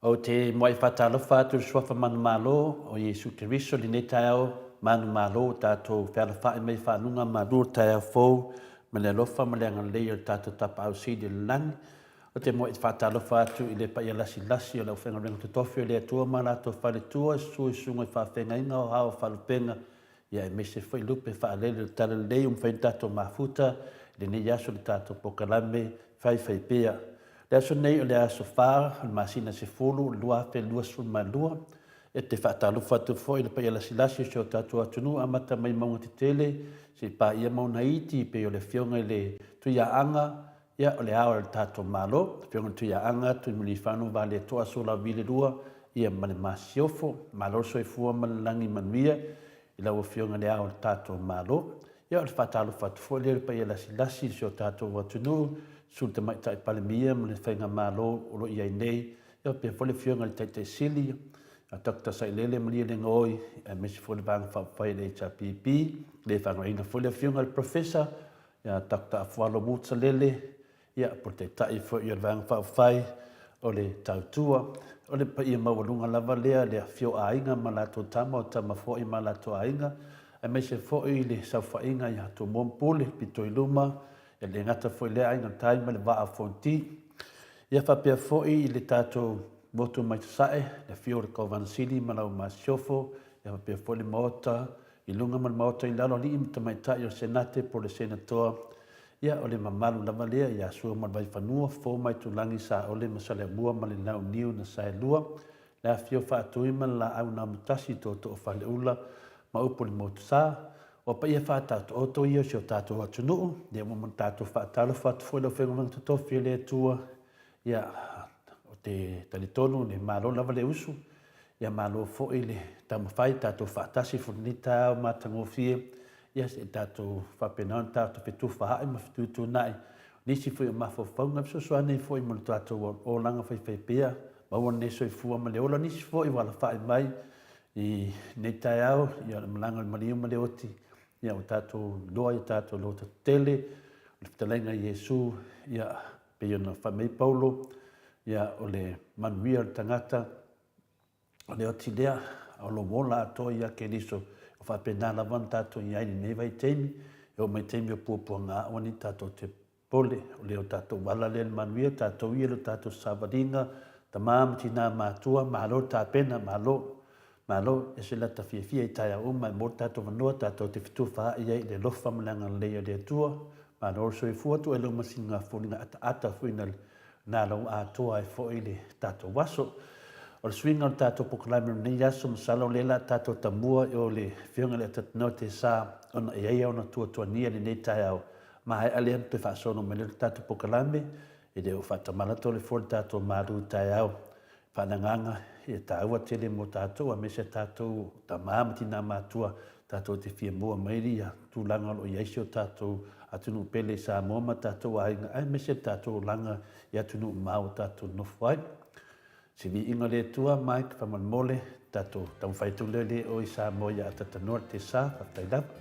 Ou te muai faatalofa atu i le Suafa Manumalo o Iesu Keriso i lenei taeao manumalo ua tatou fealofai mai faaluga malu o le taeao fou ma le alofa ma le agalelei o le tatou Tapaau Sili i le Lagi. Ou te muai faatalofa atu i le paia lasilasi o le aufaigaluega totofi o le Atua ma latou faletua, susu i susuga i faafeagaiga o ao o faalupega, ia aemaise foi lupe faalele o le Talalelei ua mafai ona tatou mafuta i lenei aso i le tatou polokalame faifaipea. O le aso lenei o le aso 4 o le masina 10 2022. E te faatalofa atu foi i le paia lasilasi o si o tatou atunuu amata mai mauga tetele seia paia mauga iti e pei o le Afioga i le Tuiaaga, ia o le Ao o le tatou Malo, Afioga i le Tuiaaga Tuimalealiifano Vaaletoa Sualauvi II, ia ma le Masiofo. Malo le soifua ma le lagi manuia i lau Afioga i le Ao o le tatou Malo. Ia o le faatalofa atu foi lea i le paia lasilasi i si o tatou atunuu, Susu le Tamaitai Palemia ma le Faigamalo o lo o i ai nei, ia faapea foi le Afioga i le Taitai Sili, a Doctor Sailele Malielegaoi, aemaise foi le Vaega Faaupufai a le HRPP, le faagaoiina foi le Afioga i le Professor ia Doctor Afualo Mutsalele, ia po o le Taitai foi o le Vaega Faaupufai o le Tautua. O le paia maualuga lava lea, le afio o aiga ma latou tama, o tama foi ma latou aiga, aemaise foi le saofaiga ia Tumua ma Pule, pito i luma, e le gata foi i lea aiga tai ma le Vaa o Fonoti. Ia faapea foi i le tatou motu mai Sasae, le afio o le Kovana Sili ma lau Masiofo, ia faapea foi le Maota i luga ma le Maota i lalo, alii ma tamaitai o le Senate po o le Senatoa, ia o le mamalu lava lea ia Sua ma le Vaifanua, Fofo ma Aitulagi, Saole ma Saleaaumua ma le Launiu na Saelua, le afifio Faatui ma le Laau na Amotasi, Tootoo Faleula ma upu i le Motusa. Ua paia faataotooto ia o si o tatou atunuu, ia ua ma tatou faatalofa atu foi i lau Afioga Totofi e le Atua, ia o te talitonu le malo lava le usu, ia malo foi le taumafai tatou faatasi foi lenei taeao matagofie, ia se i tatou faapena ona tatou fetufaai ma fetuutuunai nisi foi o mafaufauga e fesoasoani foi mo le tatou olaga faifaipea, maua lenei soifua ma le ola, nisi foi ua alafai mai. I lenei taeao, ia o le malaga o le maliu ma le oti, ia ua tatou iloa i o tatou loto tetele, o le fetalaiga a Iesu, ia pei ona fai mai Paulo, ia o le manuia o le tagata, o le oti lea, a o lou ola atoa ia Keriso, ua faapena lava ona tatou i ai i lenei vaitaimi, e oo mai i le taimi o puapuaga aua ne i tatou te Pole, o le o tatou ala lea i le manuia, tatou ia i lo tatou savaliga, tama ma tina matua, malo le tapena, malo, malo, ese la ta fiafia i taeao uma e maua le tatou avanoa tatou te fetufaai ai i le alofa ma le agalelei o le Atua. Malo le soifua, tuu ai lau masini ngā foliga ataata foi na na lau atoa ai foi le tatou aso. O le suiga o le tatou polokalame o lenei aso, masalo o lea la tatou tamua i o le Afioga i le Atatinoa Tesa ona e i ai ona tuatuania i lenei taeao Maea lea ona toe faasolo mai lea o le tatou polokalame, e le o faatamala tole fua le tatou malu i taeao. Faaleagaga e taua tele mo tatou aemaise a tatou o tama ma tina matua tatou te fia maua mai ia tulaga o lo o i ai si o tatou atunuu pele i Samoa ma tatou aiga aemaise le tatou olaga i atunuu mamao ua tatou nofo ai. Se viiga o le Atua, Mike, faamolemole, tatou taumafai atu lea le o i Samoa ia atatanoa le tesa, faafetai lava.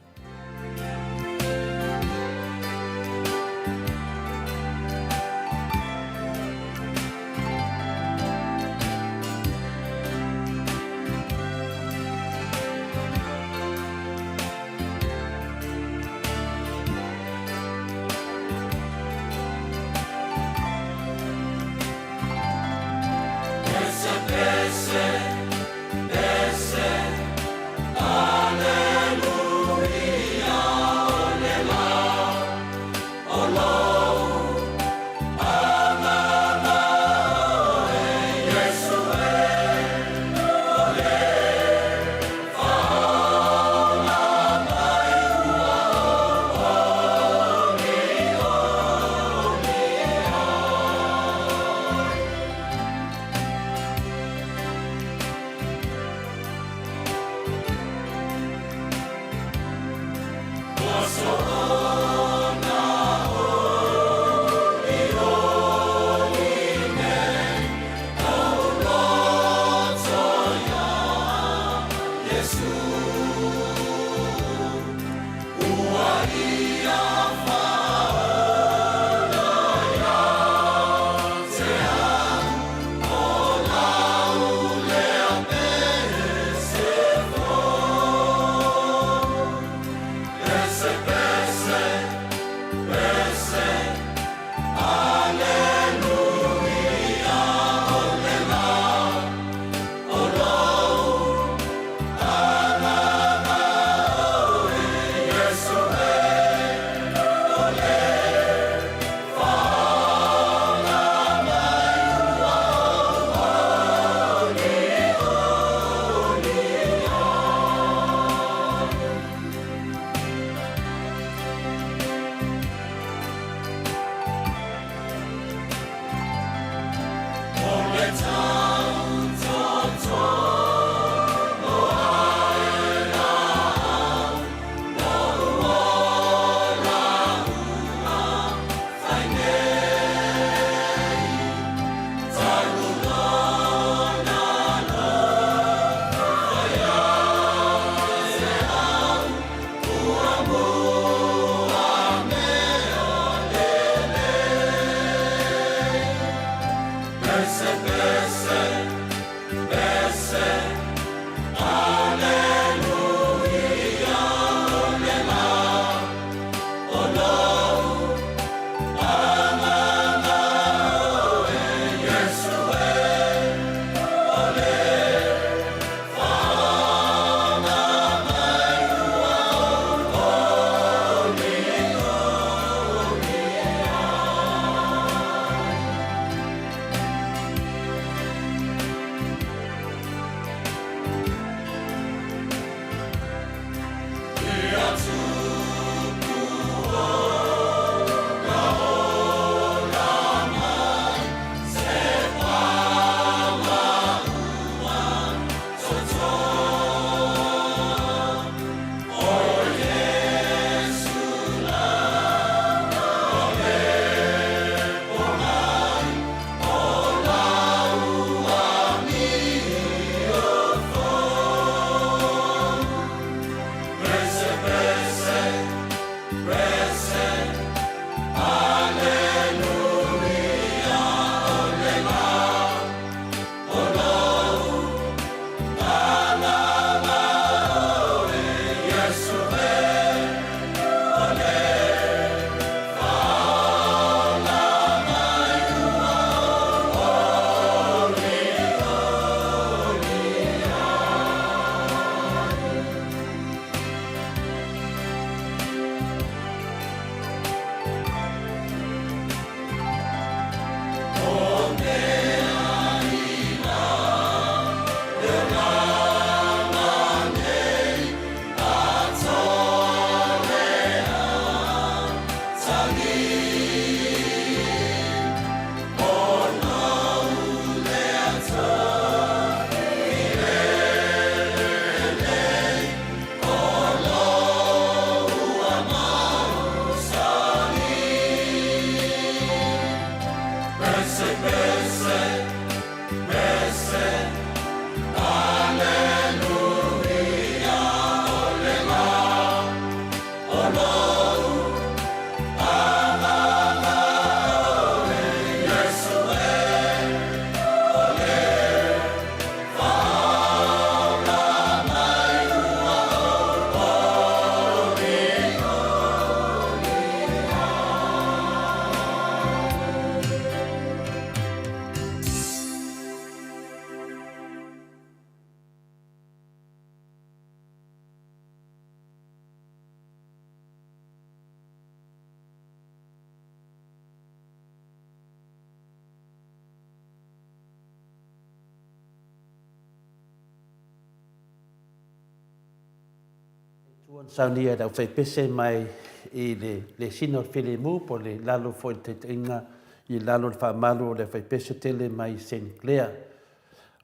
Atua na saunia e le aufaipese mai i le lesina o le filemu po o le lalo foi i le taitaiga i lalo o le faamalu o le aufaipese tele mai Saint Clair.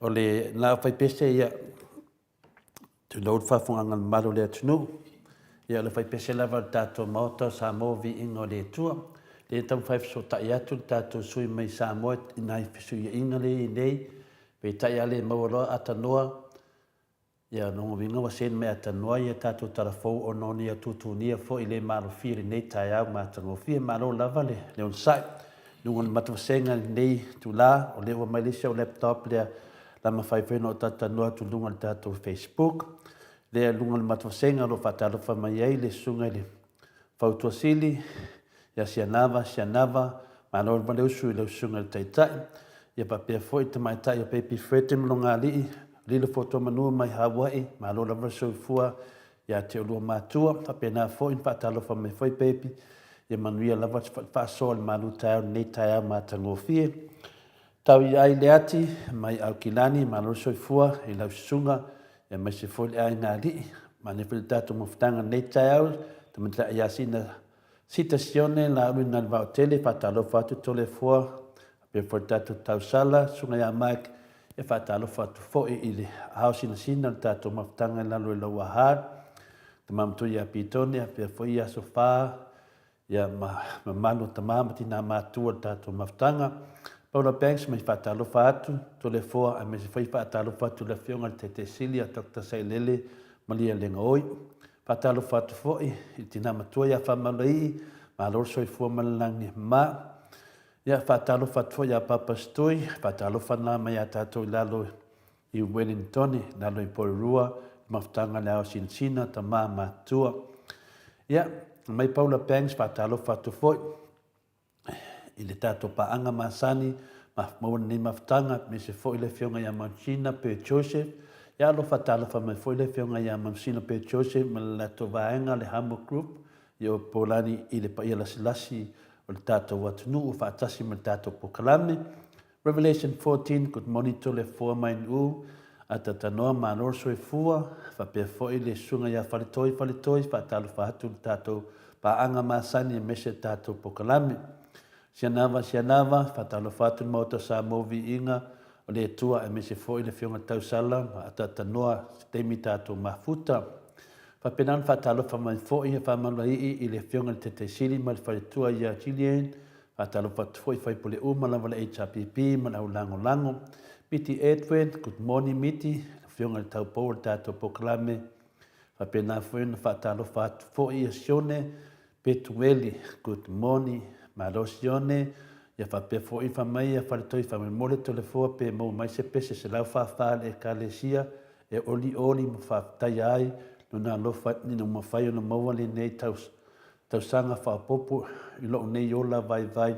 O le na aufaipese ia, tulou le faafofogaaga mamalu o le atunuu, ia o le aufaipese lava o le tatou Maota o Samoa Viiga o le Atua. Lea e taumafai e fesootai atu le tatou sui mai Samoa i nai fesuiaiga lea e i ai nei, peitai a le maua loa atanoa, Ia, lona uiga ua send mai atanoa ia tatou tala fou ona o ni atuatunia foi le malofia i lenei taeao matagofie. Malo lava le onosai. I luga o le matavasega i lenei itula, o lea ua mai le isi au laptop lea la mafai foi ona ou talatalanoa atu i luga o le tatou Facebook. Lea i luga o le matavasega o lo o faatalofa mai ai le susuga i le Fautuasili ia Sianava Sianava, malo lava le usu i lau Susuga i le Taitai, ia faapea foi le Tamaitai o Baby Fred Malogaalii, Lilo Fotuamanua mai Hawaii, malo lava le soifua ia te oulua matua, faapena foi ona faatalofa mai foi Baby, ia manuia lava le faasoa o le malu taeao i lenei taeao matagofie. Tau i ai le ati mai Aukilani, malo le soifua i lau susuga, aemaise foi le aiga alii. Manaia foi le tatou mafutaga i lenei taeao, Tamaitai ia Sina Sita Sione Laulu i Vaotele, faatalofa atu Toleafoa, faapea foi le tatou tausala, Susuga ia Mike, e faatalofa atu foi i le ao sinasina o le tatou mafutaga i lalo i lau aha, Tama Matua ia Pitone, faapea foi ia Sofa, ia ma mamalu o tama ma tina matutua o le tatou mafutaga. Paula Banks mai faatalofa atu, Toleafoa aemaise foi faatalofa atu i le Afioga i le Taitaisili ia Dr. Sailele Malielegaoi. Faatalofa atu foi i le tina matua ia Faamaulai'i, malo le soifua ma le lagi ma. Ia faatalofa atu foi ia Papa Stui, faatalofa na mai ia tatou i lalo i Wellingtone, lalo i Porirua, mafutaga le ao sinasina, tama matutua. Ia, mai Paula Banks, faatalofa atu foi i le tatou paaga masani, maua lenei mafutaga, aemaise foi le Afioga ia Monsina Per Joseph. Ia alofa talofa mai foi le Afioga ia Monsina Per Joseph ma le latou vaega, le Humble Group, i o Polani i le paia lasilasi o le tatou atunuu faatasi ma le tatou polokalame. Revelation 14, Good morning Toleafoa mai Nu'u, Atatanoa, malo le soifua, faapea foi le susuga ia Faletoi Faletoi, faatalofa atu i le tatou paaga masani aemaise le tatou polokalame. Sianava Sianava, faatalofa atu le Maota o Samoa Viiga o le Atua aemaise foi le Afioga Tausala ma Atatanoa se taimi tatou mafuta. Faapena ona faatalofa mai foi e faamaluaii i le Afioga i le Taitaisili ma le Faletua ia Gillian, Faatalofa atu foi i faipule uma lava le HRPP ma le au lagolago. Miti Edward, good morning Miti, le afioga i le taupou o le tatou polokalame. Faapena foi ona faatalofa atu foi ia Sione Petueli, good morning. Malo Sione, ia faapea foi fai mai ia Faletoi faamolemole Toleafoa pe maua mai se pese 144 a le Ekalesia e olioli ma faafetaia ai lona alofa ina ua mafai ona maua lenei tausaga. Tausaga faaopoopo i lou nei ola vaivai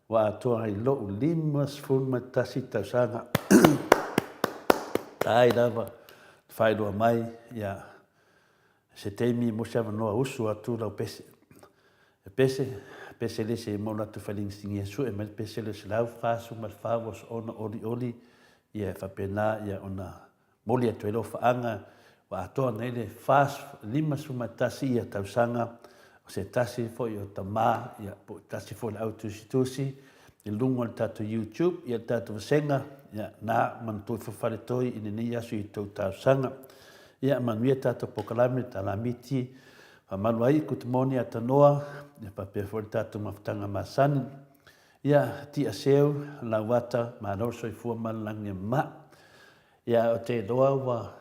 ua atoa ai lou 51 tausaga. Ai lava faailoa mai, ia, se taimi mo se avanoa usu atu lau pese. E pese, pese le se mo latu failigisingia sue mai le pese le 144 ua soona olioli, ia e faapena ia ona Momoli atu ai lau faaga ua atoa nei le 51 ia tausaga o se tasi foi o tama ia po o tasi foi o le au tusitusi i luga o le tatou YouTube ia le tatou vasega ia na manatua ifo faletoi i lenei aso i tou talosaga. Ia manuia tatou polokalame talamiti faamalu ai good morning Atanoa ia faapea foi le tatou mafutaga masani. Ia tia seu lauata malo le soifua ma le lagi e mama. Ia, ou te iloa ua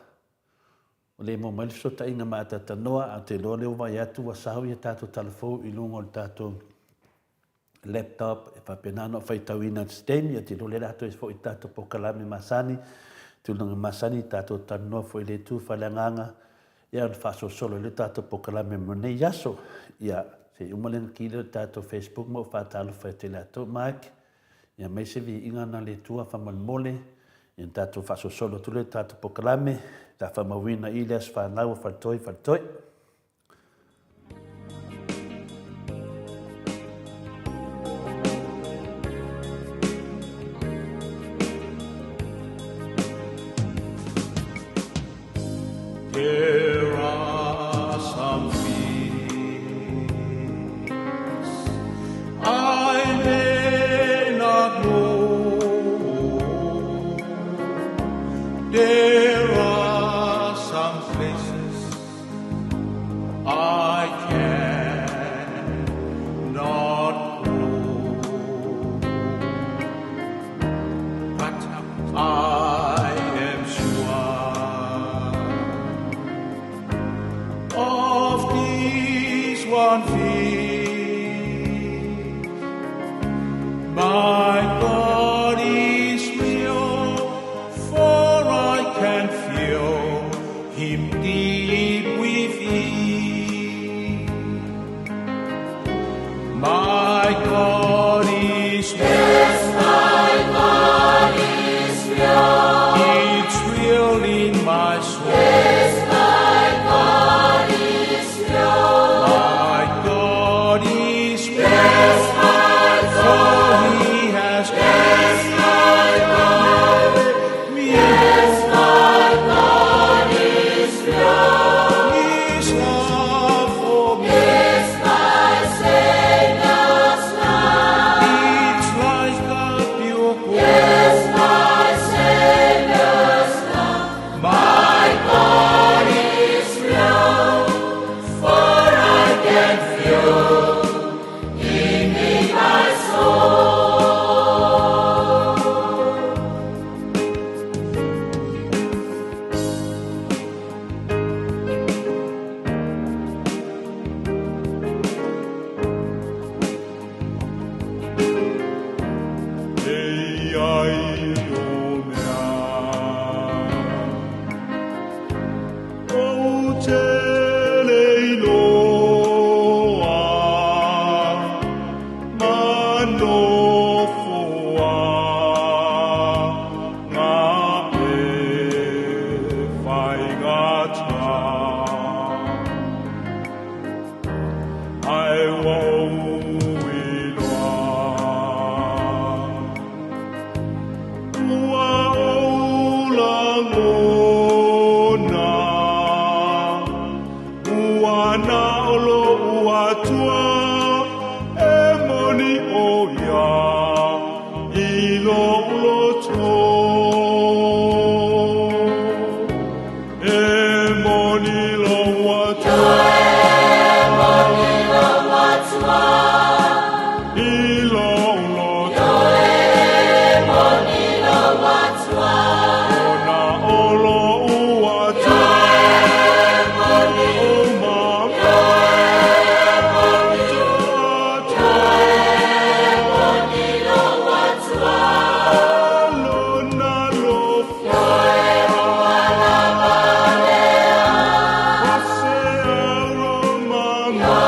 le maua mai le fesootaiga ma Atatanoa, ae ou te iloa lea ua vaai atu ua sao ia tatou tala fou i luga o le tatou laptop e faapena ona ou faitauina atu se taimi. Ou te iloa o lea o le a toe foi i le tatou polokalame masani, tulaga masani, tatou talanoa foi i le itu faaleagaga, ia ona faasolosolo ai lea o le tatou polokalame mo lenei aso. Ia, se i uma lea ona ki lea o le tatou Facebook ma ou faatalofa atu i latou. Mike, Ia mai se viiga na le Atua faamolemole, ia na tatou faasolosolo atu lea i le tatou polokalame, ta faamauina i le aso fanau o Faletoi, Faletoi. on fears. My God is real, for I can feel Him deep within. My God is real. Yes, my God is real. It's real in my soul. Yes, my God is real. My God is real. Yes, my For God. He has Yes, my God. me. Yes, my God is real. His love for me. It's my Savior's love. It's like a pure gold. It's my Savior's love. My God is real, for I can feel Him in my soul. E ai o mea Ou te le iloa Ma nofoa Ngā e whaingata Ai ua ou iloa Ua ou lagona, ua na o lou Atua e moni ʻo ia i lou loto. E moni lou Atua E moni lou Atua, i lou loto. e moni lou Atua, Ona o lou Atua e moni, o ma Atua. e moni lou Atua, Lona lofa e moana o se aro mama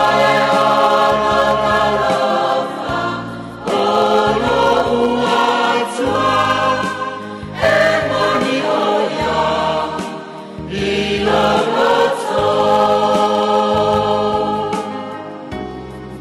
e moni ʻo ia i lou loto.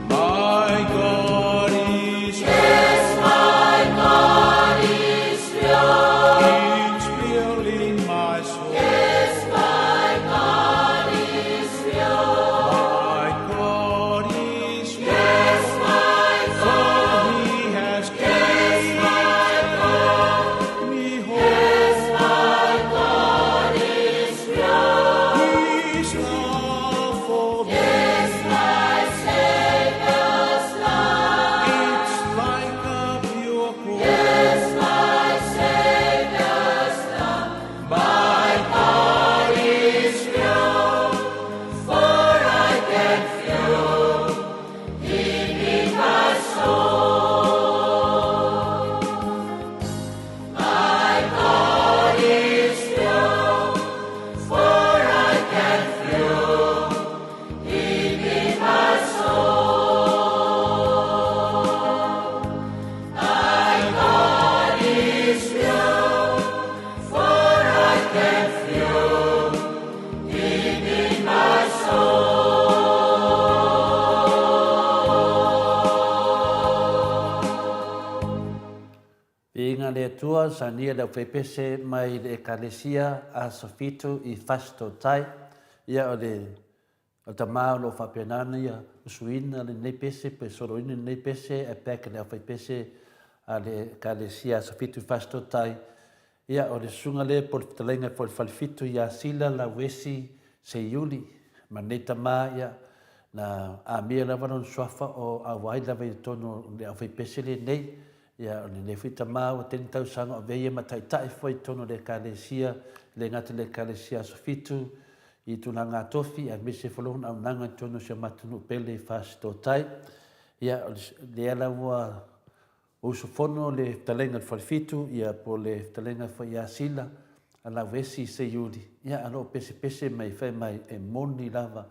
My God is Yes, my God is real. It's real in my soul. Yes, my God is real. My God is real. Yes, my God. For He has Yes, my God. given me hope. Yes, my God is real. His love for me. Yes, my Savior's love. It's like a pure gold. Yes, my Savior's love. My God is real, for I can feel Him in my soul. My God is real, for I can feel Him in my soul. My God is real, for I can feel Him in my soul. Viiga le Atua, sania le aufaipese mai le Ekalesia Aso Fitu i Fasitotai. Ia o le o le tama o lo o faapena ona ia usuina lenei pese pe soloina lenei pese ae pack le aufaipese a le Ekalesia Aso Fitu i Fasitotai. Ia o le susuga lea po o le fetalaiga foi o le Falefitu ia Sila Lauesi Seiuli ma lenei tama ia na amia lava lona suafa o auai lava i totonu o le aufaipese lenei. Ia, o lenei foi tama ua tele tausaga o avea ia ma taitai foi i totonu o le Ekalesia, e le gata i le Ekalesia Aso Fitu, i tulaga tofi aemaise foi lona auaunaga i totonu o si o matou nuu pele i Fasitootai. Ia, o lea la ua usufono le fetalaiga i le Falefitu, ia po o le fetalaiga foi ia Sila Alauesi Seiuli, ia a o lo o pesepese mai fai mai e moni lava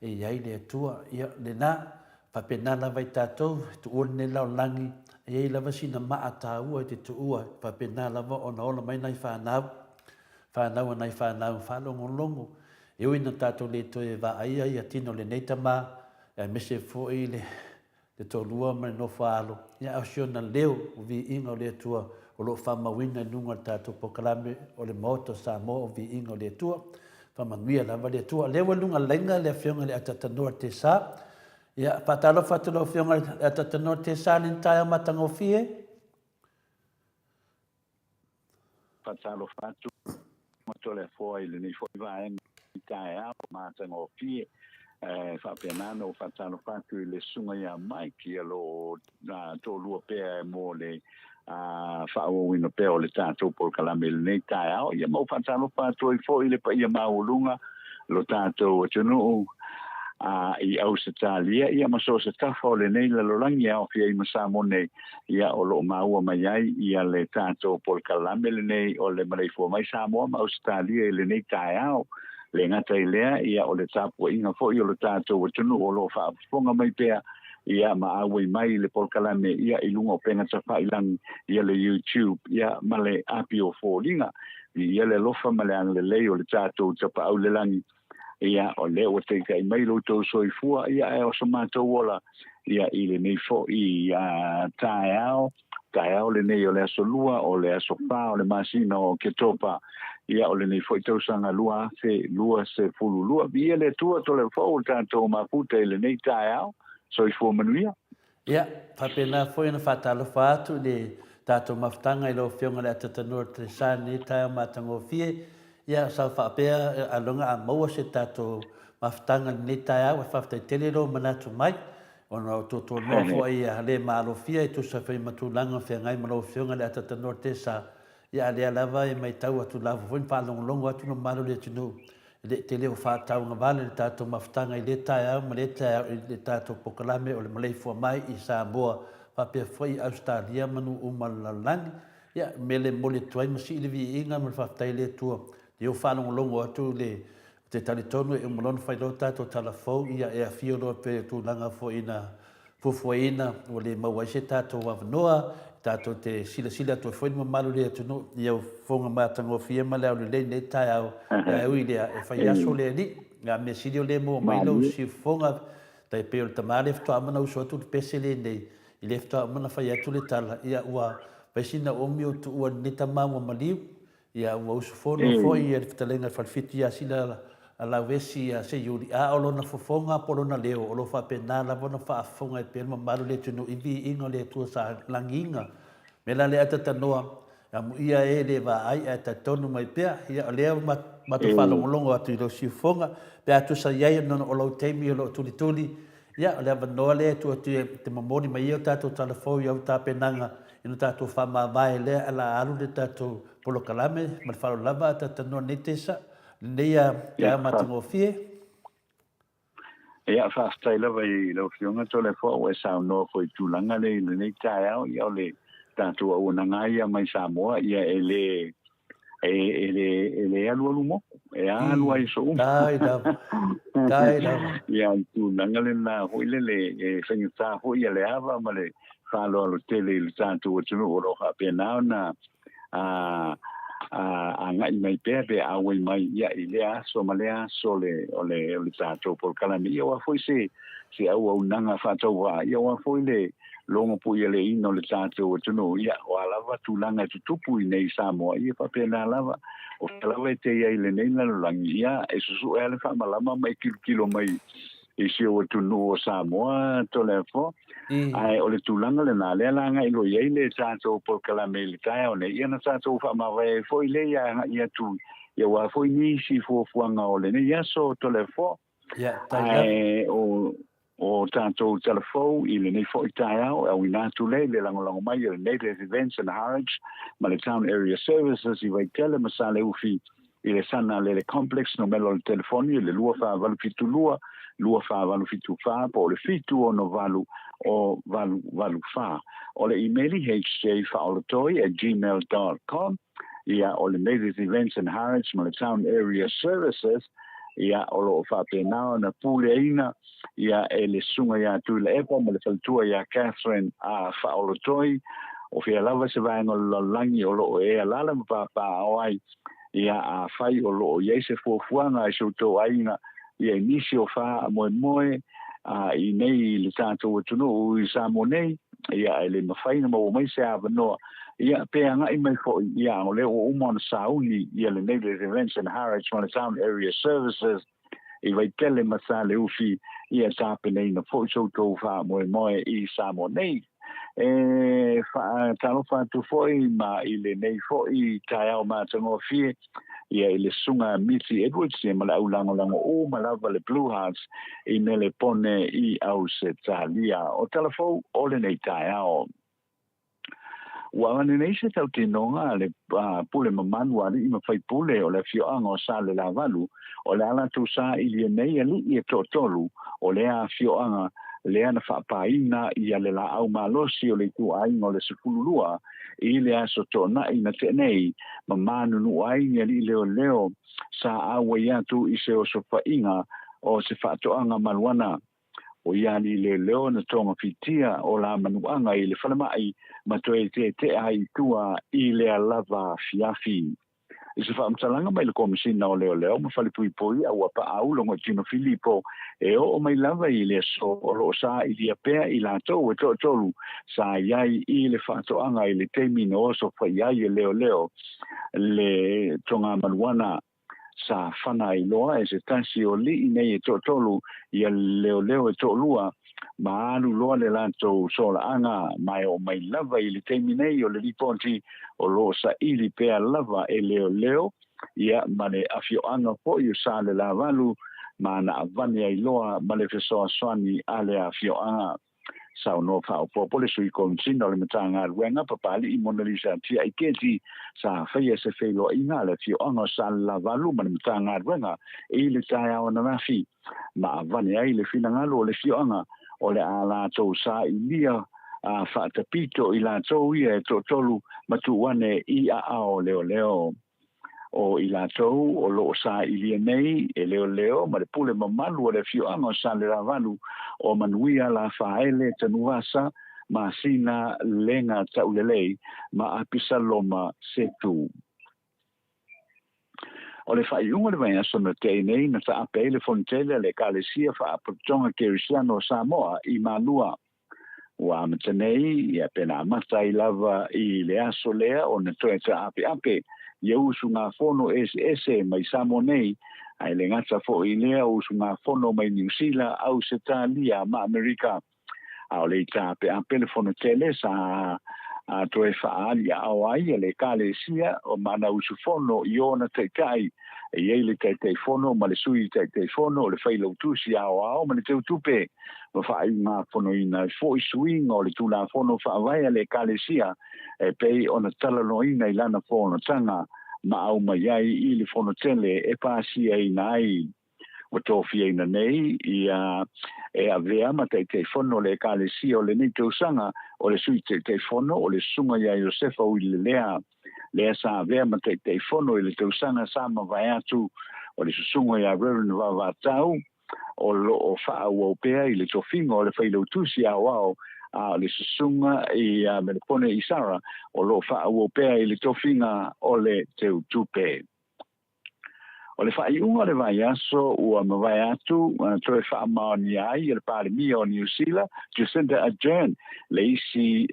e i ai le Atua. Ia, lena, faapena lava i tatou, e tuua lenei lalolagi, e i ai lava sina maa taua e te tuua, e faapena lava ona ola mai nai fanau, fanau a nai fanau faalogologo. E ui ina tatou le toe vaaia ia tino o lenei tama, aemaise foi le le toalua ma le nofo a alo, ia a o si ona leo o viiga o le Atua o lo o faamauina i luga o le tatou polokalame o le Maota o Samoa o Viiga o le Atua. Faamanuia lava le Atua. O lea ua i luga o le laina le Afioga i le Atatanoa Tesa. Ia, faatalofa atu lau Afioga i le Atatanoa Tesa i lenei taeao matagofie. Faatalofa atu ma Toleafoa i lenei foi vaega i taeao matagofie. E faapena ona ou faatalofa atu i le susuga ia Mike, ia lo toalua pea mo le faaauauina pea o le tatou polokalame i lenei taeao. Ia ma ou faatalofa atu ai foi i le paia maualuga lo tatou atunuu i Ausetalia, ia ma so o se tafa o lenei lalolagi e aofia ai ma Samoa nei, ia o lo o maua mai ai ia le tatou polokalame lenei o le Maleifua Mai Samoa ma Ausetalia i lenei taeao. Le gata i lea, ia o le tapuaiga foi o lo tatou atunuu o lo o faafofoga mai pea ia ma auai mai i le polokalame ia i luga o upega tafailagi ia le YouTube ia ma le api o foliga. Viia le alofa ma le agalelei o le tatou Tapaau i le Lagi, ia o lea ua taitai mai lo outou soifua, ia ae o so matou ola ia i lenei foi taeao, taeao lenei o le aso Lua, o le aso 4 o le masina o Oketopa, ia o lenei foi tausaga 2022. Viia le Atua Toleafoa ua tatou mafuta i lenei taeao. Soifua manuia. Ia, faapena foi ona faatalofa atu i le tatou mafutaga i lau Afioga i le Atatanoa Teresa i lenei taeao matagofie. Ia, sa ou faapea, ailoga a maua se tatou mafutaga i lenei taeao, ae faafetai tele lou manatu mai, ona o tuatuanoa foi le maalofia e tusa foi ma tulaga o feagai ma lau Afioga i le Atatanoa Teresa. Ia, a o lea lava e matau atu lava foi ma faalogologo atu le mamalu o le atunuu, e le i tele o faatauagavale le tatou mafutaga i lea taeao ma lea taeao i le tatou polokalame o le maleifua mai i Samoa faapea foi i Ausetalia ma nuu uma o le lalolagi. Ia, o le mea lea e momoli atu ai ma sii le viiga ma le faafetai i le Atua, lea ua faalogologo atu le Ou te talitonu e uma loa ona fai loa tatou tala fou, ia e afio loa pei o tulaga foi na fuafuaina ua le maua ai se tatou avanoa, tatou te silasila atu ai foi le mamalu o le atunuu i au fofoga matagofie ma le aulelei i lenei taeao, ae ui i lea, e fai aso le Alii. A mea sili o lea e maua mai lou siufofoga, tai pei o le tama lea faatoa uma ona usu atu le pese lenei, i lea faatoa uma ona fai atu le tala, ia ua fai sina umi o tuua i lenei tama ua maliu, Ia, ua usufono foi le fetalaiga i le Falefitu ia Sila Alauesi ia Seiuli, a o lona fofoga po o lona leo, o lo o faapena lava ona faafofoga ai pea le mamalu o le atunuu i viiga o le Atua sa lagiina. Mea la lea Atatanoa, amuia e le vaai ae talitonu mai pea, ia o lea ua matou faalogologo atu i lou siufofoga, pe a tusa i ai ona o lou taimi o lo o tulituli, Ia, o le avanoa lea e tuu atu e te momoli mai ai o tatou tala fou i au tapenaga ina tatou faamavae lea a la alu le tatou polokalame ma le faaaloalo lava a tatou nei tesa lenei a taeao matagofie. Ia, faafetai lava i lau Afioga Toleafoa ua e saunoa foi i tulaga lea i lenei taeao. Ia, o le tatou auaunaga lava ia mai Samoa, ia e le E, e, le, e le alualu moku, e alu ai so uma. Tai lava, tai lava. Ia, i tulaga lena foi lele, e faigata foi ia le ava ma le faaaloalo tele i le tatou atunuu o lo o faapena ona a, a, agai mai pea pe auai mai ia i lea aso ma lea aso o le, o le, o le tatou polokalame. Ia, aua foi se, se auaunaga faatauvaa, ia aua foi le, logopuialeina o le tatou atunuu, ia, o a lava tulaga e tutupu i nei i Samoa, ia faapena lava. O fea lava e te i ai i lenei lalolagi, ia, e susue lava le faamalama ma e tilotilo mai i si ou atunuu o Samoa, Toleafoa. Ae o le tulaga lena, lea la agai loa i ai le tatou polokalame i le taeao nei, ia na tatou faamavae ai foi lea ia agai atu ia aua foi nisi fuafuaga o lenei aso, Toleafoa. Ia, tai lava. Ae o, o tatou tala fou i lenei foi taeao e auina atu lea i le lagolago mai a le Native Events and Harwich ma le Town Area Services i Vaitele ma Saleufi. I le Sana Lele Complex, numera o le telefoni o le 2472 2474 po o le 768 o 884. O le imeli hjfaolotoi@gmail.com. Ia, o le Native Events and Harrods ma le Town Area Services, ia, o lo o faapena ona puleaina, ia, e le susuga ia Tuilaepa ma le faletua ia Catherine a Faaolotoi. O fea lava se vaega o le lalolagi o lo o e alaala ma papaaao ai, ia, afai o lo o i ai se fuafuaga i so outou aiga, ia, i nisi o faamoemoe a i nei i le tatou atunuu i Samoa nei, ia, e le mafai ona maua mai se avanoa, ia, pe agai mai foi, ia, o lea ua uma ona sauni ia le Native Events and Harrods ma le Town Area Services i Vaitele ma Saleufi, ia, tapenaina foi so outou faamoemoe i Samoa nei. E faatalofa atu foi ma i lenei foi taeao matagofie, ia, i le susuga Miti Edwards, ia, ma le au lagolago uma lava le Blue Hearts i Melepone i Ausetalia. O tala fou o lenei taeao. Ua avane nei se tautinoga a le pule mamalu a alii ma faipule o le afioaga o Salelavalu, o le a latou sailia nei alii e toatolu o lea afioaga lea na faapaina ia le laau malosi o le ituaiga o le 12 i le aso Toonai na tea nei, ma manunuu ai ni alii leoleo sa auai atu i se osofaiga o se faatoaga maluana. O ia alii leoleo na togafitia o la manuaga i le falemai ma toe teetea ai i tua i lea lava afiafi. I se faamatalaga mai le Komesina o Leoleo ma Falepuipui a ua paau Logoitino Filipo, e oo mai lava i le aso o lo o sailia pea i latou e toatolu sa i ai i le faatoaga i le taimi na osofai ai e leoleo le togamaluana. Sa fana ai loa e se tasi o alii nei e toatolu ia leoleo e toalua ma alu loa le latou solaaga, ma e oo mai lava i le taimi nei o le lipoti o lo o saili pea lava e leoleo, ia, ma le afioaga foi o Salelavalu, ma na avane ai loa ma le fesoasoani a le afioaga. Saunoa faaopoopo le Sui Komisina o le Matagaluega, Papali'i Monalisa Tiaiketi, sa faia se feiloaiga a le afioaga o Salelavalu ma le Matagaluega i le taeao ananafi, ma avane ai le finagalo o le afioaga o le a latou sailia a faatapito i latou ia e toatolu ma tuu ane i aao leoleo. O i latou o lo o sailia nei e leoleo ma le pule mamalu o le afioaga o Salelavalu o Manuia Lafaele Tanuvasa, Masina Lega Taulelei ma Apisaloma Setu. O le faaiuga o le vaiaso na tea nei na taape ai le fonotele a le Ekalesia Faapotopotoga Kerisiano o Samoa i Malua. Ua amata nei, ia, pe na amata ai lava i le aso lea ona toe taapeape ia usugafono eseese mai Samoa nei, ae le gata foi i lea o usugafono mai Niu Sila, Ausetalia ma Amerika. A o le i taapeape le fonotele sa a toe faaaliaao ai e le Ekalesia o mana usufono i ona taitai, e i ai le Taitaifono ma le Sui Taitaifono, o le Failautusi Aoao ma le Teutupe, ma faaiugafonoina ai foi suiga o le Tulafono Faavae a le Ekalesia e pei ona talanoaina i lana fonotaga ma aumai ai i le fonotele e pasiaina ai. Ua tofiaina nei ia e avea ma Taitaifono o le Ekalesia o lenei tausaga o le Sui Taitaifono o le Susuga ia Iosefa Uilelea, lea sa avea ma Taitaifono i le tausaga sa mavae atu. O le Susuga ia Reverend Vavatau o lo o faaauau pea i le tofiga o le Failautusi Aoao, a o le Susuga ia Melepone Isara o lo o faaauau pea i le tofiga o le Teutupe. O le faaiuga o le vaiaso ua mavae atu toe faamaonia ai e le Palemia o Niu Sila, Jacinda Ardern, le isi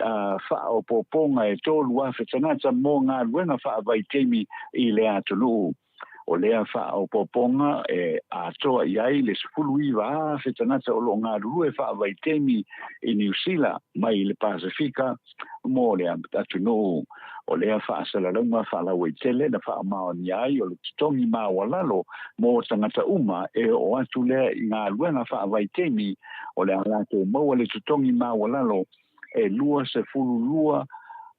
faaopoopoga e 3,000 tagata mo galuega faavaitaimi i le atunuu. O lea faaopoopoga e atoa i ai le 19,000 tagata o lo o galulue faavaitaimi i Niu Sila mai le Pasefika mo le atunuu. O lea faasalalauga faalauaitele na faamaonia ai o le totogi maualalo mo tagata uma e oo atu lea i galuega faavaitaimi, o le a latou maua le totogi maualalo e 22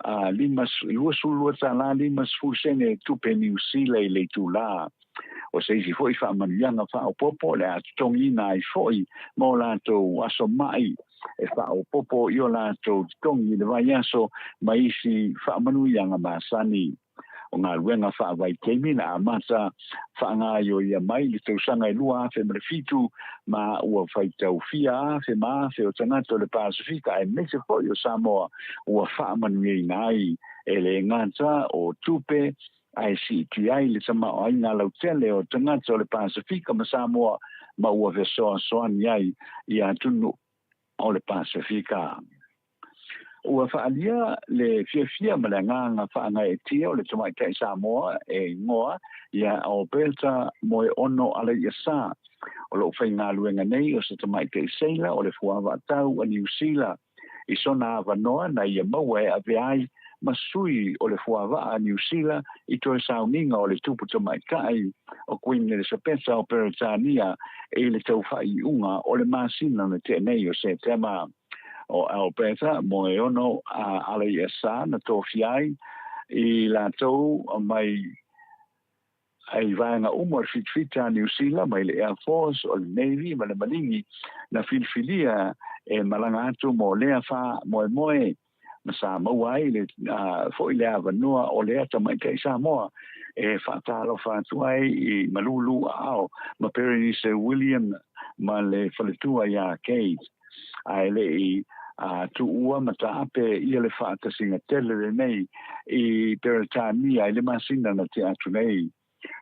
22 tala 50 sene tupe Niu Sila i le itulā. O se isi foi faamanuiaga faaopoopo o le a totogiina ai foi ma o latou aso ma'i e faaopoopo i o latou totogi i le vaiaso ma isi faamanuiaga masani. O galuega faavaitaimi na amata faagaoioia mai i le tausaga e 2007 ma ua faitau fia afe ma afe o tagata o le Pasefika aemaise foi o Samoa ua faamanuiaina ai e le gata o tupe ae siitia ai le tamaoaiga lautele o tagata o le Pasefika ma Samoa ma ua fesoasoani ai i atunuu o le Pasefika. Ua faaalia le fiafia ma le agaga faagaeetia o le tamaitai Samoa e igoa ia Alberta Moeono Alaiasa. O lo o faigaluega nei o se tamaitai seila o le fuavaatau a Niu Sila i sona avanoa na ia maua e avea ai ma sui o le fuavaa a Niu Sila i toe sauniga o le tupu tamaitai o Queen Elisapeta o Peretania i le tau faaiuga o le masina na tea nei o Setema. O Alberta Moeono Alaiasa na tofia ai i latou mai i vaega uma o le fitafita a Niu Sila mai le Air Force, o le Navy ma le Maligi na filifilia e malaga atu mo lea faamoemoe ma sa maua ai le foi le avanoa o lea tamaitai Samoa e faatalofa atu ai i malūlū aao ma Berenice William ma le faletua ia Kate. Ae le i tuua ma taape ia le faatasiga tele lenei i Peretania i le masina na tea atu nei.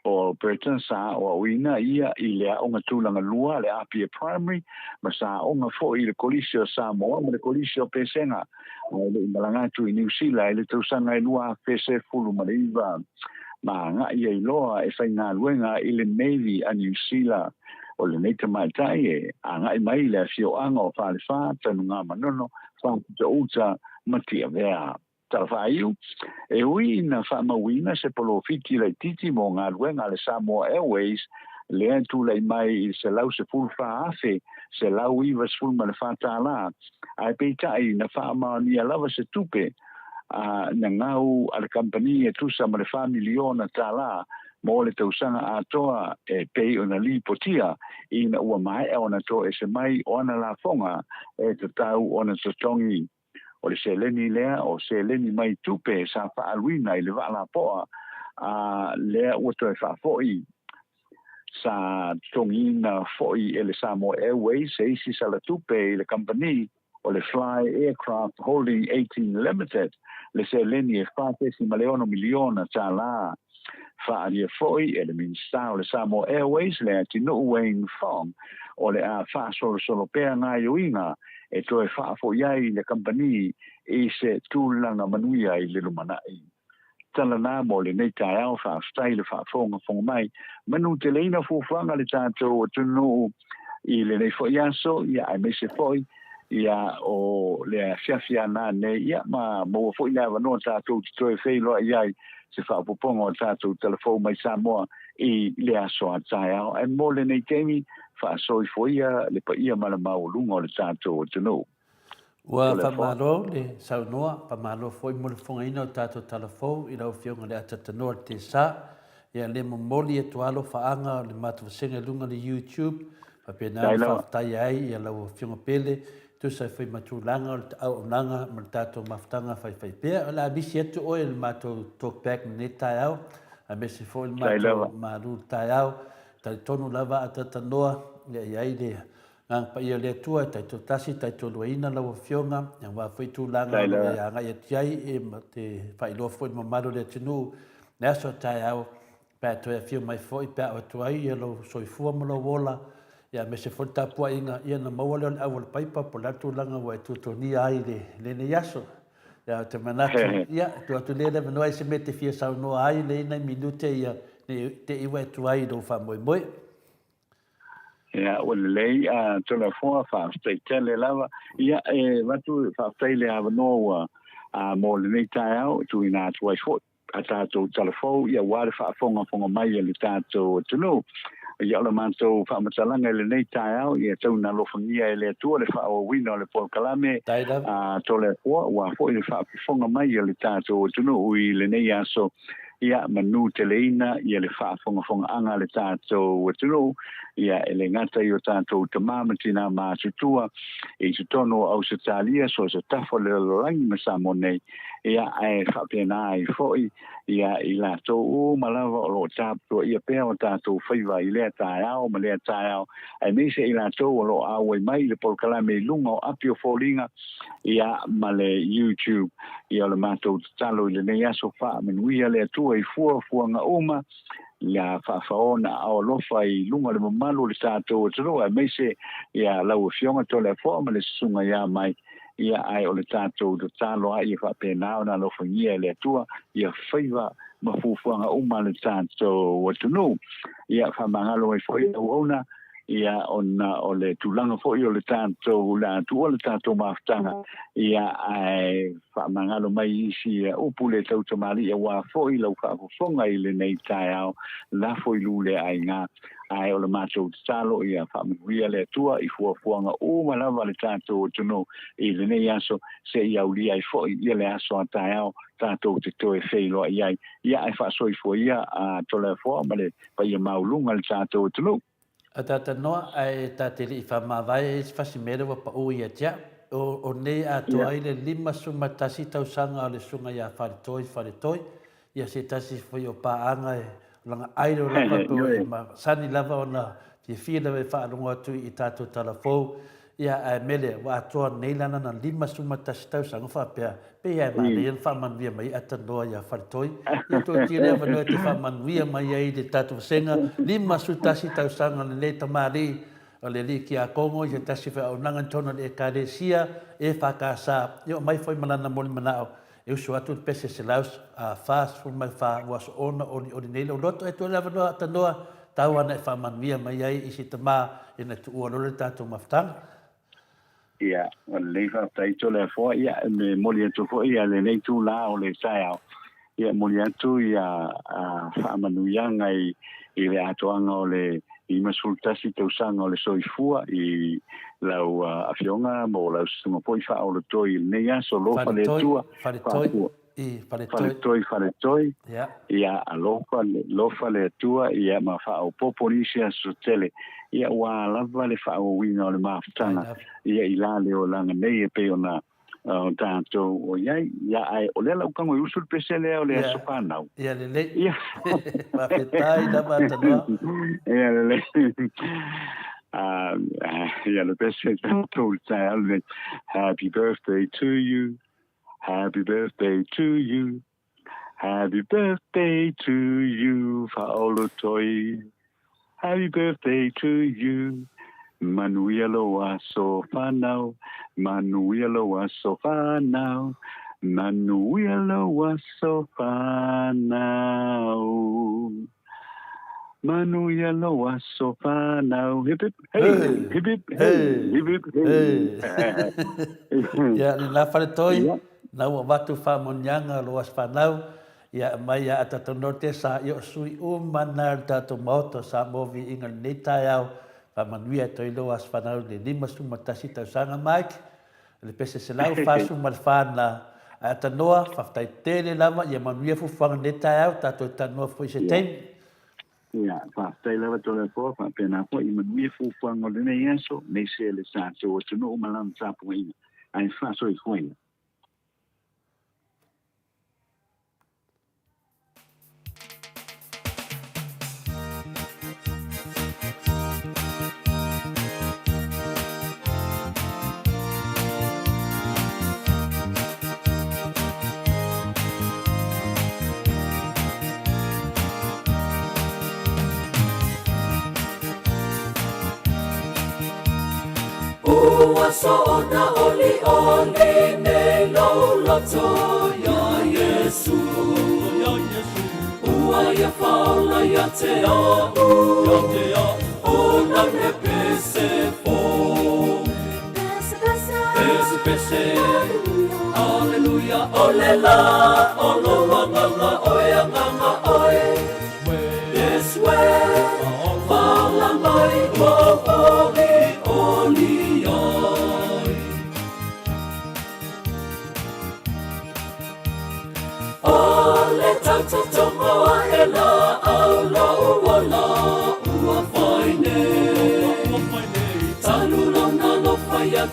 O Alberta sa aoaoina ia i le aoga tulaga lua a le Apia Primary ma sa aoga foi i le Kolisi o Samoa ma le Kolisi o Pesega ae le i malaga atu i Niu Sila i le tausaga e 2019 ma agai ai loa e faigaluega i le Navy a Niu Sila. O lenei tamaitai e agai mai i le afioaga o Falefa, Tanugamanono, Fafitauta ma Tiavea. Tala faaiu, E ui ina faamauina se polofiti laitiiti mo galuega a le Samoa Airways lea e tulai mai i le $114,194, ae peitai na faamaonia lava se tupe a na gau a le kamupani e tusa ma le $4 miliona mo le tausaga atoa e pei ona lipotia ina ua maea ona toese mai o ana lafoga e tatau ona totogi. O le seleni lea o seleni mai tupe sa faaaluina i le vaa lapoa a lea ua toe faafoi. Sa totogiina foi e le Samoa Airways se isi sala tupe i le kamupani o le Fly Aircraft Holding 18 Limited le seleni e $4.6 miliona. Faaalia foi e le Minisita o le Samoa Airways le atinuu Wayne Fong o le a faasolosolo pea gaoioiga e toe faafoi ai le kamupani i se tulaga manuia i le lumanai. Tala na mo lenei taeao, faafetai i le faafogafoga mai. Manuteleina fuafuaga a le tatou atunuu i lenei foi aso, ia aemaise foi ia o le afiafi a nanei, ia ma maua foi le avanoa tatou te toe feiloai ai se faaopoopoga o tatou talafou mai Samoa i le aso a taeao. Ae mo lenei taimi, faasoifoia le paia ma le maualuga o le tatou atunuu. Ua faamalo le saunoa, faamalo foi mo le fofogaina o tatou tala fou i lau Afioga i le Atatanoa le Tesa. Ia le momoli atu alofaaga o le matou vasega i luga o le YouTube, faapena ona faafetaia ai ia lau Afioga Pele, tusa ai foi ma tulaga o le auaunaga ma le tatou mafutaga faifaipea. O le a misi atu oe i le matou talkback i lenei taeao, aemaise foi le matou malu i le taeao. Talitonu lava Atatanoa, ia i ai le Agaga Paia o le Atua e taitoatasi, taitoaluaina lau Afioga, aua foi tulaga o lo o e agai atu i ai e te faailoa foi i le mamalu o le atunuu le aso a taeao, pe a toe afio mai foi pe a oo atu ai ia lou soifua ma lou ola, ia aemaise foi le tapuaiga, ia ona maua lea o le au o le paipa po o le a le tulaga ua e tuatuagia ai i lenei aso. Ia ou te manatu, ia, tuu atu lea le avanoa i se mea e te fia saunoa ai nei nai minute ia ne i te i ua e tuai i lou faamoemoe. Ia, ua lelei, a Toleafoa, faafetai tele lava. Ia, e avatu faafetai le avanoa ua a, mo lenei taeao e tuuina atu ai foi a tatou tala fou, ia, aua le faafogafoga mai a le tatou atunuu. Ia, o le matou faamatalaga i lenei taeao, ia tau ina alofagia e le Atua le faaauauina o le polokalame a Toleafoa, aua foi le faafofoga mai a le tatou atunuu i lenei aso, ia manuteleina ia le faafogafogaaga a le tatou atunuu, ia e le gata i o tatou tama ma tinā matutua i totonu o Ausetalia, so o se tafa o le lalolagi ma Samoa nei, ia ae faapena ai foi ia i latou uma lava o lo o taputuaia pea o tatou faiva i lea taeao ma lea taeao, aemaise i latou o lo o auai mai i le polokalame i luga o api o foliga, ia, ma le YouTube. Ia, o le matou tatalo i lenei aso, faamanuia le Atua i fuafuaga uma, ia faafaoa na aao alofa i luga o le mamalu o le tatou atunuu, aemaise ia lau Afioga Toleafoa ma le Susuga ia Mai. Ia, ae o le tatou tatalo lava ia faapena ona alofagia e le Atua ia faiva ma fuafuaga uma a le tatou atunuu. Ia, faamagalo ai foi le auauna, ia, ona o le tulaga foi o le tatou le a tuua le tatou mafutaga, ia, ae faamagalo mai isi upu le tautamalii aua foi lau faafofoga i lenei taeao, lafo i lu le aiga. Ae o le matou tatalo ia faamanuia le Atua i fuafuaga uma lava a le tatou atunuu i lenei aso, se i aulia ai foi ia le aso a taeao tatou te toe feiloai ai. Ia ae faasoifua ia a Toleafoa ma le paia mauuluga o le tatou atunuu. A talanoa ae ta te le i faamavae ai se fasi mea lea ua pau ia te au. O nei atoa ai le 51 tausaga o le Susuga ia Faletoi Faletoi, ia se tasi foi o paaga e lana idol lava pe ua e masani lava ona fiafia lava e faalogo atu i tatou tala fou, ia ae mele ua atoa nei lana na 51 tausaga faapea pei lava e manaia ona faamanuia mai ai Atanoa ia Faletoi, ia toe tele avanoa e te faamanuia mai ai i le tatou vasega 51 tausaga o lenei tamalii o le alii Kiakongo i se tasi foi auaunaga i totonu o le Ekalesia EFKS, ia omai foi ma lana molimanao E usu atu le pese 144 ua soona olioli nei lou loto e toe le avanoa tanoa tau ana e faamanuia mai ai i si tama ina tuua loa le tatou mafutaga. Ia, o lenei faafetai Toleafoa, ia e momoli atu foi ia lenei itula o le taeao, ia e momoli atu ia faamanuiaga i le atoaga o le 51 tausaga o le soifua i lau Afioga mo lau susuga foi faaolotoi i lenei aso, alofa le Atua, Faletoi, Faletoi, Faletoi, ia alofa, alofa le Atua, ia ma faaopoopo nisi aso tele, ia ua lava le faaauauina o le mafutaga, ia i la le olaga nei e pei ona o tatou o i ai. Ia, ae o lea la ua tago e usu le pese lea o le aso fanau. Ia lelei. Ia. Faafetai lava Tanoa. Ia lelei. Ia le pese tatou i le taeao lenei. Happy birthday to you. Happy birthday to you. Happy birthday to you Faaolotoi Happy birthday to you Manuia lou aso fanau Manuia lou aso fanau Manuia lou aso fanau Manuia lou aso fanau Hip hip hey hip hip hey hip hip hey Ia lena Faletoi. Na ua avatu faamanuiaga o lou aso fanau, ia aumai ia Atatonote sa ia o sui uma na o le tatou Maota o Samoa Viiga i lenei taeao, faamanuia e toi lou aso fanau i le 51 tausaga Mike, le pese 144 na ae Atanoa, faafetai tele lava, ia manuia fuafuaga i lenei taeao, tatou talanoa foi i se taimi. Ia, faafetai lava Toleafoa, faapena foi i manuia fuafuaga o lenei aso, aemaise le tatou atunuu ma lana tapuaiga. Ae faasoifuaina. Ua soona olioli nei lou loto iā Iesu. Ua ia faaola ia te a'u, O nau he pese fou. Pese, pese, Aleluia, o le la o lou agaga oe, agaga oe. This way, faaola.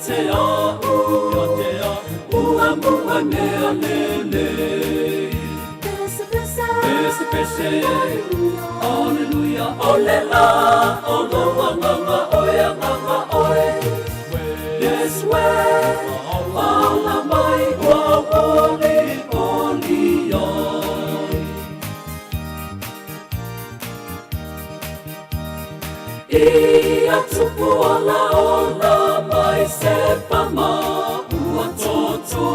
te a'u, ia te a'u, ua mua mea lelei. Pese, pese, pese, pese, Aleluia, o le la, o lo agaga oe, agaga oe. Yes, we, ala mai ua oli, oli ai. Ia tupu ala ola mai se pama ua toto.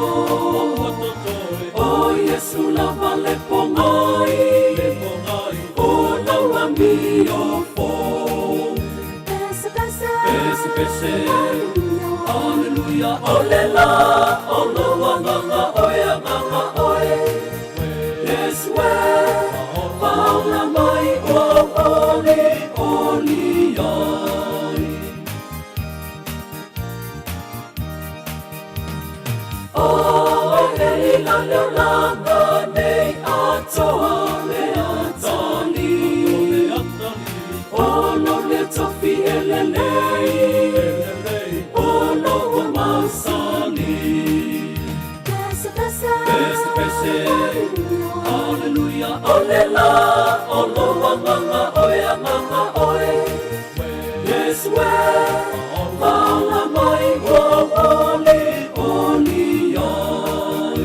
O Iesu lava le pogai, o lau amio fo. Pese, pese, pese, pese, Aleluia, o le la, o lo agaga oe, agaga oe. Yes, we, paola mai ua oli, oli ai. O hei la leo langa nei atoa le atali. O lo le tofi e lelei, o lo ua mausali. Pese, pese, pese, pese, Aleluia, o le la, o lo agaga oe, agaga oe. Yes, we, paola mai ua oli, oli ai.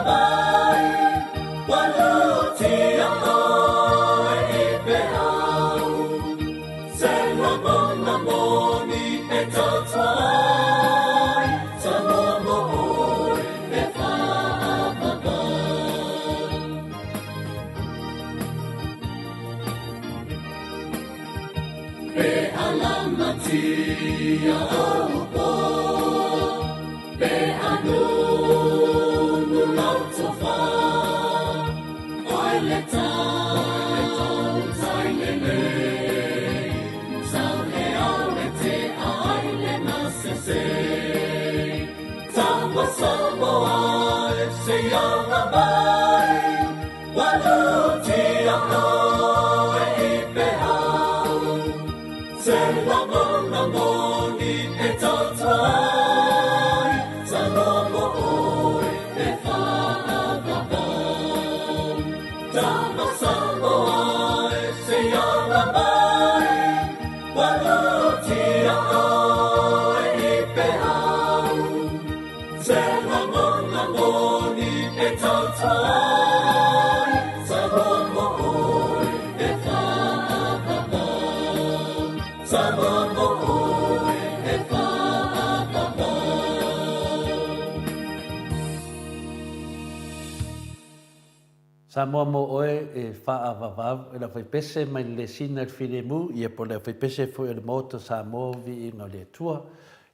mai, ua lutia oe i peau. Se lagona moni e tautua ai, Samoa mo oe e faavavau. Pe alamatia ou po, pe anunu lau tofa, Oe le tautai lelei, sau he ao e te ai le masese. Tama Samoa e se ianga mai, ua lutia oe i peau. Se lagona moni e tautua ai, Samoa mo oe e faavavau. Tama Samoa e se ianga mai, ua lutia oe i peau. Se lagona moni e tautua ai, Samoa mo oe e faavavau. Samoa mo oe e faavavau. Samoa mo oe e faavavau e le aufaipese mai le lesina i le filemu, ia po o le aufaipese foi o le Maota Samoa Viiga o le Atua.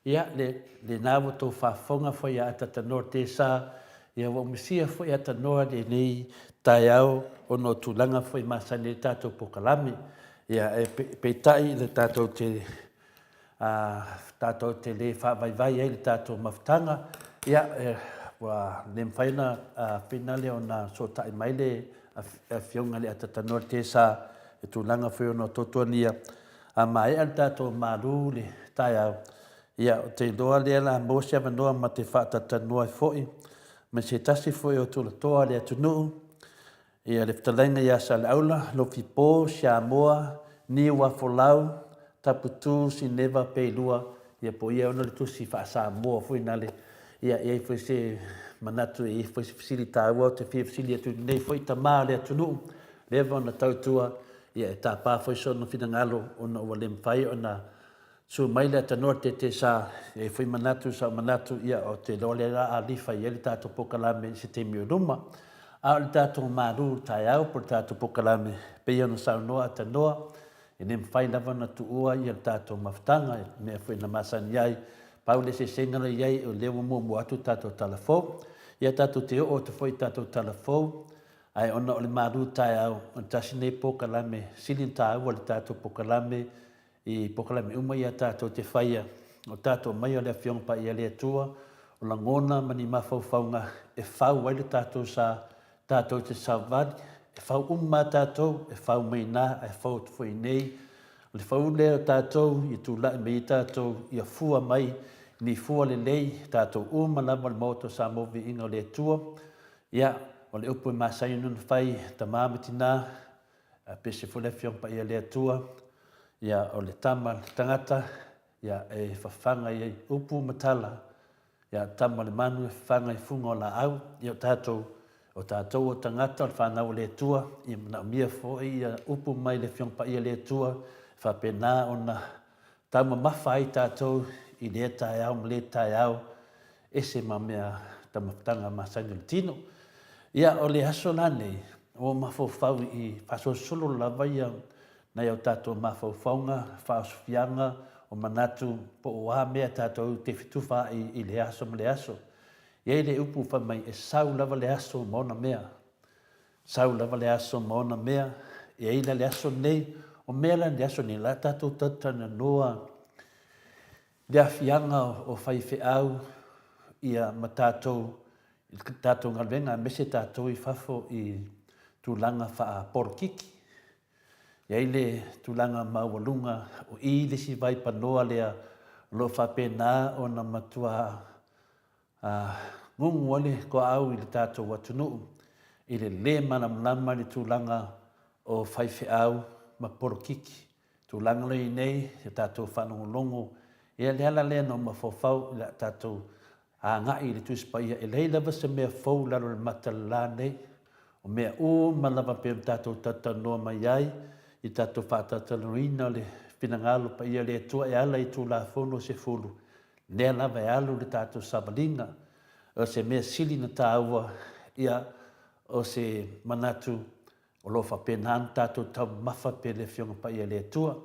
Ia, le, lena ua tou faafofoga foi ia Atatanoa Tesa, ia ua umisia foi Atanoa lenei taeao ona o tulaga foi masani ai le tatou pokalame. Ia, e peitai le tatou te ā, tatou te lē faavaivai ai le tatou mafutaga, ia, ua le mafai ona finale ona sootai mai le Afioga i le Atatanoa Tesa i tulaga foi ona tuatuagia, a maea le tatou malu le taeao, ia, ou te iloa lea la maua se avanoa ma te faatatalanoa ai foi ma se tasi foi o tulatoa o le atunuu, Ia le fetalaiga ia Saleaula, Lofipo, Siamoa, Niuafolau, Taputu, Sineva, Peilua, ia po o ia ona le tusi faa-Samoa foi na le, ia e i ai foi se manatu e i ai foi se fesili taua ou te fia fesili atu i lenei foi tama o le atunuu, leva ona tautua, ia e tapa foi sona finagalo ona ua le mafai ona Susu mai le atanoa le tete sa i ai foi manatu sa ou manatu ia ou te iloa lea la a lifa i ai le tatou pokalame i se taimi o luma. A o le tatou malu taeao po o le tatou pokalame pei ona saunoa atanoa e le mafai lava ona tuua ia le tatou mafutaga i mea foi na masani ai. Pau le eseesega la i ai o lea ua muamua atu le tatou tala fou. Ia tatou te oo atu foi i tatou tala fou ae ona o le malu taeao o le tasi nei pokalame sili ona taua le tatou pokalame I pokalame uma ia tatou te faia, o tatou mai o le Afioga Paia le Atua, o lagona ma ni mafaufauga e fau ai le tatou sa, tatou te savali, e fau uma a tatou, e fau mai ina ae fau atu foi i O le fau lea o tatou ia tulai mai ai tatou ia fua mai ni fua lelei, tatou uma lava o le Maota o Samoa Viiga o le Atua. Ia, o le upu e masani ona fai, tama ma tina, A pese foi le Afioga Paia le Atua, ia o le tama le tagata, ia e fafaga i ai upu ma tala, ia tama le manu e fafaga i fuga o laau, ia o tatou, o tatou o tagata o le fanau a le Atua, ia manaomia foi ia upu mai le Afioga Paia le Atua, e faapena ona taumamafa ai tatou i lea taeao ma lea taeao, ese ma mea taumafataga masani o le tino. Ia, o le aso la nei, ua mafaufau i faasolosolo lava ia nai o tatou mafaufauga, faaosofiaga o manatu po o a mea tatou te fetufaai i le aso ma le aso. E i ai le upu fai mai, e sau lava le aso ma ona mea. Sau lava le aso ma ona mea. E i ai la le aso lenei, o mea la le aso lenei, la tatou talatalanoa le aafiaga o faifeau ia ma tatou i le tatou galuega aemaise tatou i fafo i tulaga faapolokiki. E i ai le tulaga maualuga o i le isi vaipanoa lea o lo o faapena ona matua gugu ai le toaau i le tatou atunuu i le le malamalama i le tulaga o faifeau ma polokiki. Tulaga lea i nei, ia tatou faalogologo, ia le ala lea na ou mafaufau i la tatou Agai i le Tusi Paia, e leai lava se mea fou i lalo o le mata le la nei. O mea uma lava pei ona tatou talatalanoa mai ai i tatou faatalatalanoaina o le finagalo paia o le Atua e ala i Tulafono se fulu, lea lava e alu le tatou savaliga. O se mea sili na taua, ia, o se manatu o lo o faapena ona tatou taumamafa pea i le Afioga Paia a le Atua.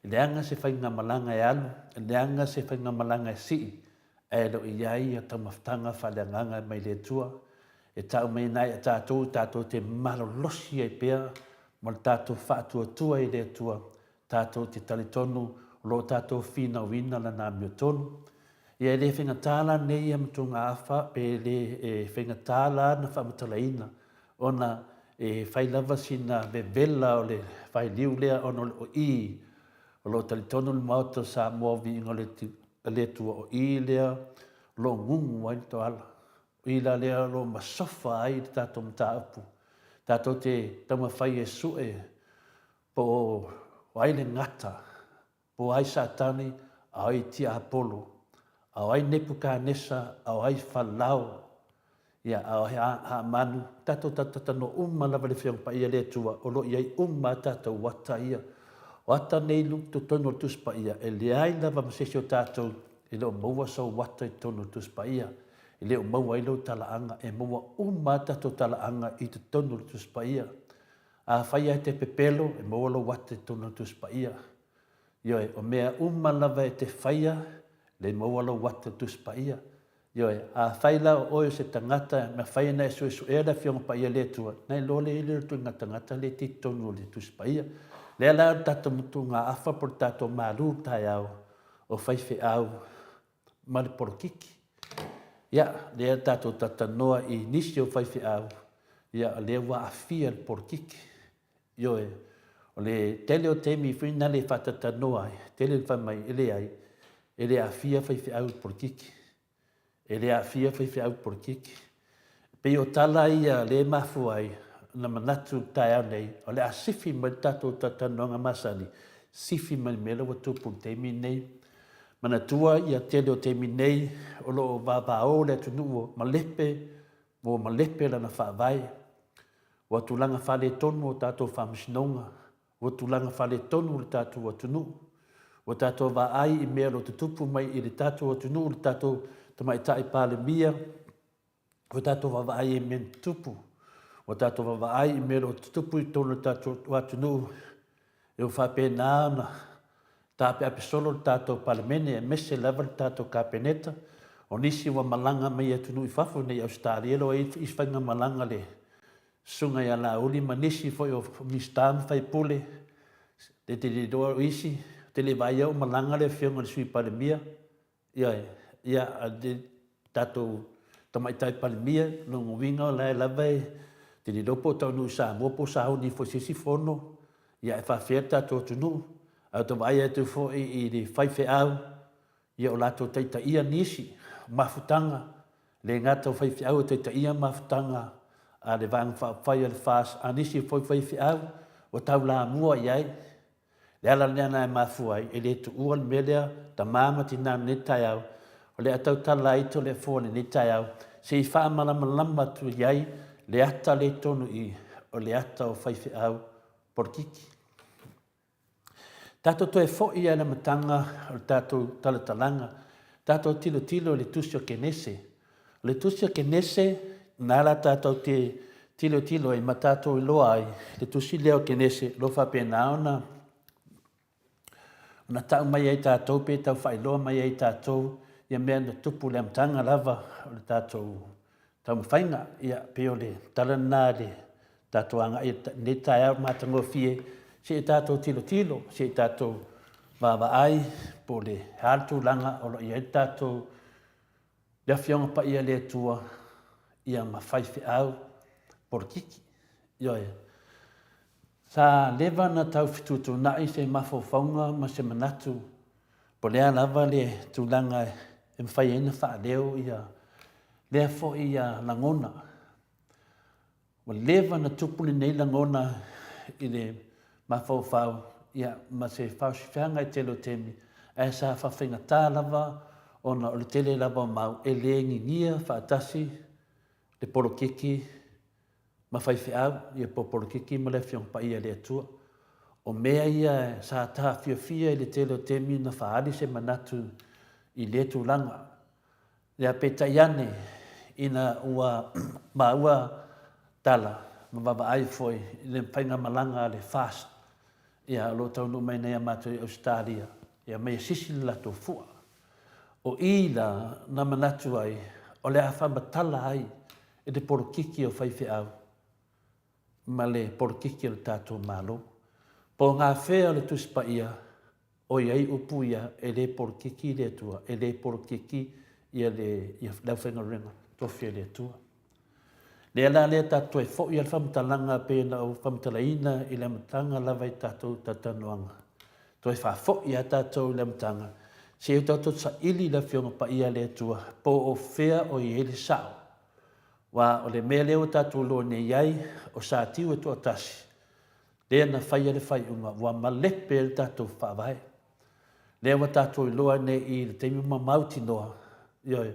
E leaga se faigamalaga e alu, e leaga se faigamalaga e sii, ae le o i ai ia taumafataga faaleagaga mai le Atua e tau mai ai ia tatou, tatou te malolosi ai pea ma le tatou faatuatua i le Atua, tatou te talitonu o lo o tatou finauina Lana amiotonu. Ia e le faigata la nei ia matugaafa pe le e faigata la na faamatalaina ona e fai lava sina vevela o le failiu lea ona o le oʻī o lo o talitonu le Maota o Samoa o viiga o le Atua o i lea o lo o gugu ai le toala. O i la lea o lo o masofa ai le tatou mataupu. Tatou te taumafai e sue po o ai le gata, po o ai Satani, a o ai Tiapolo, a o ai Nepukanesa, a o ai Falao, Ia, a o Hamanu, tatou tatatanoa uma lava i le Afioga Paia le Atua, o lo o i ai uma a tatou ata ia. O ata nei i totonu o le Tusi Paia, e leai lava ma se isi o tatou e le o maua sou ata i totonu o le Tusi Paia, e le o maua ai lou talaaga, e maua uma a tatou talaaga i totonu o le Tusi Paia. Afai lava e te pepelo, e maua lou ata i totonu o le Tusi Paia. Ioe, o mea uma lava e te faia, le maua lou ata i le Tusi Paia. Ioe, afai la o oe o se tagata e mafai ona e suesuea le Afioga Paia a le Atua, na iloa lea i le ituaiga tagata lea e te i totonu o le Tusi Paia. Lea la o le tatou matuugaafa po o le tatou malu taeao o faifeau ma le polokiki. Ia, lea tatou talatalanoa i nisi o faifeau, ia, lea ua aafia le polokiki. Ioe, o le tele o taimi foi na le faatalatanoa ai, tele le fai mai, e leai, e le aafia faifeau i le polokiki. E le aafia faifeau i le polokiki. E pei o tala ia lea e mafua ai ona manatu i le taeao nei, o le a sifi mai le tatou talatalanoaga masani, sifi mai le mea lea ua tupu i le taimi lenei. Manatua ia tele o taimi nei o lo o vavao le atunuu o malepe, ua malepe lana faavae. Ua tulaga faaletonu o tatou faamasinoga, ua tulaga faaletonu le tatou atunuu. Ua tatou vaai i mea o lo o tutupu mai i le tatou atunuu, le tatou Tamaitai Palemia, ua tatou vaavaai i mea na tutupu. Ua tatou vaavaai i mea o lo o tutupu i totonu o le tatou atunuu, e ua faapena ona taapeape solo le tatou Palemene, aemaise lava le tatou Kapeneta. O nisi ua malaga mai i atunuu i fafo, nei Ausetalia, o lo o i ai isi faigamalaga a le Susuga ia Laauli ma nisi foi o Minisita ma Faipule, e te le iloa o isi, ou te le vaai o malaga le Afioga i le Sui Palemia, ioe, ia, le tatou Tamaitai Palemia, lona uiga o la e lava e, ou te le iloa po o taunuu i Samoa po o sauni foi i se isi fono, ia ae faafefea le tatou atunuu. Ae ou te vaai atu foi i le faifeau, Ia o latou taitaia nisi mafutaga, le gata o faifeau e taitaia mafutaga a le Vaega Faaupufai a le FAST, a nisi foi faifeau ua taulamua i ai. Le ala lea na e mafua ai, e le tuua le mea lea, tama ma tina i lenei taeao, o le a tautala ai Toleafoa i lenei taeao, se i faamalamalama atu i ai le ata lea i totonu i i, o le ata o faifeau polokiki. Tatou toe foi i le amataga o le tatou talatalaga, tatou tilotilo i le Tusi o Kenese. O le Tusi o Kenese, na la tatou te tilotilo ai ma tatou iloa ai le Tusi lea o Kenese, o lo o faapena ona ona tau mai ai tatou pe tau faailoa mai ai tatou ia mea na tupu i le amataga lava o le tatou taumafaiga. Ia, pei o le tala lena i le tatou agai i lenei taeao matagofie, se i tatou tilotilo, se i tatou vaavaai po o le a le tulaga o lo o i ai le tatou le Afioga Paia a le Atua ia ma faifeau polokiki. Ioe. Sa leva ona tau fetuutuunai se mafaufauga ma se manatu po o le a lava le tulaga e mafai ai ona faaleo ia lea foi lagona. Ua leva ona tupu lenei lagona i le mafaufau ia ma se faaosofeaga i tele o taimi, ae sa faafaigata lava Ona o le tele lava o mau e le gigia faatasi le polokiki ma faifeau, ia po o polokiki ma le Afioga Paia a le Atua. O mea ia sa taofiofia i le tele o taimi na faaali se manatu i lea tulaga. Ia peitai ane, ina ua maua tala ma vaavaai foi i le faigamalaga a le FAST, ia o lo o taunuu mai nei a matou i Ausetalia, ia ma ia sisi le latou fua. O i la na manatu ai o le a faamatala ai i le polokiki o faifeau ma le polokiki o le tatou Malo. Po o gafea o le Tusi Paia o i ai upu ia e le polokiki le Atua, e le polokiki ia le, ia le aufaigaluega tofi a le Atua. Lea la lea tatou toe foi a le faamatalaga pei ona ou faamatalaina i le amataga lava i tatou talatalanoaga. Toe faafoi a tatou i le amataga, se i o tatou saili i le Afioga Paia a le Atua po o fea o i ai le sao. Aua o le mea lea ua tatou iloa nei ai, o Satiu e toatasi, lea na faia le faaiuga ua malepe ai le tatou Faavae. Lea ua tatou iloa nei i le taimi ma mautinoa, ioe,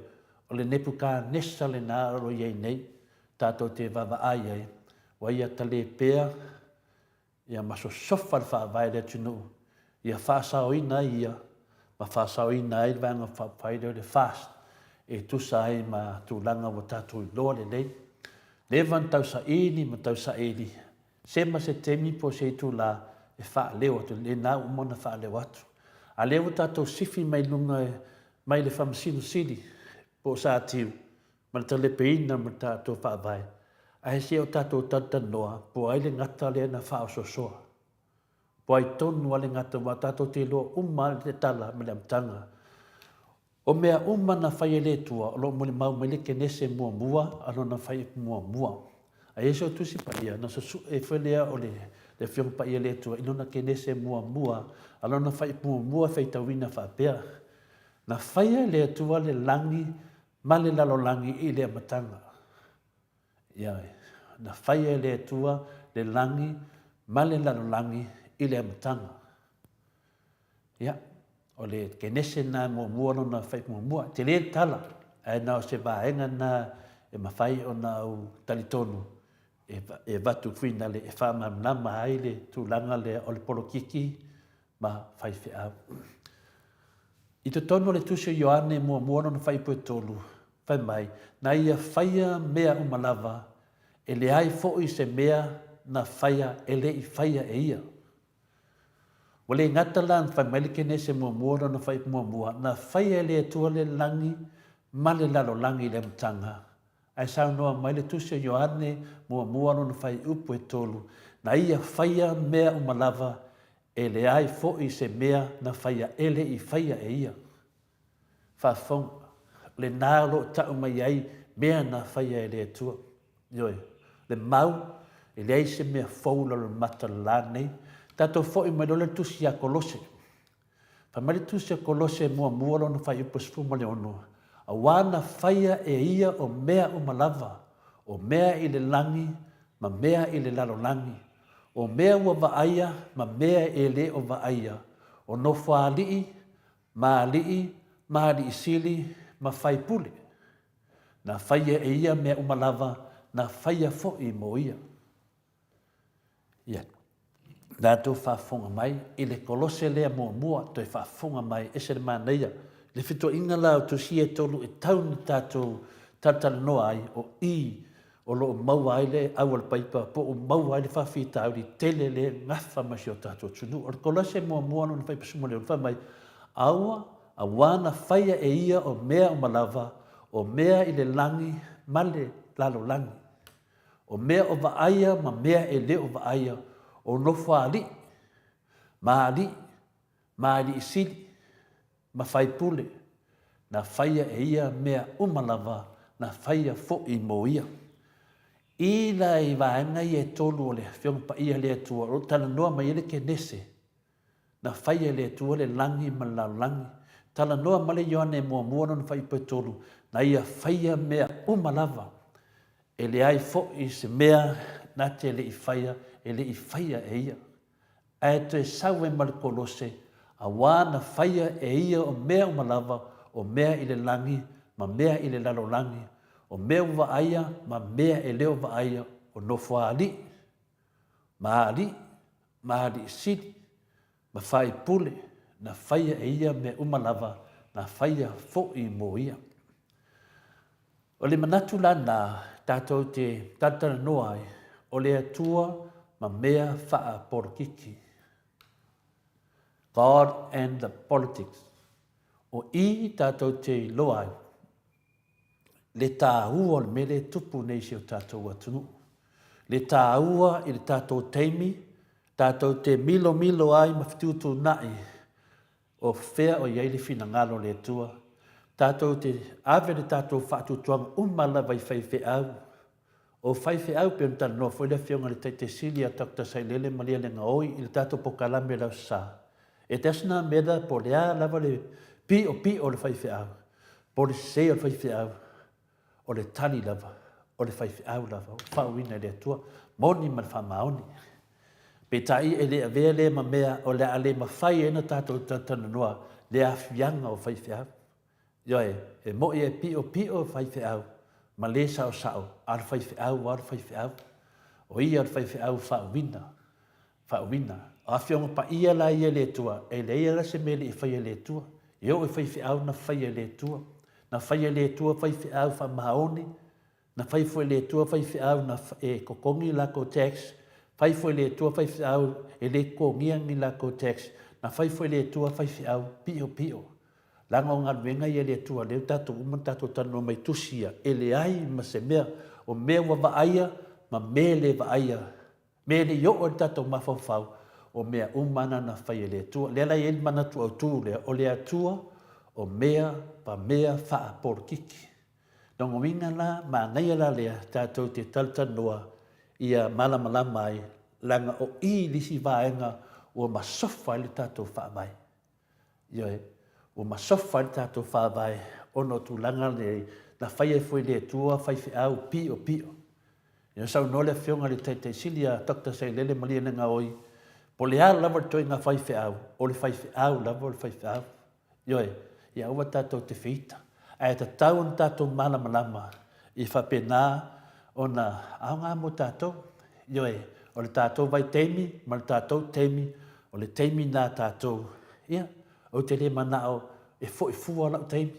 o le Nepukanesa lena o lo o i ai nei, tatou te vaavaai ai, ua ia talepea ia ma sosofa le faavae i le atunuu, ia faasaoina ai ia ma faasaoina ai le Vaega Faaupufai lea o le FAST e tusa ai ma tulaga ua tatou iloa lelei. Leva ona tausaili ma tausaili, se ma se taimi po o se itulā e faaleo atu, lena ua uma ona faaleo atu. A lea ua tatou sifi mai luga mai le Faamasino Sili po o Satiu ma le talepeina ma le tatou Faavae, ae se o tatou talatalanoa po o ai le gata lea na faaosoosoa. Po o ai tonu lava le gata aua tatou te iloa uma lava le tala ma le amataga. O mea uma na fai e le Atua o lo o molimau mai le Kenese muamua a Lona Faiupu muamua. A i ai so Tusi Paia, na susue foi lea o le Afioga Paia le Atua i Lona Kenese muamua a Lona Faiupu muamua e faitauina faapea, Na faia e le Atua le lagi ma le lalolagi i le amataga. Ioe, na faia e le Atua le lagi ma le lalolagi i le amataga. Ia, o le Kenese lena e muamua lona faipu muamua. E tele le tala, ae na o se vaega lena e mafai ona ou talitonu e avatu fuinale e faamalamalama ai le tulaga lea o le polokiki ma faifeau. I totonu o le Tusi o Ioane muamua lona fuaiupu e 3, fai mai, Na ia faia mea uma lava, e leai foi se mea na faia e le i faia e ia. Ua le gata la na fai mai le Kenese muamua lona fuaiupu muamua, na faia e le Atua le lagi ma le lalolagi i le amataga. Ae saunoa mai le Tusi o Ioane muamua lona fuaiupu e 3, na ia faia mea uma lava, e leai foi se mea na faia e le i faia e ia. Faafofoga, o lena o lo o tau mai ai mea na faia e le Atua. Ioe, le mau, e leai se mea fou i lalo o le mata o le la lenei. Tatou foi mai loa le tusi ia Kolose. Fai mai le tusi a Kolose muamua lona fuaiupu 16, Auā na faia e ia o mea uma lava, o mea i le lagi ma mea i le lalolagi, o mea ua vaaia ma mea e le o vaaia, o nofoaali'i ma alii ma alii sili ma faipule. Na faia e ia mea uma lava, na faia foi mo ia. Ia, latou faafofoga mai i le Kolose lea muamua, toe faafofoga mai, ese le manaia. Le fetoaiga la o tusi e tolu e tau ni tatou talatalanoa ai, o i o lo o maua ai le au a le paipa po o maua ai le faafitauli tele lea e gafa ma si o tatou atunuu. O le Kolose muamua lona 56, fai mai, Aua, auā na faia e ia o mea uma lava, o mea i le lagi ma le lalolagi, o mea o vaaia ma mea e le o vaaia, o nofoaali'i, ma alii, ma alii sili, ma faipule, na faia e ia mea uma lava, na faia foi mo ia. I la i vaega ia e tolu o le Afioga Paia a le Atua, o lo o talanoa mai ai le Kenese, na faia e le Atua le lagi ma le lalolagi. Talanoa mai le Ioane muamua lona fuaiupu e 3, na ia faia mea uma lava, e leai foi se mea na te le i faia, e le i faia e ia. Ae toe sau ai ma le Kolose, auā na faia e ia o mea uma lava, o mea i le lagi ma mea i le lalolagi, o mea ua vaaia ma mea e le o vaaia, o nofoaali'i, ma alii, ma alii sili, ma faipule, na faia e ia mea uma lava, na faia fo'i mo ia. O le manatu la na tatou te talatalanoa ai, o le Atua ma mea faapolokiki. God and the politics. O i tatou te iloa ai le tāua o le mea lea e tupu nei i si o tatou atunuu. Le tāua i le tatou taimi, tatou te milomilo ai ma fetuutuunai o fea o i ai le finagalo o le Atua. Tatou te ave le tatou faatuatuaga uma lava i faifeau. O faifeau, pei ona talanoa foi le Afioga i le Taitai Sili ia Doctor Sailele Malielegaoi i le tatou polokalame i le Aso Sa, e does not matter po o le a lava le piopio o le faifeau, po o le sese o le faifeau, o le tali lava, o le faifeau lava, ua faauuina e le Atua, moni ma le faamaoni. Peitai e le avea lea ma mea o le a le mafai ai ona tatou talatalanoa le aafiaga o faifeau. Ioe, e moʻi e piʻopiʻo faifeau ma le saosao, a o le faifeau lava o le faifeau. O ia o le faifeau faauuina, faauuina. O Afioga Paia la ia i le Atua, e leai la se mea e le i faia e le Atua. E oo i faifeau na faia e le Atua. Na faia e le Atua faifeau faamaoni, na fai foi e le Atua faifeau na e totogi latou tax, fai foi e le Atua faifeau e le totogia ni latou tax, na fai foi e le Atua faifeau piopio. Leaga o galuega ia a le Atua lea ua tatou uma ona tatou talanoa mai tusi ia, e leai ma se mea, o mea ua vaaia ma mea le vaaia, mea e le i oo i le tatou mafaufau, o mea uma na na fai e le Atua. Lea la e i ai le manatu autu lea, o le Atua o mea pa mea faapolokiki. Lona uiga la, manaia la lea tatou te talatalanoa ia malamalama ai, leaga o i le isi vaega ua masofa ai le tatou Faavae. Ioe, ua masofa ai le tatou Faavae ona o tulaga nei na fai ai foi e le Atua faifeau piopio. Ia saunoa le Afioga i le Taitai Sili ia Doctor Sailele Malielegaoi, po o le a lava le ituaiga faifeau, o le faifeau lava o le faifeau. Ioe, ia aua tatou te feita, ae tatau ona tatou malamalama i faapena ona aoga mo tatou. Ioe, o le tatou vaitaimi ma le tatou taimi, o le taimi na tatou. Ia, ou te le manao e foi fua lau taimi.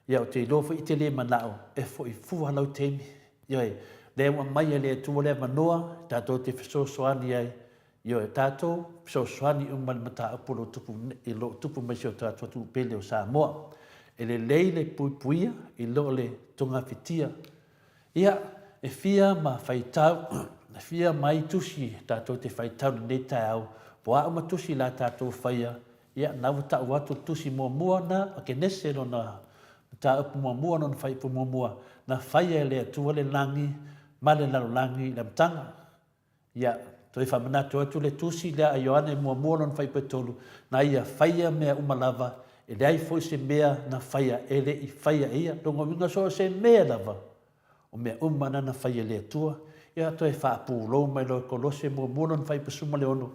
Ia, ou te iloa foi e te le manao e foi fua lau taimi. Ioe, lea ua aumai e le Atua le avanoa tatou te fesoasoani ai. Ioe, tatou fesoasoani uma i le mataupu o lo o tupu, i lo o tupu mai si o tatou atunuu pele o Samoa. E lelei le puipuia i lo le togafitia. Ia, e fia ma faitau, e fia mai tusi tatou te faitau i lenei taeao, po o a uma tusi la tatou faia, ia, na ua tau atu le tusi muamua na a Kenese lona mataupu muamua, lona faaiupu muamua, na faia e le Atua le lagi ma le lalolagi i le amataga. Ia, toe faamanatu atu le tusi lea a Ioane muamua lona faaipoetolu, na ia faia mea uma lava, e leai foi se mea na faia e le i faia e ia. Lona uiga so o se mea lava, o mea uma na na faia e le Atua. Ia, toe faapulou mai loa e Kolose muamua lona faaiposuma le 6,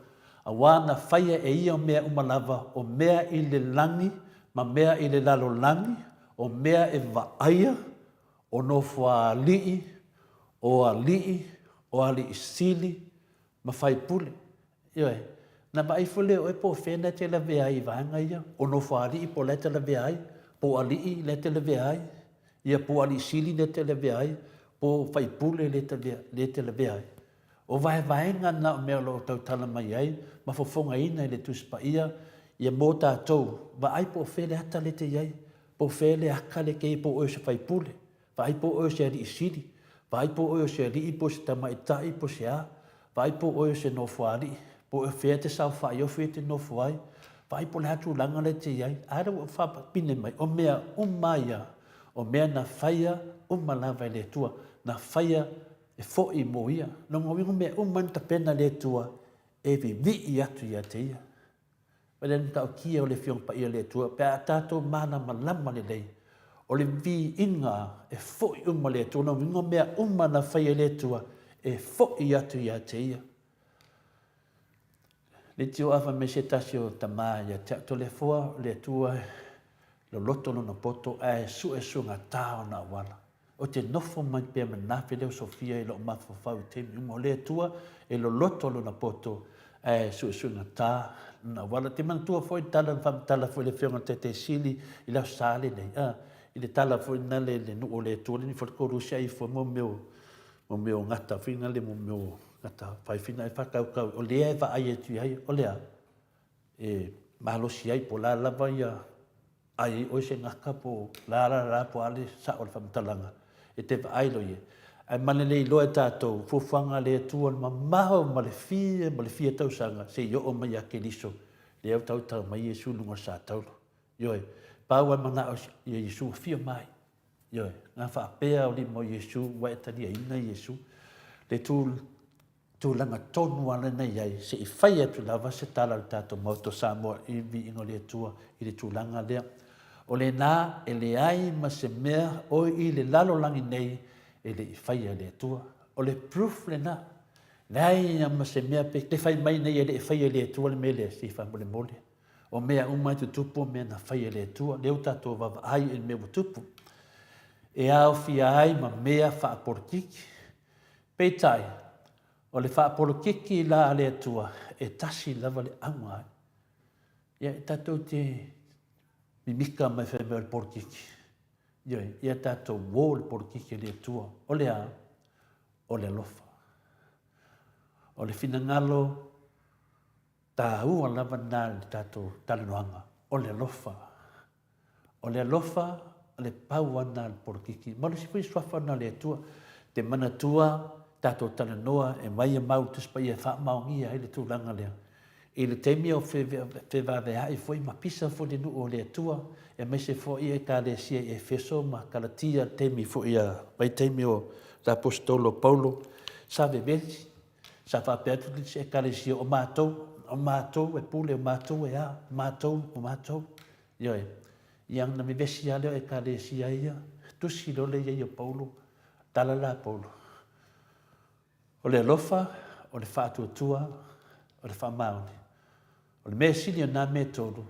Auā na faia e ia mea uma lava, o mea i le lagi ma mea i le lalolagi, o mea e vaaia, o nofoaali'i, o alii, o alii sili, ma faipule. Ioe. Na vaai foi lea o oe po o fea na te lavea ai i vaega ia, o nofoaali'i po o la e te lavea ai, po o alii la e te lavea ai, ia po o alii sili la e te lavea ai, po o faipule lea e te lavea ai. O vaevaega na o mea o lo o tautala mai ai ma fofogaina e le Tusi Paia ia mo tatou, vaai po o fea le ata lea e te i ai, po o fea le aka lea e te i ai, po o oe o se faipule, Vaai po o oe o se alii sili, vaai po o oe o se alii po o se tamaitai po o se a, vaai po o oe o se nofoalii, po o fea e te saofai o fea e te nofo ai, vaai po o le a tulaga la e te i ai. A lea ua faapine mai, o mea uma ia, o mea na faia uma lava e le Atua, na faia e foi mo ia. Lona uiga o mea uma na tapena e le Atua e vivii atu ia te ia. O le matautia o le Afioga Paia le Atua, pe a tatou malamalama lelei, o le viiga e foi uma le Atua, lona uiga o mea uma na faia e le Atua, e foi atu ia te Ia. Leitio afa me se tasi o tama ia te au Toleafoa, o le Atua. loloto lona poto ae suesuegata ona auala. Ou te nofo mai pea ma nafe leo Sofia i lou mafaufau i taimi uma. O le Atua e loloto lona poto ae suesuegata lona auala. Ou te manatua foi le tala na faamatala foi e le Afioga i le Taitai Sili i le Aso Sa lenei, a, i le tala foi lena le, le nuu o le Atua lenei foi le Koluse ai foi mo mea o, mo mea o gata foi na le mo mea o gata faifina e faatautau o lea e vaai atu i ai, o le a? E malosi ai po o le a lava ia ai ai oe se gata po o la la la po o a le sao o le faamatalaga e te vaai loa i ai. Ae male le iloa e tatou fuafuaga a le Atua le mamao ma le fia ma le fia tausaga se i oo mai ia Keriso lea ua tautau mai Iesu i luga o le satauro. Ioe, pau lava le manao ia Iesu afio mai. Ioe, na faapea o lima o Iesu ua e taliaina Iesu. Le tu tulaga tonu lava lena e i ai, se i fai atu lava se tala a le tatou Maota o Samoa i le viiga o le Atua i le tulaga lea. O lena e leai ma se mea o i le lalolagi nei e le i faia e le Atua. O le proof lena. Leai lava ma se mea pe te fai mai nei e le i faia e le Atua le mea lea, se i faamolemole. O mea uma e tutupu o mea na faia e le Atua, lea ua tatou vaavaai i le mea ua tupu. E aofia ai ma mea faapolokiki. Peitai, o le faapolokiki la a le Atua, e tasi lava le auga ai. Ia, e tatou te mimika mai fai mai o le polokiki. Ioe, ia tatou uo le polokiki a le Atua. O le a? O le alofa. O le finagalo taua lava lena i le tatou talanoaga, o le alofa. O le alofa, o le pau lava lena o le polokiki. Ma o le isi foi suafa lena o le Atua, te manatua tatou talanoa e aumai mau i le Tusi Paia e faamaonia ai le tulaga lea. I le taimi o fevaveai foi ma pisa foi le nuu o le Atua, aemaise foi Ekalesia i Efeso ma Kalatia i le taimi foi a vaitaimi o le Aposetolo o Paulo, sa vevesi, sa faapea atu le isi Ekalesia, o matou, o matou e pule, o matou e a, o matou, o matou. Ioe. Ia ona vevesi lava lea o Ekalesia ia, tusi loa le i ai o Paulo, tala la a Paulo, O le alofa, o le faatuatua, o le faamaoni. O le mea sili o nā mea e tolu,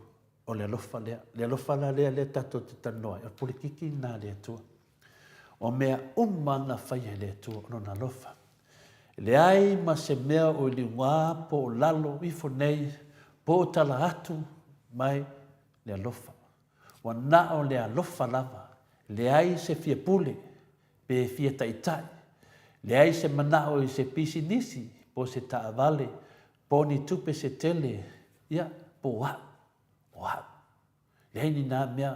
o le alofa lea. Le alofa la lea lea tatou te talanoa ai, o le polikiki lena a le Atua. O mea uma na faia e le Atua o lona alofa. E leai ma se mea o i liuga po o lalo ifo nei, po o tala atu mai le alofa. Ua na o le alofa lava, leai se fia pule, pe fia taitai, leai se manao i se pisinisi, po se taavale, po ni tupe se tele, ia, po o au, o au. Leai ni nā mea,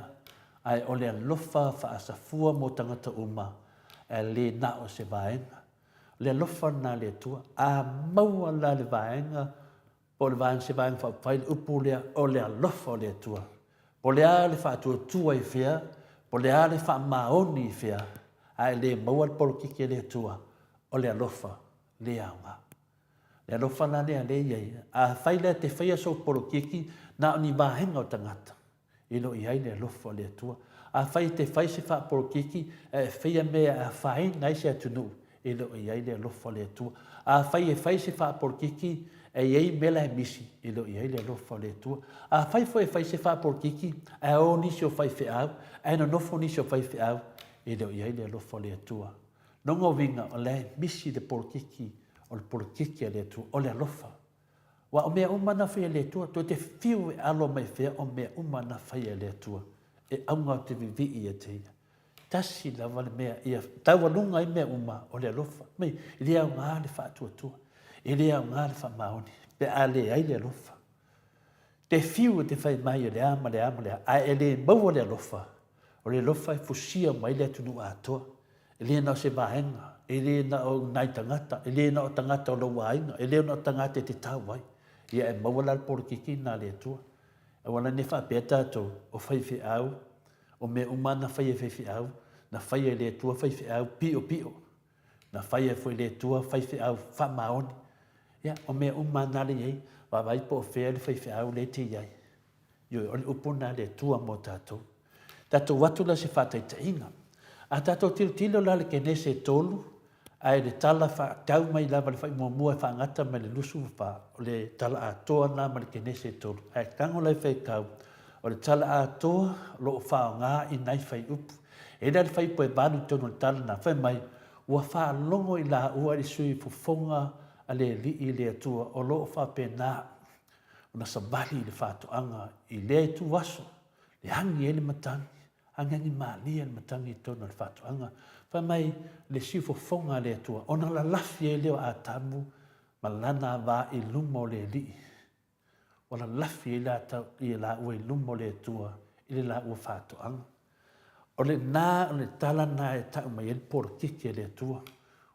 ae o le alofa faasafua mo tagata uma, ae le na o se vaega. O le alofa lena a le Atua. A maua la le vaega, po o le vaega, se vaega faaupufai, le upu lea, o le alofa o le Atua. Po o le a le faatuatua i fea, po o le a le faamaoni i fea, ae le maua le polokiki a le Atua, o le alofa le aoga. Le alofa la lea lea e i ai, afai la e te faia sou polokiki na o ni vaega o tagata, e le o i ai le alofa o le Atua. Afai e te fai se faapolokiki ae e faia mea e afaina ai se atunuu, e le o i ai le alofa o le Atua. Afai e fai se faapolokiki ae i ai mea la e misi, e le o i ai le alofa o le Atua. Afai foi e fai se faapolokiki ae o nisi o faifeau, ae nonofo nisi o faifeau, e le o i ai le alofa o le Atua. Lona uiga, o la e misi le polokiki, o le polokiki a le Atua, o le alofa. Aua o mea uma na faia e le Atua, toe te fiu e alo mai fea o mea uma na faia e le Atua, e auga o te vivii ia te ia. Tasi lava le mea ia taualuga ai mea uma, o le alofa. Mai, e le aoga le faatuatua, e le aoga le faamaoni, pe a leai le alofa. Te fiu e te fai mai o le a ma le a ma le a, ae e le maua le alofa, o le alofa e fusia mai le atunuu atoa. E le na o se vaega, e le na o nai tagata, e le na o tagata o lou aiga, e le na o tagata e te tau ai. Ia e maua la le polokiki lena a le Atua. Aua la ne i faapea tatou, o faifeau, o mea uma lava na faia e faifeau, na faia e le Atua faifeau piopio, na faia foi e le Atua faifeau faamaoni. Ia, o mea uma lava na le i ai, vaavaai po o fea le faifeau lea e te i ai. Ioe, o le upu lena a le Atua mo tatou. Tatou atu la se faataitaiga. A tatou tilotilo la i le Kenese 3, ae le tala faatau mai lava le fai muamua e faagata mai le 24, o le tala atoa lena ma le Kenese 3. Ae tago la i faitau, O le tala atoa o lo o faaaoga i nai fuaiupu. E i ai la le fuaiupu e valu i totonu o le tala na, fai mai, Ua faalogo i laua i le sui fofoga a le Alii le Atua o lo o faapena ona savali i le faatoaga i lea ituaso, le agi ai le matagi, agiagi malie le matagi i totonu o le faatoaga. Fai mai le siufofoga a le Atua, ona lalafi ai lea o Atamu ma lana va i luma o le Alii. Ua lalafi ai latou i laua i luma o le Atua i le laua faatoaga. O lena o le tala na e tau mai ai le polokiki a le Atua,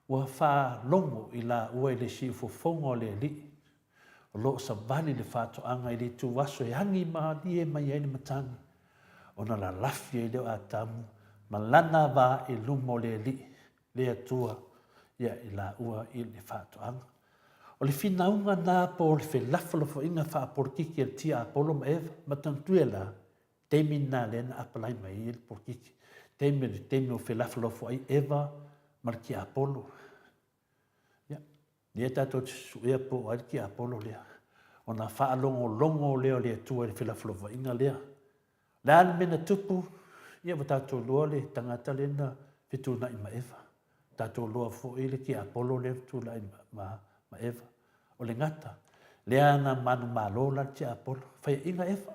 ua faalogo i laua i le siufofoga o le Alii. O lo o savali le faatoaga i le ituaso e agi malie mai ai le matagi, ona lalafi ai lea o Atamu ma lana va i luma o le Alii, le Atua, ia i laua i le faatoaga. O le finauga na po o le felafolafoaiga faapolokiki a le tiapolo ma Eva, ma tanatua la, taimi lena lea na apalai mai ai le polokiki, taimi o le taimi o felafolafoai Eva ma le tiapolo. Ia, lea tatou te suea po o ai le tiapolo lea, ona faalogologo lea o le Atua i le felafolafoaiga lea. O le a le mea na tupu? Ia ua tatou iloa le tagata lea na fetuunai ma Eva. Tatou iloa foi le tiapolo lea na fetuunai ma, ma Eva. O le gata, lea na manumalo la le tiapolo, faiaina Eva.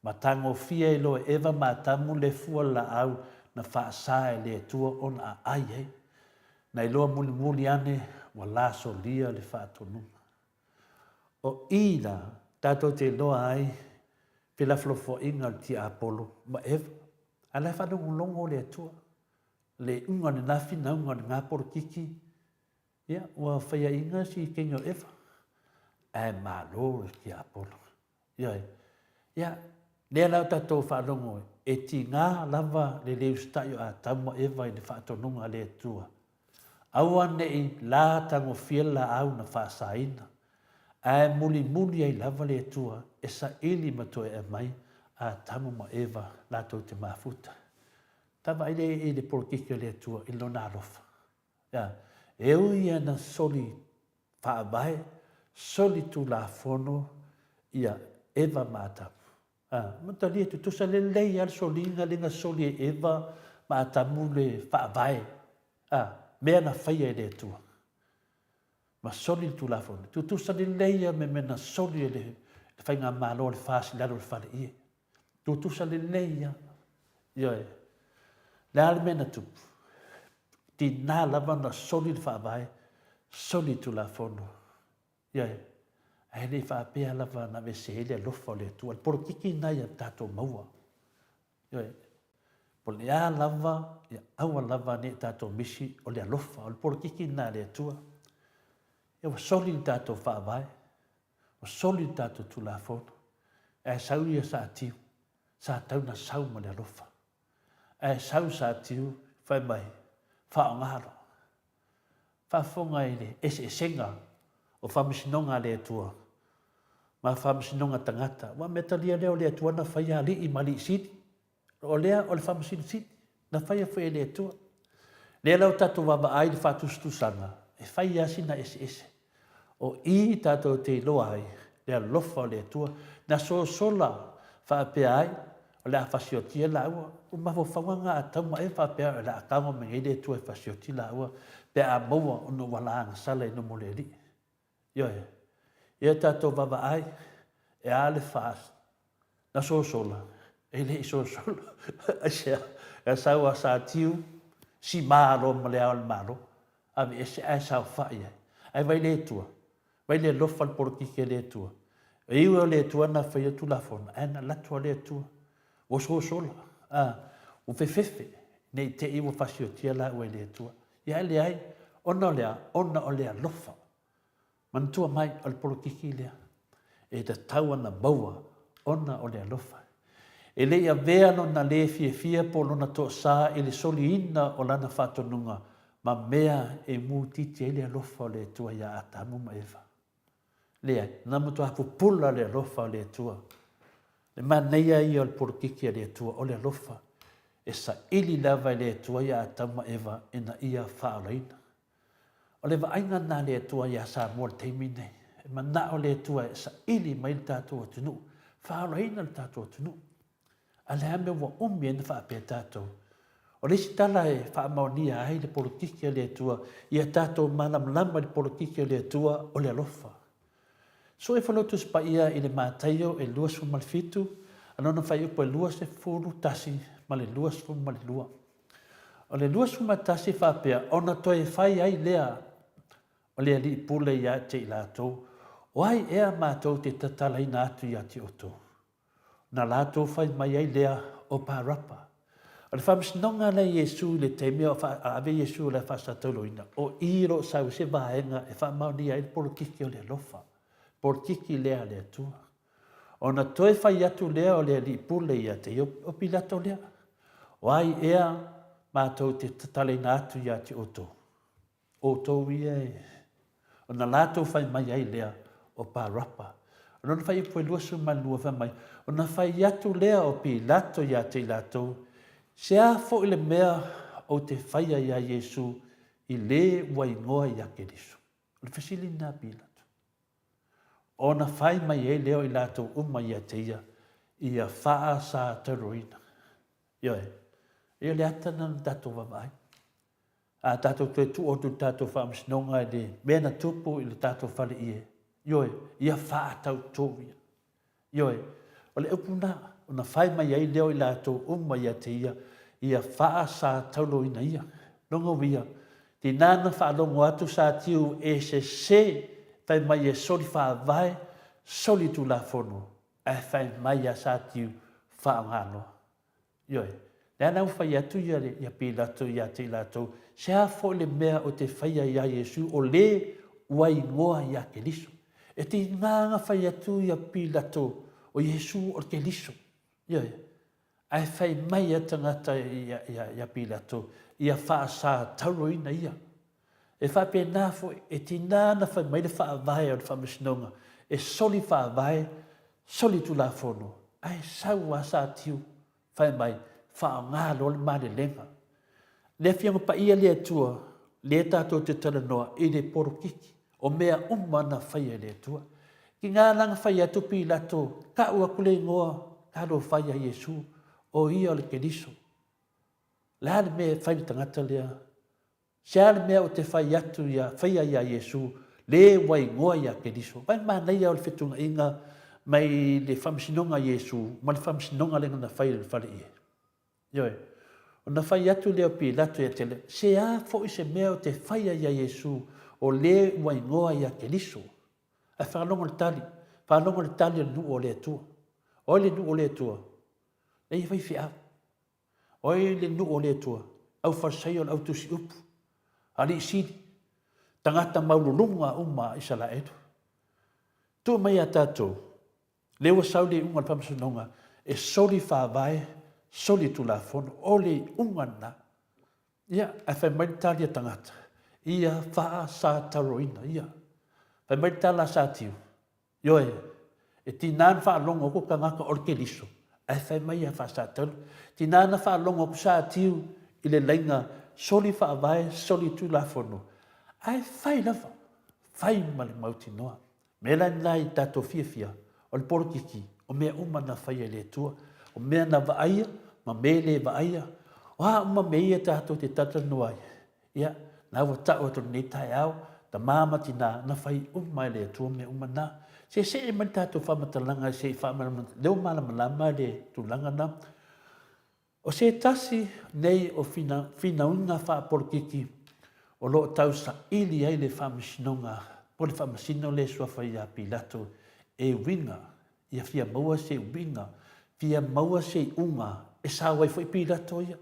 Ma tagofia ai loa e Eva ma Atamu le fua laau na faasa e le Atua ona aai ai. Na iloa mulimuli ane ua lasolia le faatonuga. O i la tatou te iloa ai felafolafoaiga o le tiapolo ma Eva. A la e faalogologo le Atua. Le iuga o lena finauga o lena polokiki, ia, ua faiaina si teine o Eva. Ae malo le tiapolo. Ioe. Ia, lea la o tatou faalogo e tiga lava le le usitai o Atamu ma Eva i le faatonuga a le Atua. Aua ne i la tagofia le laau na faasaina, ae mulimuli ai lava le Atua e saili ma toe aumai Atamu ma Eva latou te mafuta. Tavaai lea i le polokiki a le Atua i Lona alofa. Ia, e ui ia na soli faavae, soli tulafono ia Eva ma Atamu. A, matalia tutusa lelei lava le soliga lea na soli e Eva ma Atamu le faavae, a, mea na faia e le Atua. Ma soli le tulafono. Tutusa lelei lava me mea na soli e le faigamalo a le FAST i lalo o le faleie. Tutusa lelei lava. Ioe. Le a le mea na tupu? Tinā lava na soli le faavae, soli le Tulafono. Ioe. Ae le i faapea lava na aveese ai le alofa o le Atua. O le polokiki lena ia tatou maua. Ioe. Po o le a lava, ia aua lava ne i tatou misi o le alofa. O le polokiki lena a le Atua. Ia ua soli le tatou faavae, ua soli le tatou Tulafono, ae sau ia Satiu, sa tau na sau ma le alofa. Ae sau Satiu, fai mai, faaaoga loa. Faafofoga i le eseesega o faamasinoga a le Atua ma faamasinoga tagata. Aua mea talia lea o le Atua na faia alii ma alii sili. O lea o le Faamasino Sili, na faia foi e le Atua. Lea la ua tatou vaavaai i le faatusatusaga, e fai lava sina eseese. O i tatou te iloa ai le alofa o le Atua, na sosola faapea ai, o le a fasiotia laua. O mafaufauga na a tau ma Eva faapea o le a tago mai nei le Atua e fasioti laua pe a maua ona ua lagasala i luma o le Alii. Ioe. Ia tatou vaavaai, e a le FAST? Na sosola? E le i sosola. Aisea? E sau a Satiu, sima loa ma le Ao o le Malo, aveese ae saofai ai. Ae vai le Atua, vai le alofa le polokiki a le Atua. E ui o le Atua na faia Tulafono, ae na alu atu lava le Atua. Ua sosola, a, ua fefefe, ne i te i ua fasiotia laua e le Atua. Ia ae leai, ona o le a? Ona o le alofa. Manatua mai, o le polokiki lea e tatau ona maua ona o le alofa. E le i avea lona lē fiafia po o lona toasā i le soliina o lana faatonuga ma mea e mutiti ai le alofa o le Atua iā Atamu ma Eva. Leai, na matua pupula le alofa o le Atua. Le manaia ia o le polokiki a le Atua, o le alofa e saili lava e le Atua iā Atamu ma Eva ina ia faaolaina. O le vaaiga lena a le Atua iā Samoa i le taimi lenei. E manao le Atua e saili mai le tatou atunuu. Faaolaina le tatou atunuu. A le a mea ua umi ai na faapea tatou? O le isi tala e faamaonia ai le polokiki a le Atua, ia tatou malamalama i le polokiki a le Atua, o le alofa. Sue Failautusi Paia i le Mataio e 27, a lona fuaiupu e 21 ma le 22. O le 21 faapea, ona toe fai ai lea o le alii pule ia te i latou, O ai ea matou te tatalaina atu ia te outou? Ona latou fai mai ai lea, O Parapa. O le faamasinoga lea Iesu i le taimi a o ave Iesu i le faasatauloina, o i o lo o sau se vaega e faamaonia ai le polokiki o le alofa, polokiki lea a le Atua. Ona toe fai atu lea o le alii pule ia te ia, o Pilato lea, O ai ea matou te tatalaina atu ia te outou? Outou ia e. Ona latou fai mai ai lea, O Parapa. O lona fuaiupu e 22 fai mai, Ona fai atu lea o Pilato ia te i latou, Se a foi le mea ou te faia iā Iesu i le ua igoa ia Keriso? O le fesili lena a Pilato. Ona fai mai ai lea o i latou uma ia te ia, Ia faasatauroina. Ioe. Ia o le ata lena na tatou vaavaai. A tatou toe tuu atu i le tatou faamasinoga i le mea na tupu i le tatou faleie, ioe, ia faatautou ia. Ioe, o le upu lena, ona fai mai ai lea o i latou uma ia te ia, ia faasatauloina ia. Lona uia, tinā na faalogo atu sa tiu e sese, fai mai e soli faavae, soli tulafono, ae fai mai ia Satiu, faaaoga loa. Ioe. Lea la ua fai atu ia, ia Pilato ia te i latou, Se a foi le mea ou te faia iā Iesu o le ua igoa iā Keriso? E tiga ona fai atu ia Pilato, o Iesu o le Keriso. Ioe. Ae fai mai ia tagata ia, ia, ia Pilato, ia faasatauroina ia. E faapena foi, e tiga ona fai mai le faavae o le faamasinoga, e soli faavae, soli tulafono, ae sau lava Satiu, fai mai, faaaoga loa le malelega. Le Afioga Paia le Atua, lea tatou te talanoa i le polokiki, o mea uma na faia e le Atua. Tiga la na fai atu Pilato, tau atu le igoa, talofa ia Iesu, o ia o le Keriso. O le a le mea e fai le tagata lea? Se a le mea ou te fai atu ia, faia iā Iesu, le ua igoa ia Keriso. Vaai manaia o le fetuunaiga mai le faamasinoga a Iesu ma le faamasinoga lea na fai e le faleie. Ioe. Ona fai atu lea o Pilato ia te le, se a foi se mea ou te faia iā Iesu, o le ua igoa ia Keriso. Ae faalogo le tali, faalogo le tali a le nuu o le Atua. O ai le nuu o le Atua? Leai e faifeau. O ai le nuu o le Atua? Au Farisaio, le au tusi upu, alii sili, tagata maululuga uma a Isaraelu. Tuu mai ia tatou, lea ua sau le iuga o le faamasinoga, e soli faavae, soli tulafono, o le iuga lena. Ia, ae fai mai le tali a tagata, ia faasatauroina ia. Fai mai le tala a Satiu, Ioe, e tiga ona faalogo atu tagata o le Keriso, ae fai mai ia faasataulu. Tiga ona faalogo atu sa tiu i le laina soli faavae, soli tulafono, ae fai lava, fai ma le mautinoa. Mea la lena i tatou fiafia, o le polokiki, o mea uma na faia e le Atua, o mea na vaaia ma mea le vaaia, o a uma mea ia tatou te talatalanoa ai, Ia, na ua tau atu lenei taeao, tama ma tina, na fai uma e le Atua mea uma na. Se see mai le tatou faamatalaga se i faamalamalama, lea ua malamalama le tulaga na. O se tasi nei o fina, finauga faapolokiki o lo o tausaili ai le faamasinoga po le faamasino lea e suafa ia Pilato e uiga, ia fia maua se uiga, fia maua se iuga e sao ai foi Pilato ia.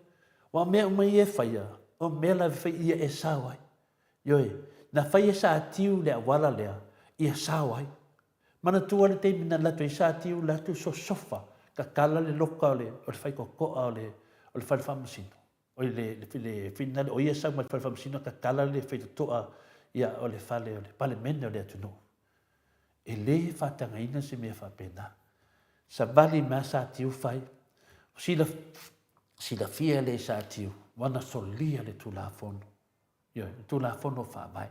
Aua o mea uma ia e faia, o mea lava e fai ia e sao ai. Ioe, na fai e Satiu le auala lea, ia sao ai. Manatua le taimi na alu atu ai Satiu alu atu sosofa, tatala le loka o le, o le faitotoa o le, o le fale faamasino. O le, le, le finale, o ia sau mai le fale faamasino, tatala le faitotoa ia, o le fale o le Palemene o le atunuu. E le faatagaina se mea faapena. Savali mai Satiu fai. Sila, silafia le Satiu, ua na solia le Tulafono. Ioe, le Tulafono Faavae.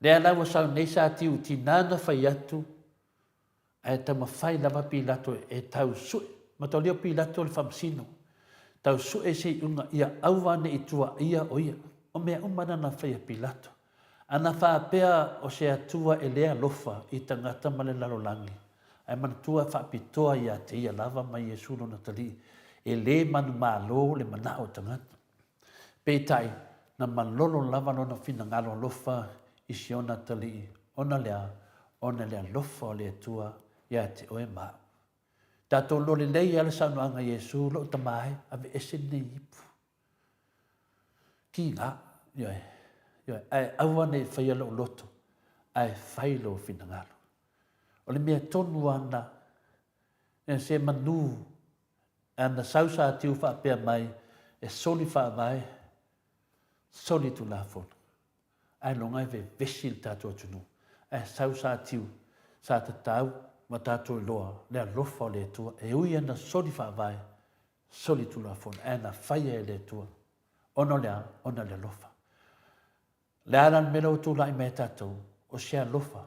Lea la ua sau nei Satiu, tinā na fai atu, Ae taumafai lava Pilato e tau sue, mataulia o Pilato le faamasino, tau sue se iuga ia aua ne i tuaia o ia. O mea uma na na faia Pilato. Ana faapea o se Atua e le alofa i tagata ma le lalolagi, ae manatua e faapitoa ia te ia lava ma Iesu lona Talii, e le manumalo le manao o tagata. Peitai, na malolo lava lona finagalo alofa i si ona Atalii, ona le a? Ona le alofa o le Atua ia te oe ma au. Tatou iloa lelei lava le saunoaga a Iesu, Lou tama e, aveese lenei ipu. Kiga, ioe, ioe, ae aua ne i faia lou loto, ae fai lou finagalo. O le mea tonu lava lena, se manu Ana sau sa tiu faapea mai, e soli faavae, soli tulafono. Ae loga e vevesi le tatou atunuu. Ae sau sa tiu, sa tatau ma tatou iloa le alofa o le Atua, e ui ana soli faavae, soli tulafono, ae na faia e le Atua. Ona o le a? Ona o le alofa. O le a la le mea lea ua tulai mai ia tatou? O se alofa.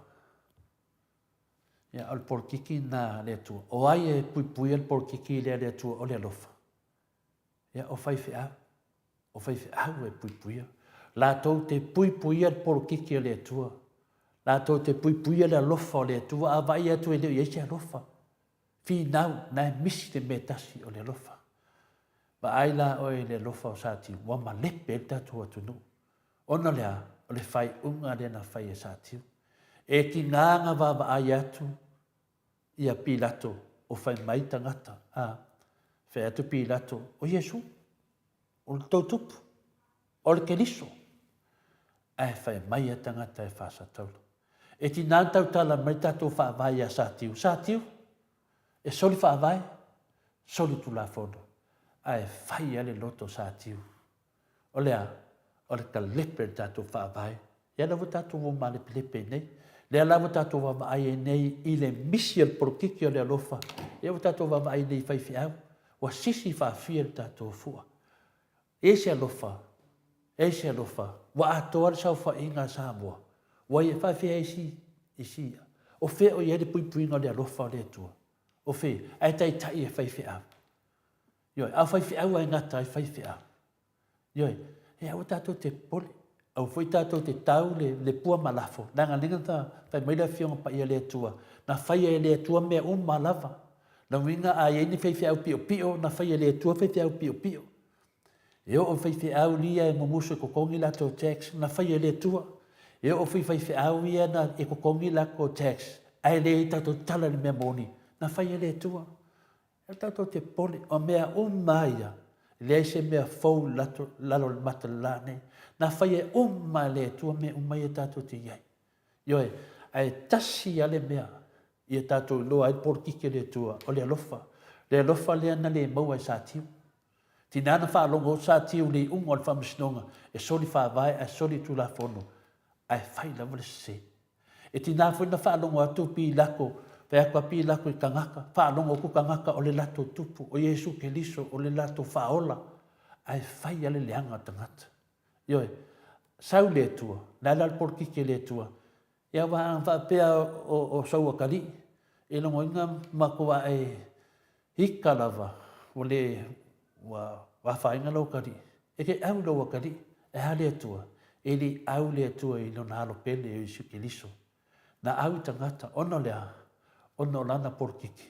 Ia, o le polokiki lena a le Atua. O ai e puipuia le polokiki lea a le Atua o le alofa? Ia, o faifeau. O faifeau e puipuia. Latou te puipuia le polokiki a le Atua. Latou te puipuia le alofa o le Atua. A vaai atu e le o i ai se alofa, finau, na e misi le mea e tasi o le alofa. Vaai la oe i le alofa o Satiu, ua malepe ai le tatou atunuu. Ona o le a? O le faaiuga lea na fai e Satiu. E tiga na vaavaai atu ia Pilato o fai mai tagata, a, fai atu Pilato, o Iesu, o le tou tupu, o le Keriso. Ae fai mai ia tagata e faasataula. E tiga na tautala mai le tatou faavae ia Satiu, Satiu, e soli faavae, soli tulafono, ae fai lava le loto o Satiu. O le a? O le talepe o le tatou Faavae. Lea la ua tatou o malepelepe ai nei. Lea la ua tatou vaavaai ai nei i le misi o le polokiki o le alofa. Lea ua tatou vaavaai ai nei i faifeau. Ua sisi faafia le tatou fua. E se alofa, e se alofa. Ua atoa le saofaiga a Samoa. Ua ia faafia isi, isi. O fea o i ai le puipuiga o le alofa o le Atua? O fea? Ae taitai e faifeau. Ioe, a o faifeau lava e gata ai faifeau. Ioe, e aua tatou te popole, aua foi tatou te tau le, le pua ma lafo, leaga lea na fai mai le Afioga Paia a le Atua, na faia e le Atua mea uma lava. Lona uiga a i ai ni faifeau piopio, na faia e le Atua faifeau piopio. E oo i faifeau ia e mumusu e totogi latou tax, na faia e le Atua. E oo foi i faifeau ia na e totogi latou tax, ae le tatou tala i le mea moni, na faia e le Atua. Aua tatou te popole, o mea uma lava ia, e leai se mea fou i lalo o le mata o le la nei. Na faia uma e le Atua mea uma ia tatou te i ai. Ioe, ae tasi lava le mea ia tatou iloa ai le polokiki a le Atua, o le alofa. Le alofa lea na le maua e Satiu. Tina na faalogo Satiu i le iuga o le faamasinoga, e soli faavae ae soli tulafono, ae fai lava le sese. E tiga foi na faalogo atu Pilako, fai atu a Pilako i tagata, faalogo atu tagata o le latou Tupu, o Iesu Keriso, o le latou Faaola, ae fai lava le leaga o tagata. Ioe, sau le Atua, le a la le polokiki a le Atua? Ia aua a faapea o, o Sauakalii, e logoina matou ae ika lava, ua le, ua afaina lou atalii. E te au i lou atalii, e a le Atua? E le i au le Atua i Lona Alo pele o Iesu Keriso. Na au i tagata, ona o le a? Ona o Lana polokiki,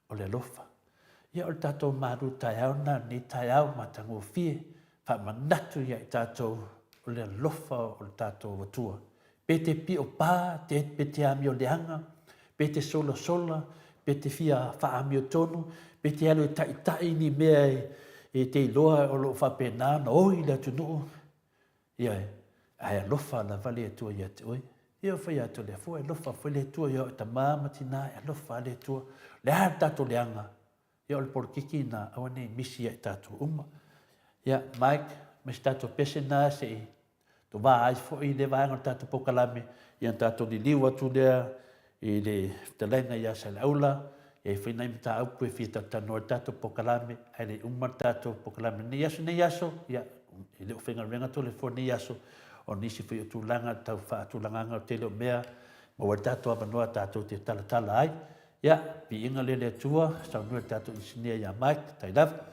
o le alofa. Ia, o le tatou malu taeao lena i lenei taeao matagofie, faamanatu ia i tatou o le alofa o le tatou Atua. Pe te pio pa, te, pe te amio leaga, pe te solasola, pe te fia faaamiotonu, pe te alu e taitai ni mea e, e te iloa o lo o faapena ona oi le atunuu, ia, ae alofa lava le Atua ia te oe. Ia fai atu le afua, e alofa foi le Atua ia oe tama ma tina, e alofa le Atua. Le a le tatou leaga, ia o le polokiki na aua nei misi ia i tatou uma. Ia, Mike, ma si tatou pese na se i tovā ai foi le vaega o le tatou polokalame, ia ona tatou liliu atu lea i le fetalaiga ia Saleaula, e i ai foi nai mataupu e fia talatalanoa i le tatou polokalame, ae le i uma le tatou polokalame i lenei aso. Nei aso, ia, e le o faigaluega Toleafoa i lenei aso, o nisi foi o tulaga tau faatulagaga o le tele o mea, maua ai le tatou avanoa tatou te talatala ai. Ia, viiga lea i le Atua, saunoa i le tatou inisinia ia Mike, tai lava.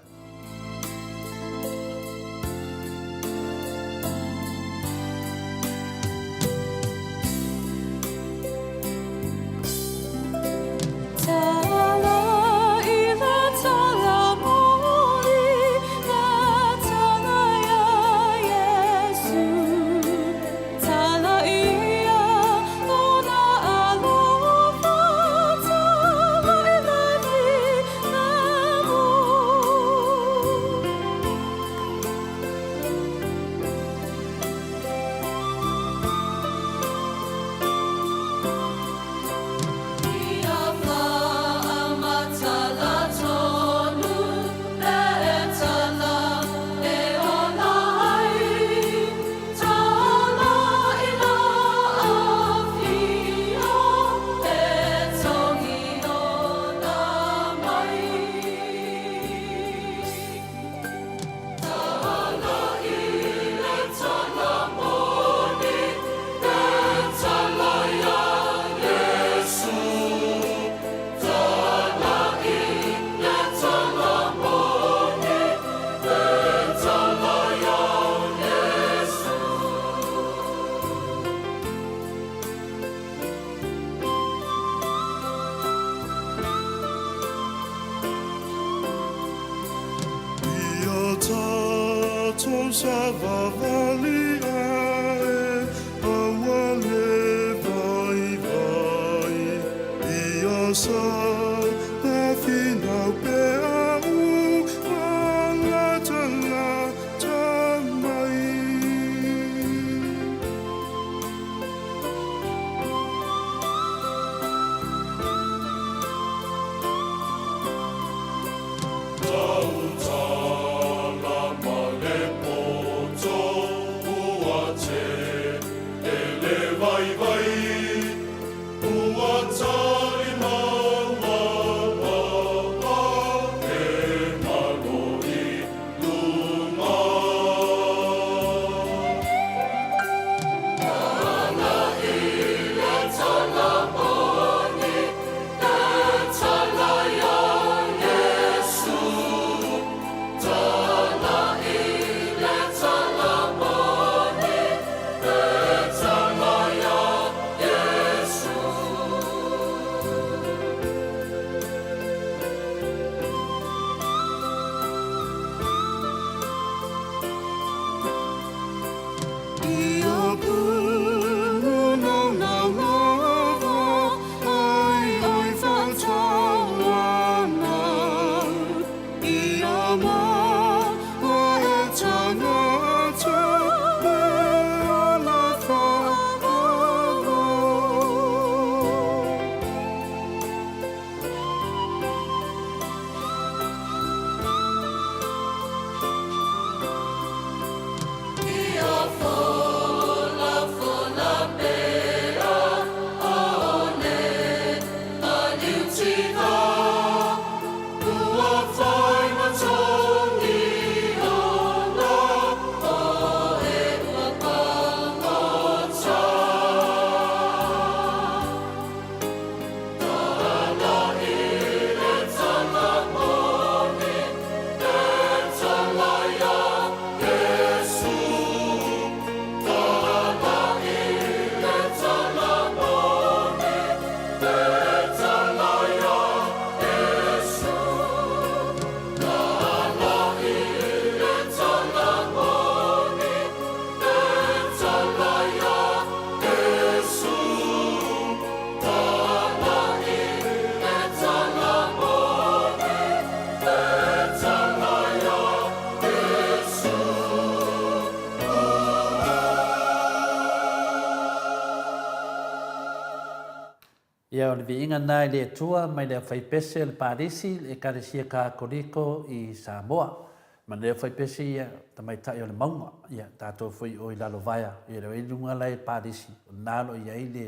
Ia, o le viiga lena i le Atua mai le aufaipese o le Palisi, le Ekalesia Katoliko i Samoa. Ma le aufaipese ia, tamaitai o le mauga, ia, tatou foi o i Lalovaea, ia lea i luga la i Palisi, o lena o lo o i ai le,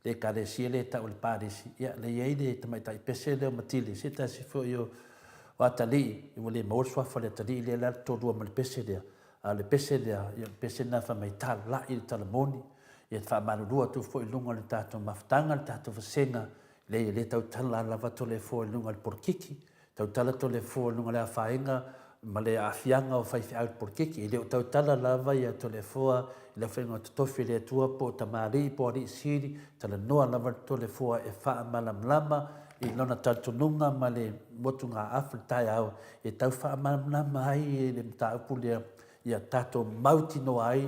le Ekalesia lea e tau o le Palisi, ia, lea e i ai le tamaitai pese lea o Matili, se tasi foi o, o atalii, ua le maua le suafa o le atalii lea la le toalua ma le pese lea. A o le pese lea, ia o le pese lena fai mai talai le tala moni, ia te faamalulu atu foi i luga o le tatou mafutaga, le tatou vasega. Leai, e le tautala lava Toleafoa i luga o le polokiki, tautala Toleafoa i luga o le afaina ma le aafiaga o faifeau i le polokiki. E le o tautala lava ia Toleafoa i le aufaiga totofi a le Atua po o tamalii po o alii sili, talanoa lava Toleafoa e faamalamalama i lona talitonuga ma le motugaafa i le taeao e tau faamalamalama ai le mataupu lea ia tatou mautinoa ai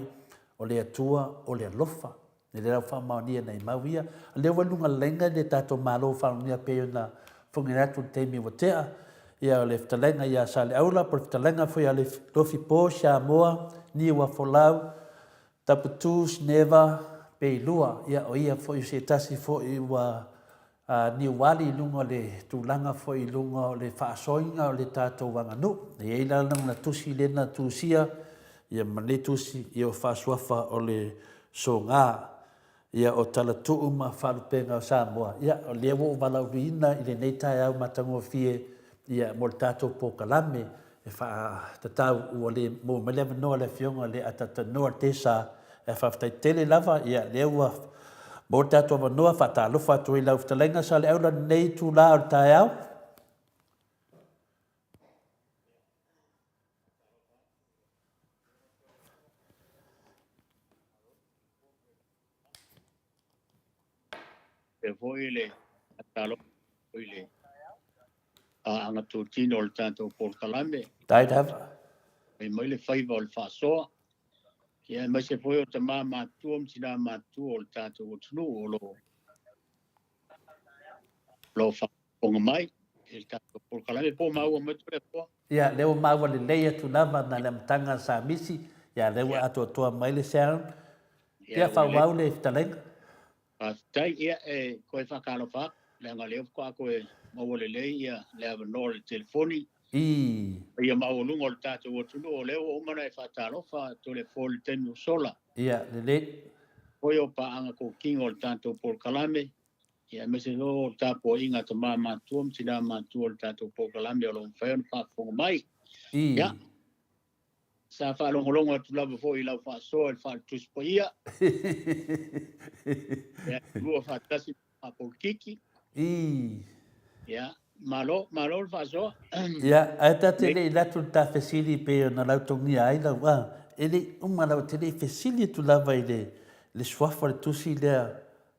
o le Atua o le alofa. E le lau faamaonia nai mau ia. O lea ua i luga laina le tatou Malo faamaonia pei ona fofoga atu i le taimi ua tea. Ia o le fetalaiga ia Saleaula po o le fetalaiga foi ia Lofipo, Samoa, Niuafolau, Taputu, Sneva, Peilua. Ia o ia foi o se tasi foi ua niuali i luga o le tulaga foi i luga o le faasoaina o le tatou aganuu. E i ai la lana tusi lea na tusia ia ma lenei tusi ia o faasuafa o le soga ia o Talatuu ma Faalupega o Samoa. Ia o lea ua ou valaauina i lenei taeao matagofie ia mo le tatou polokalame e faatatau ua le maua mai le avanoa i le Afioga i le Atatanoa Tesa, ae faafetai tele lava, ia lea ua maua le tatou avanoa, faatalofa atu ai i lau fetalaiga Saleaula i lenei itula o le taeao. Faapea foi le faatalofa i le paaga totino o le tatou polokalame. Tai lava. Fai mai le faiva o le faasoa. Ia aemaise foi o tama matutua ma tina matutua o le tatou atunuu o lo o faafofoga mai i le tatou polokalame. Po o maua mai Toleafoa? Ia, lea ua maua lelei atu lava na le amataga sa misi, ia lea ua atoatoa mai le sound. Ia, faaauau le fetalaiga. Faafetai. Ia, e toe faatalofa atu, leaga o lea faatoa toe maua lelei ia le avanoa o le telefoni. I. Paia maualuga o le tatou atunuu, o lea ua uma ona e faatalofa Toleafoa i le taimi ua sola. Ia, lelei. Foi o paaga totino o le tatou polokalame, ia aemaise foi o le tapuaiga a tama matutua ma tina matutua o le tatou polokalame o lo o mafai ona faafofoga mai. I. Ia. Sa faalogologo atu lava foi i lau faasoa i le Faale-Tusi Paia. Ia, lua faatasi faapolitiki. I. Ia, malo, malo le faasoa. Ia, ae ta te le i alu atu i le ta fesili pei ona lautogia ai lau, a, e le i uma lava, ou te le i fesili atu lava i le, le suafa o le tusi lea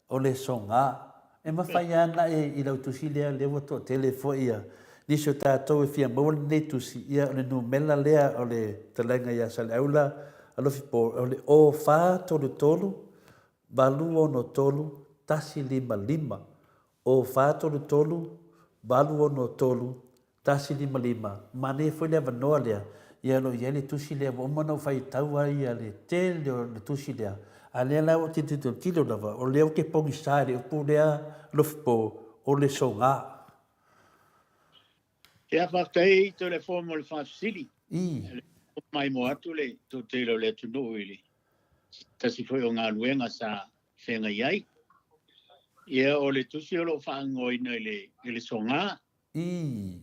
O le soga. E mafai lava ona e i lau tusi lea, lea ua toatele foi ia nisi o tatou e fia maua lenei tusi, ia o le numera lea o le fetalaiga ia Saleaula Alofi Paul, o le 0433 863 155, 0433 863 155, manaia foi le avanoa lea, ia o lo o i ai le tusi lea, ua uma ona ou faitau ai ia le tele o le tusi lea, a lea la ua tilotilo lava, o lea ou te pogisa i le upu lea Lofipo, o le soga. Ia, faafetai Toleafoa mo le faafesili. I. Maimoa atu le toatele o le atunuu i le tasi foi o galuega sa feagai ai. Ia, o le tusi o lo o faaigoaina i le, i le soga. I.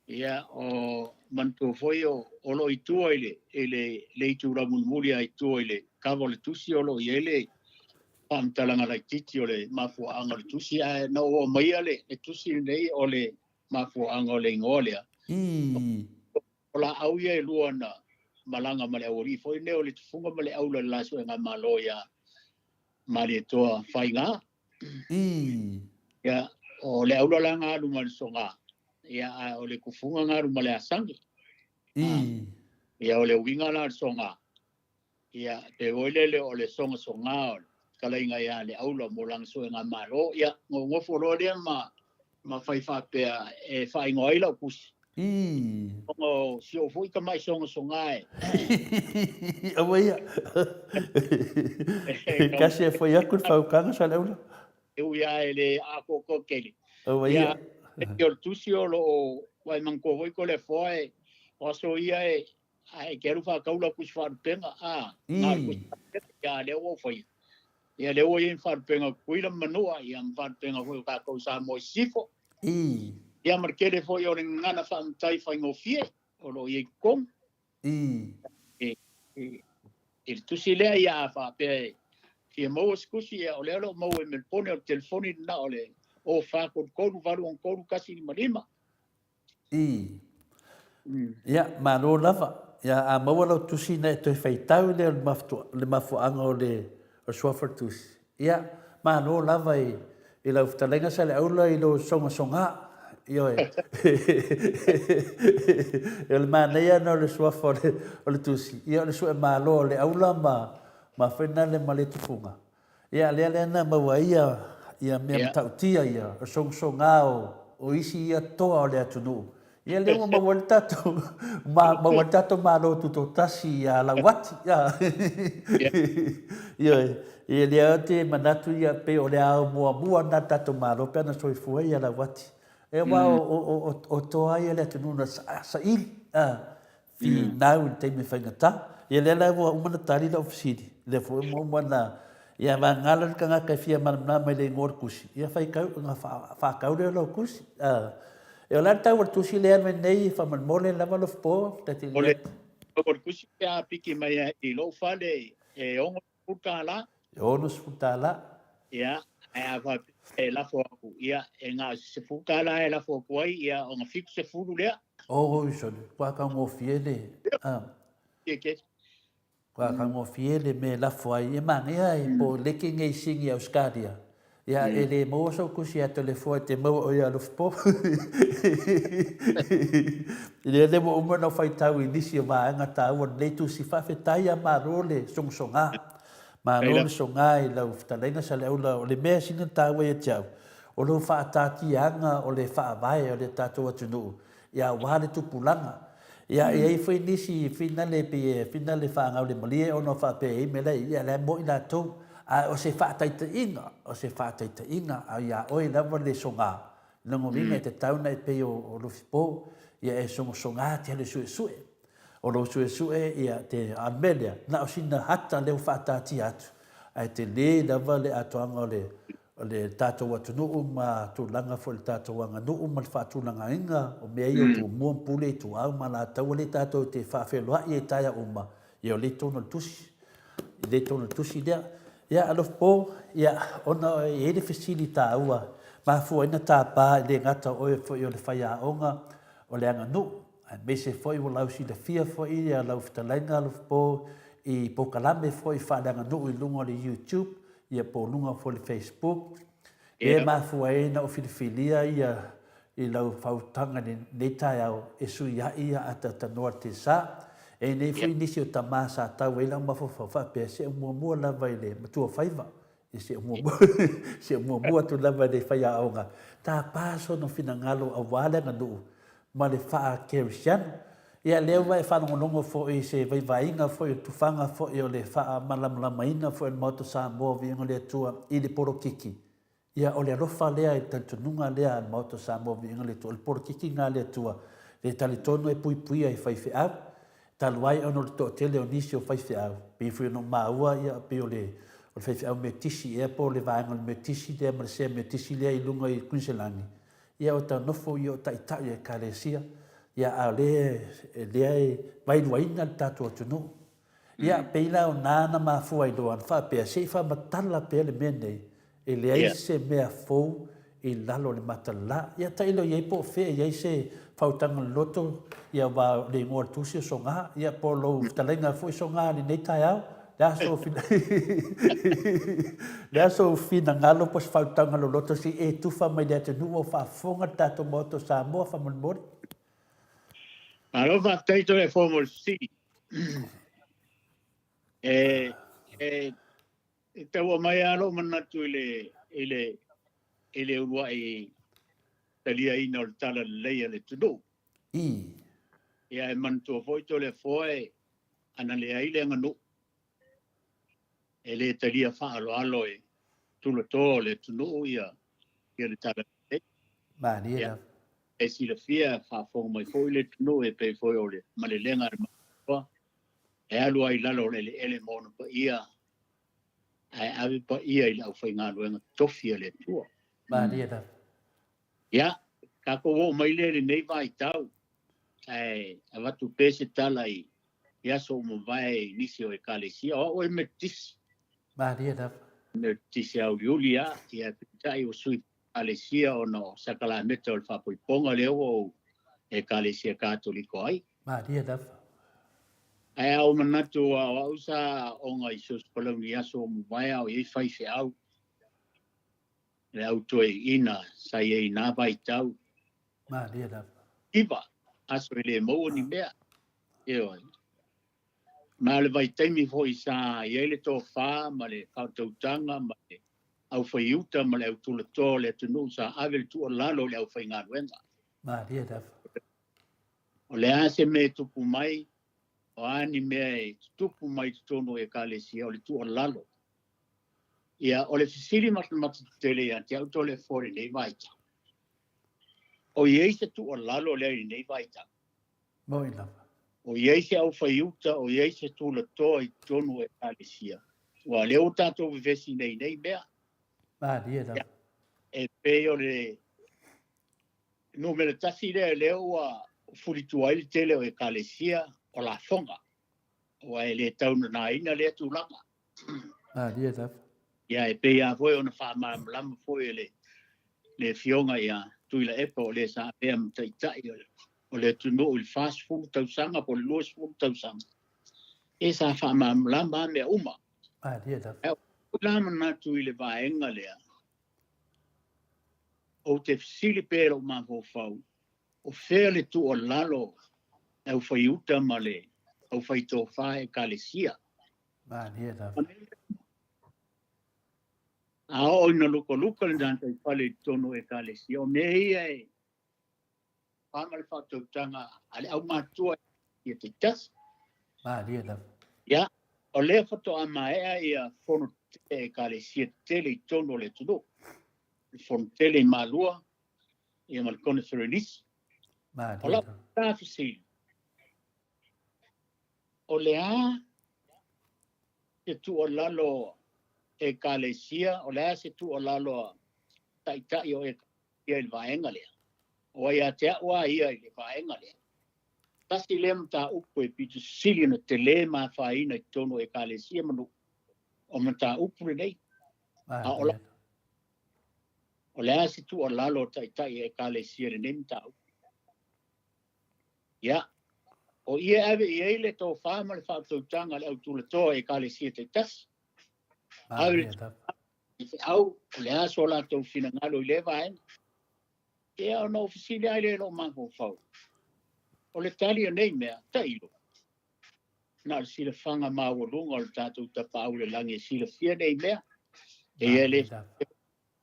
Ia, o manatua foi o, o lo o i tua i le, i le, le itula mulimuli lava i tua i le kava o le tusi o lo o i ai le faamatalaga laitiiti o le mafuaaga o le tusi, ae na ou aumaia le, le tusi lenei o le mafuaaga o le igoa lea. I. O laau ia e lua na malaga ma le aualii foi lenei o le tufuga ma le aula i le la suegamalo ia Malietoa Faiga. I. Ia, o le aula la na alu ma le soga, ia, a o le tufuga na alu ma le asagi. I. Ia, o le uiga la o le soga, ia, pe oi lele o le sogasoga o le fetalaiga ia le aula mo lana suegamalo. Ia, na ou nofo loa lea ma, ma fai faapea e faaigoa ai lau tusi. I. Ona o si ou foi tamai sogasoga e. Aua ia. Kasi e foi atu le fautuaga Saleaula. E ui lava e le atoatoa tele. Aua ia. Ia, o le tusi o lo o, ua e manatua foi Toleafoa e, o aso ia e, a e te alu faatau lau tusi faalupega, a, na o le tusi faalupega, ia, a lea ua ou faia. Ia, lea ua i ai ma faalupega o Tutuila ma Manua, ia, ma faalupega foi o tatou i Samoa i Sisifo. I. Ia, ma le tele foi o le gagana faamatai faigofie o lo o i ai i totonu. I. I, i, i le tusi lea, ia, a faapea e fia maua se tusi, ia, o lea o lo o maua i Melepone, o le telefoni lena o le 0 4 3 3 8 6 3 1 5. Ii. Ia, malo lava. Ia, a maua lau tusi ina e toe faitau lea o le mafuaaga o le suafa o le tusi. Ia, malo lava i, i lau fetalaiga Saleaula i lou sogasoga. Ioe. O le manaia lena o le suafa o le, o le tusi. Ia, o le sue malo o le aula ma, ma foi nale ma le tufuga. Ia, lea lea na maua ai ia, ia mea matautia ia, o sogasoga o, o isi ia toa o le atunuu. Ia, lea ua maua ai le tatou, ma, maua ai le tatou Malo Tutoatasi ia Lauati. Ia, ioe, ia lea ou te manatu ia, pei o le ao muamua lena o le tatou Malo pe ana soifua ia Lauati. Ia, aua o, o, o, o, o toa ia o le atunuu na saili, a, finau i le taimi faigata. Ia lea la ua uma ona tali lau fesili, lea foi ua uma ona, ia vagana le tagata e fia malamalama i le igoa o le tusi, ia faitau, ona faatau lea o lau tusi. E o le a le tau o le tusi lea e alu ai nei faamolemole lava Alofapo? O le tau o le tusi pe a piki mai i lou fale e $60. E $60. Ia, ae a faapea e lafo atu, ia, e na o se $10 e lafo atu ai, ia, ona 70 lea. Oi sole, kua taugofie le, a. Kua taugofie le mea e lafo ai, e manaia e po o leke nei i Sini Ausetalia, ia e le maua sou tusi ia Toleafoa e te maua oe ia Alofapo. Lea lea ua uma ona ou faitau i nisi o vaega taua o lenei tusi, faafetai a malo le sogasoga. Malo le soga i lau fetalaiga Saleaula, o le mea sili ona taua ia te au, o lou faataatiaga o le faavae o le tatou atunuu, ia aua le tupulaga. Ia e i ai foi nisi finale pei e finale faagaulemalie ona faapea e i ai mea la e i ai, ia la e mo'i latou. Ae o se faataitaiga, o se faataitaiga, a ia oe lava le soga, lona uiga e tatau ona e pei o Lufipo, ia e sogasoga te alu e suesue. O lou suesue ia te, a o le mea lea, na o sina hata lea ua faataatia atu, ae tele lava le atoaga o le o le tatou atunuu ma tulaga foi o le tatou aganuu ma le faatulagaina o mea ia o Tumua ma Pule, Ituau ma Alataua lea tatou te faafeiloai ai taeao uma, ia o lea i totonu o le tusi, i lea i totonu o le tusi lea. Ia, Alofapo, ia, ona e i ai le fesili taua, mafua ai na tapa e le gata o oe foi o le faiaoga o le aganuu, aemaise foi ua lausilafia foi lau fetalaiga Alofapo i polokalame foi faaleaganuu i luga o le YouTube, ia po o luga foi o le Facebook, lea e mafua ai ona ou filifilia ia i lau fautaga i lenei taeao e suiai ia ataatanoa le tesa. E i nei foi nisi o tama sa tau ai lau mafaufau faapea se u muamua lava i le matua faiva, ia se u muamua, se u muamua atu lava i le faiaoga, tapa sona finagalo aua le aganuu ma le faa-Kerisiano. Ia, lea ua e faalogologo foi i se vaivaiga foi o le tufaga foi o le faamalamalamaina foi o le Maota Samoa o Viiga o le Atua i le polokiki. Ia, o le alofa lea i le talitonuga lea a le Maota Samoa o Viiga o le Atua, o le polokiki lena a le Atua, le talitonu e puipuia i faifeau, talu ai ona o le toatele o nisi o faifeau, pei foi ona ou maua, ia, pei o le, o le faifeau Metisi ea po o le vaega o le Metisi lea ma le sea Metisi lea i luga i Kuiniselani, Ia o ta nofo ia o taitai o ekalesia, ia a o lea lea e vaeluaina le tatou atunuu. Ia pei la o na na mafua ai loa na faapea se i faamatala pea le mea nei, e leai se mea fou i lalo o le mata la. Ia tailo i ai po o fea e i ai se fautaga loloto, ia aua o le igoa o le tusi o Soga, ia po o lou fetalaiga foi Soga i lenei taeao, Le a sou Le a sou finagalo po o se fautaga loloto se i e tufa mai le atunuu o faafofoga le tatou Maota o Samoa faamolemole. Malo faafetai Toleafoa mo le fesili. E, e, e taua mai lava lou manatu i le, i le, i le uluai taliaina o le tala lelei a le atunuu. I. Ia e manatua foi Toleafoa e ana leai le aganuu e le talia faaaloalo e tulatoa o le atunuu ia ia le tala lelei. Malie Ia lava. e silafia faafofoga mai foi le atunuu e pei foi o le malelega a le Malietoa e alu ai i lalo o le eleele ma ona paia ae ave paia i le aufaigaluega tofi a le Atua. Malie lava. Ia, tatou oo mai lea i lenei vaitau, ae avatu pea se tala i aso ua mavae i nisi o Ekalesia. O au e Metotisi. Malie lava. Metotisi auliuli lava, ia peitai ua sui. Ekalesia ona o sakalameta o le faapoipoga lea ua ou Ekalesia Katoliko ai. Malie lava. Ae a ou manatu aua o au sa aooga i so o se palauni i aso ua mavae a o i ai faifeau, le au toeaina sa i ai i na vaitau. Malie lava. Iva aso e le maua ni mea. Ioe. Ma o le vaitaimi foi sa i ai le tofa ma le faautautaga ma le aufaiuta ma le autulatoa o le atunuu sa ave le tuualalo i le aufaigaluega. Malie lava. O le a se mea e tupu mai, o a ni mea e tutupu mai i totonu o Ekalesia, o le tuualalo. Ia, o le fesili matamata tele ia te au Toleafoa i lenei vaitau, o i ai se tuualalo lea i lenei vaitau? Moi lava. O i ai se aufaiuta, o i ai se tulatoa i totonu o Ekalesia, aua o lea ua tatou vevesi nei i nei mea. Malie lava. E pei o le numera tasi lea lea ua fulitua ai le tele o Ekalesia o lafoga, aua e le taunanaina lea tulaga. Malie lava. Ia, e pei lava foi ona faamalamalama foi e le Afioga ia Tuilaepa o le sa avea ma taitai o le atunuu i le 40 tausaga po o le 20 tausaga, e sa faamalamalama lava mea uma. Malie lava. Ae o la manatu i le vaega lea, ou te fesili pea i lou mafaufau, o fea le tuualalo le aufaiuta ma le aufaitofa Ekalesia? Malie lava. A oo ina lukaluka le gataifale i totonu o Ekalesia, o mea ia e pā ma le faautautaga a le aumātua ia taitasi. Malie lava. Ia, o lea faatoa maea ia fono tetele a Ekalesia tetele i totonu o le atunuu. Le fono tele i Malua, ia ma le koneferenisi. Malie O lau lava. fesili, o le a se tuualalo Ekalesia, o le a se tuualalo a taitai o Ekalesia i le vaega lea? O ai ia te au lava ia i le vaega lea, tasi lea mataupu e pito sili ona tele ma afaina i totonu o Ekalesia ma nuu, o mataupu lenei. A o Malie. o le a se tuualalo a taitai o Ekalesia i lenei mataupu? Ia, o ia e ave i ai le tofa ma le faautautaga a le autulatoa i Ekalesia taitasi. Ave Malie lava. le feau, o le a so latou finagalo i lea vaega. Ia, ona ou fesili ai lea i lou mafaufau, o le tali o nei mea, tailo, na o le silafaga maualuga o le tatou Tapaau i le lagi e silafia nei mea. E ia le Malie lava.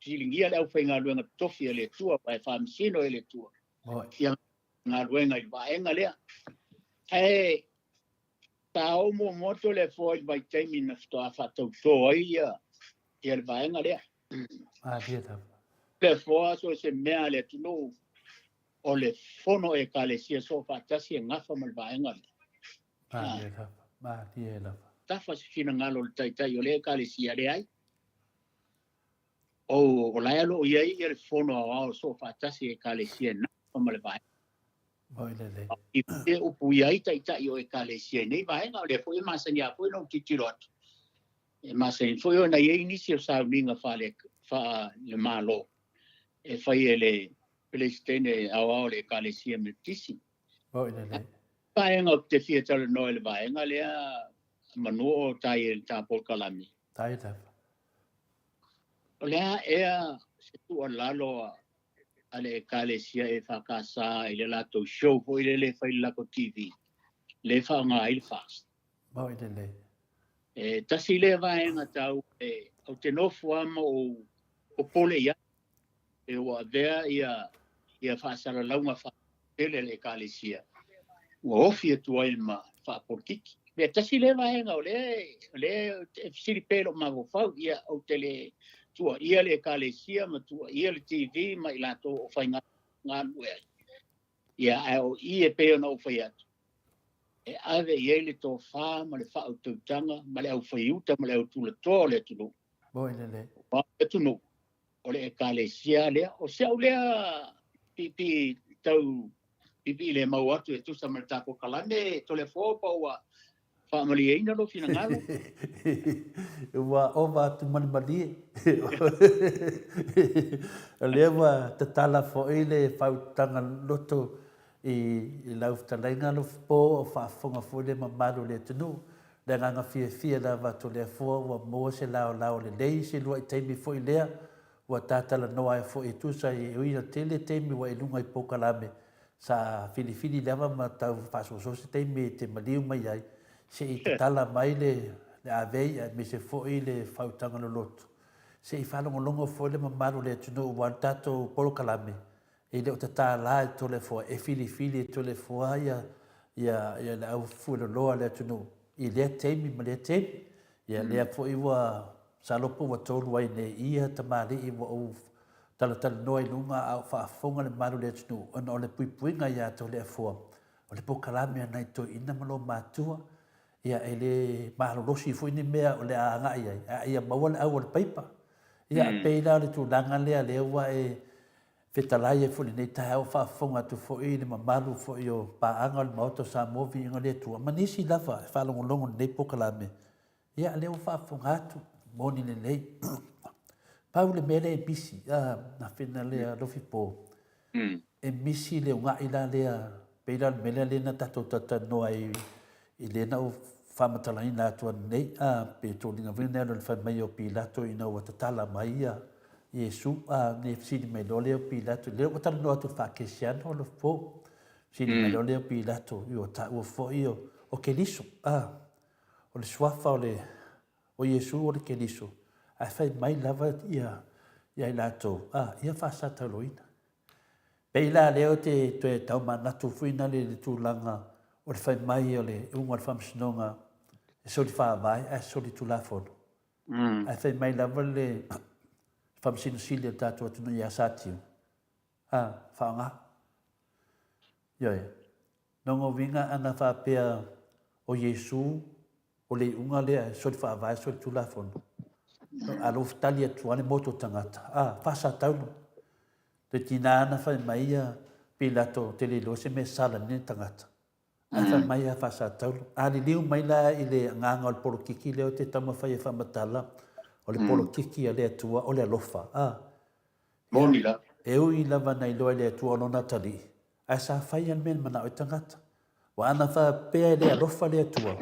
fesiligia le aufaigaluega totofi a le Atua, aua e faamasino e le Atua Moi. ia galuega i le vaega lea. Ae sa oo muamua Toleafoa i le vaitaimi na faatoa faatauto ai ia le vaega lea. Malie lava. Toleafoa, so o se mea a le atunuu, o le fono Ekalesia soofaatasi e gafa ma le vaega lea. Malie lava. Malie lava. Tafa se finagalo o le taitai o le Ekalesia, leai. O la e o lo o i ai ia le fono aoao soofaatasi e Ekalesia e nafa ma le vaega. Moi lelei. I e upu i ai taitai o Ekalesia i nei vaega, o lea foi e masani lava foi ona ou tilotilo atu. E masani foi ona i ai nisi o sauniga faale-Malo e fai e le Peresetene aoao o le Ekalesia Metotisi. Moi lelei. Vaega ou te fia talanoa i le vaega lea manu o tai e le ta polokalame. Tai lava. O le a ea se tuualalo a le Ekalesia EFKS i le latou show foi lele e fai i le latou TV, le e faaaoga ai le FAST. Moi lelei. E tasi lea vaega taua e ou te nofo lava ma ou popole i ai, e ua avea ia faasalalauga faatele a le Ekalesia, ua ofi atu ai ma faapolokiki. Mea tasi lea vaega o lea e fesili pea i lou mafaufau, ia ou te le tuuaia le Ekalesia ma tuuaia le TV ma i latou o faigalue ai. Ia, ae o i e pei ona ou fai atu, e ave i ai le tofa ma le faautautaga ma le aufaiuta ma le autulatoa o le atunuu. Moi lelei. O le atunuu, o le Ekalesia lea. O si au lea piipii tau piipii le mau atu e tusa ma le tatou kalame Toleafoa pa ua Faamalieina lou finagalo. Ua ova atu ma le malie. O lea ua tatala foi le faautaga loto i lau fetalaiga Alofipo o faafofoga foi le mamalu o le atunuu. Le agaga fiafia lava Toleafoa ua maua se laolao lelei se lua'i taimi foi lea ua ta talanoa ai foi e tusa e ui ina tele taimi ua i luga i polokalame Sa filifili lava ma tau faasoasoa se taimi e te maliu mai ai se i tatala mai le avei aemaise foi le faautaga loloto, se i faalogologo foi le mamalu o le atunuu aua o le tatou polokalame e le o tatala e Toleafoa, e filifili e Toleafoa ia ia le au fueloloa a le atunuu i lea taimi ma lea taimi. Ia lea foi ua masalo po ua tolu ai nei ia tamalii ua ou talatalanoa i luga a o faafofoga le malu o le atunuu ona o le puipuiga ia Toleafoa, o le polokalame a nai toeaiina ma loomatua, ia e le malolosi foi ni mea o le a agai ai, a ia maua le au o le paipa. Ia pei la o le tulaga lea lea ua e fetalai ai foi i lenei taeao, o faafofoga atu foi le mamalu foi o paaga o le Maota o Samoa, Viiga o le Atua, ma nisi lava e faalogologo i lenei polokalame, Ia, lea ua faafofoga atu, moni lelei. Pau le mea lea e misi, a, afena lea Lofipo, e misi le uga'i la lea, pei la o le mea lea lea na tatou talatalanoa ai i lea na ou faamatalaina atu ananei, a, pe toliga foi lea o le fai mai o Pilato ina ua tatala mai ia Iesu, a, ne fesili mai loa lea o Pilato, lea ua talanoa atu i le faa-Kerisiano Lofipo, fesili mai loa lea o Pilato, ua taua foi o Keriso, a, O le suafa o le o Iesu o le Keriso, ae fai mai lava ia ia i latou, a, ia faasatauloina. Pei la lea ou te toe taumanatu foi na le tulaga o le fai mai o le iuga o le faamasinoga e soli faavae ae soli tulafono. Ae fai mai lava le Faamasino Sili o le tatou atunuu ia Satiu, a, faaaoga. Ioe. Lona uiga ana faapea o Iesu o le iuga lea e soli faavae soli tulafono, a lou tali atu lava le motu o tagata, a, faasataulu. Le tina ana fai mai ia Pilato ou te le iloa se mea sala i lenei tagata. Ae fai mai a faasataulu. A liliu mai la i le agaga o le polokiki lea ou te taumafai e faamatala, o le polokiki a le Atua o le alofa, a. Moni la. E ui lava na iloa e le Atua o lona atalii, Ae sa fai lava le mea na manao ai tagata. Ua ana faapea e le alofa le Atua,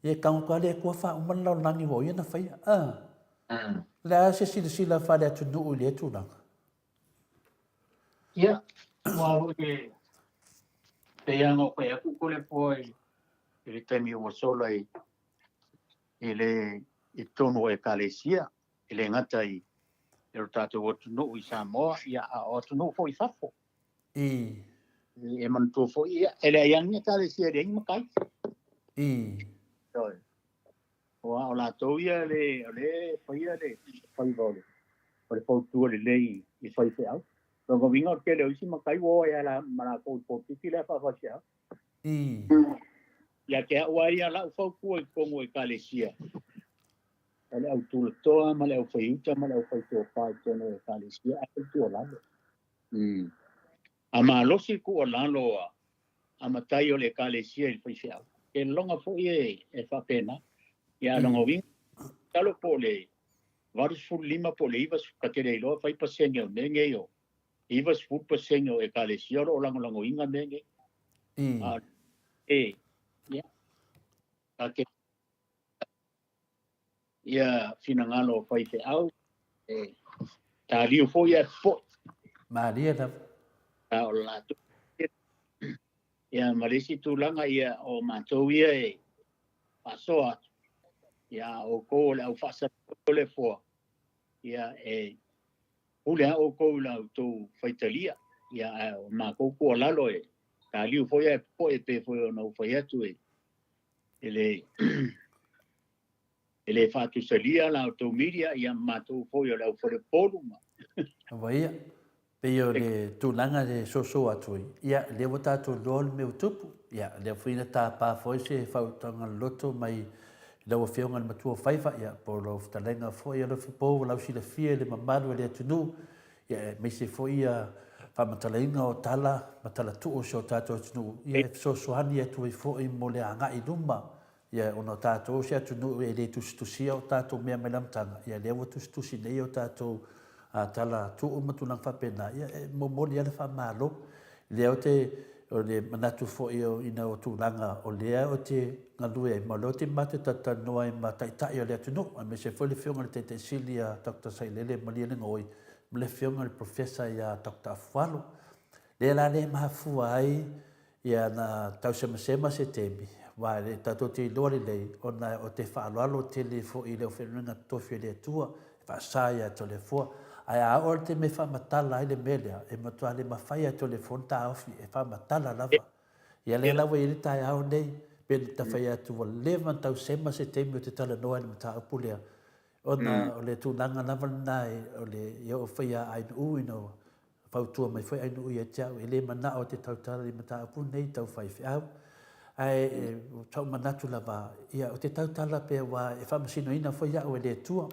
ia e tago atu lava le Atua faauma le lalolagi ua o ia na faia. A! O le a se silasila faale-atunuu i lea tulaga? Ia, ua alu i le pei lava ona ou fai atu Toleafoa i le taimi ua sola i i le i totonu o Ekalesia, e le gata i lo tatou atunuu i Samoa, ia a o atunuu foi i fafo. I. E manatua foi, ia, e leai lava ni Ekalesia e leai ni matai. I. Ioe. Aua o latou ia le, o lea e faia le faiva o le, o le fautua lelei i faifeau. Lona uiga o le tele o isi matai ua o ai lava ma latou i le polokiki lea faafaifeau. I. Ia te au lava ia lau fautua i totonu o Ekalesia, o le au tulatoa ma le au faiuta ma le au faitofa i totonu o Ekalesia, ae fautua lalo. Mm. A malosi le tuualalo a, a matai o le Ekalesia i le faifeau, e lologa foi e, e faapena. Ia, mm. lona uiga, talo po o le 85 po o le 90, ta te le iloa fai pasene o mea nei o 90 pasene o Ekalesia o lo o lagolagoina mea nei. Mm. A, e, ia, ta te ia finagalo o faifeau, e taliu foi ae popoe. Malie lava. A o le latou. Ia, ma le isi tulaga, ia, o matou ia e faasoa atu, ia, a o outou o le au faasalaleu o le Atua, ia, e pule lava outou i la outou faitalia, ia, ae o matou tuualalo e taliu foi ae popoe, pei foi ona ou fai atu e, e le e le faatusalia la outou media, ia ma matou foi o le au faleupolu ma. Aua ia, pei o le tulaga e soso atu ai, ia, lea ua tatou iloa le mea ua tupu, ia, lea foi na tapa foi se fautuaga loloto mai i lau Afioga i le Matua o Faiva, ia, po o lau fetalaiga foi Alofipo ua lausilafia i le mamalu o le atunuu, ia, aemaise foi ia faamatalaina o tala ma talatuu o si o tatou atunuu, ia, e fesoasoani atu ai foi mo le agai i luma. Ia, ona o tatou o se atunuu e le tusitusia o tatou mea mai le amataga, ia lea ua tusitusi nei o tatou tala tuu ma tulaga faapena, ia e momoli lava le faamalo. Lea ou te, o le manatu foi o ina o tulaga o lea ou te galue ai ma o lea ou te matou talatalanoa ai ma Taitai o le atunuu, aemaise foi le Afioga i le Taitai Sili ia Doctor Sailele Malielegaoi ma le Afioga i le Professor ia Doctor Afualo. Lea la lea e mafua ai Ia na tausemasema se taimi, aua e le tatou te iloa lelei, ona o te faaaloalo tele foi i le aufaigaluega totofi a le Atua, e faasa ia te Toleafoa. Ae a oo i le taimi e faamatala ai le mea lea, e matua le mafai lava e Toleafoa ona taofi, e faamatala lava. Ia lea la ua i ai le taeao nei, pei ona ta fai atu ua leva ona tausema se taimi ou te talanoa ai i le mataupu lea, ona o le tulaga lava lena o le i oo foi ia Ainuu ina ua fautua mai foi Ainuu ia te au, e le manao ou te tautala i mataupu nei tau faifeau. Ae sa ou manatu lava, ia ou te tautala pea aua e faamasinoina foi au e le Atua,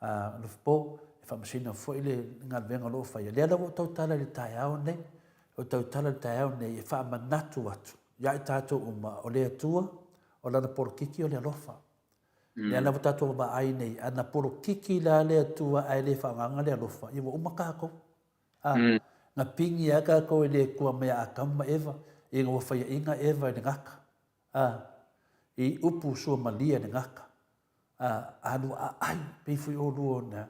Alofapo, e faamasino foi le galuega o lo o faia. Lea la ua ou tautala i le taeao nei, ua ou tautala i le taeao nei e faamanatu atu ia i tatou uma, o le Atua, o Lana polokiki o le alofa. Lea la ua tatou vaavaai nei, ana polokiki la le Atua ae le faagaga le alofa, ia ua uma tatou. A, na pigi lava tatou e le Atua mai ia Atamu ma Eva, ina ua faiaina Eva i le gata. A, i upu suamalie a le gata. A, alu aai, pei foi oulua ona,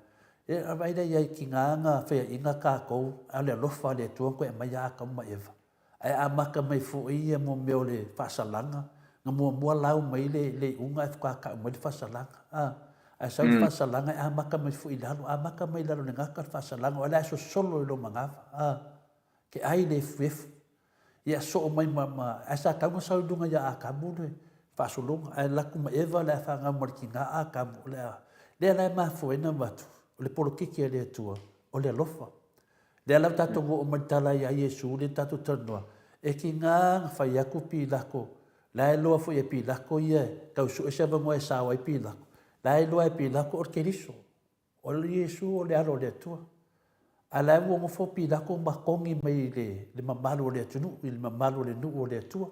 e vaai la i ai, tiga na faiaina tatou, a o le alofa a le Atua na toe aumai ia Atamu ma Eva. Ae amata mai foi ia mo mea o le faasalaga, na muamua lau mai le le iuga ae faatoa tau mai le faasalaga. A, ae sau le faasalaga e amata mai foi i lalo, amata mai i lalo i le gata le faasalaga, o le a sosolo i lou manava. A, ke ai le efuefu. Ia soo mai ma, ma, ae sa tau na sau i luga ia Atamu le faasologa, ae alu atu ma Eva o le a fanau ma le tina Atamu, o le a, lea la e mafua ai ona avatu, o le polokiki a le Atua, o le alofa. Lea la ua tatou oo mai i le tala ia Iesu lea na tatou talanoa, e tiga na fai atu Pilako, la e iloa foi e Pilako ia e tau sue se avanoa e sao ai Pilako, la e iloa e Pilako o le Keriso, o le Iesu o le Alo o le Atua. A la e ua nofo Pilako ma togi mai i le, le mamalu o le atunuu, i le mamalu o le nuu o le Atua.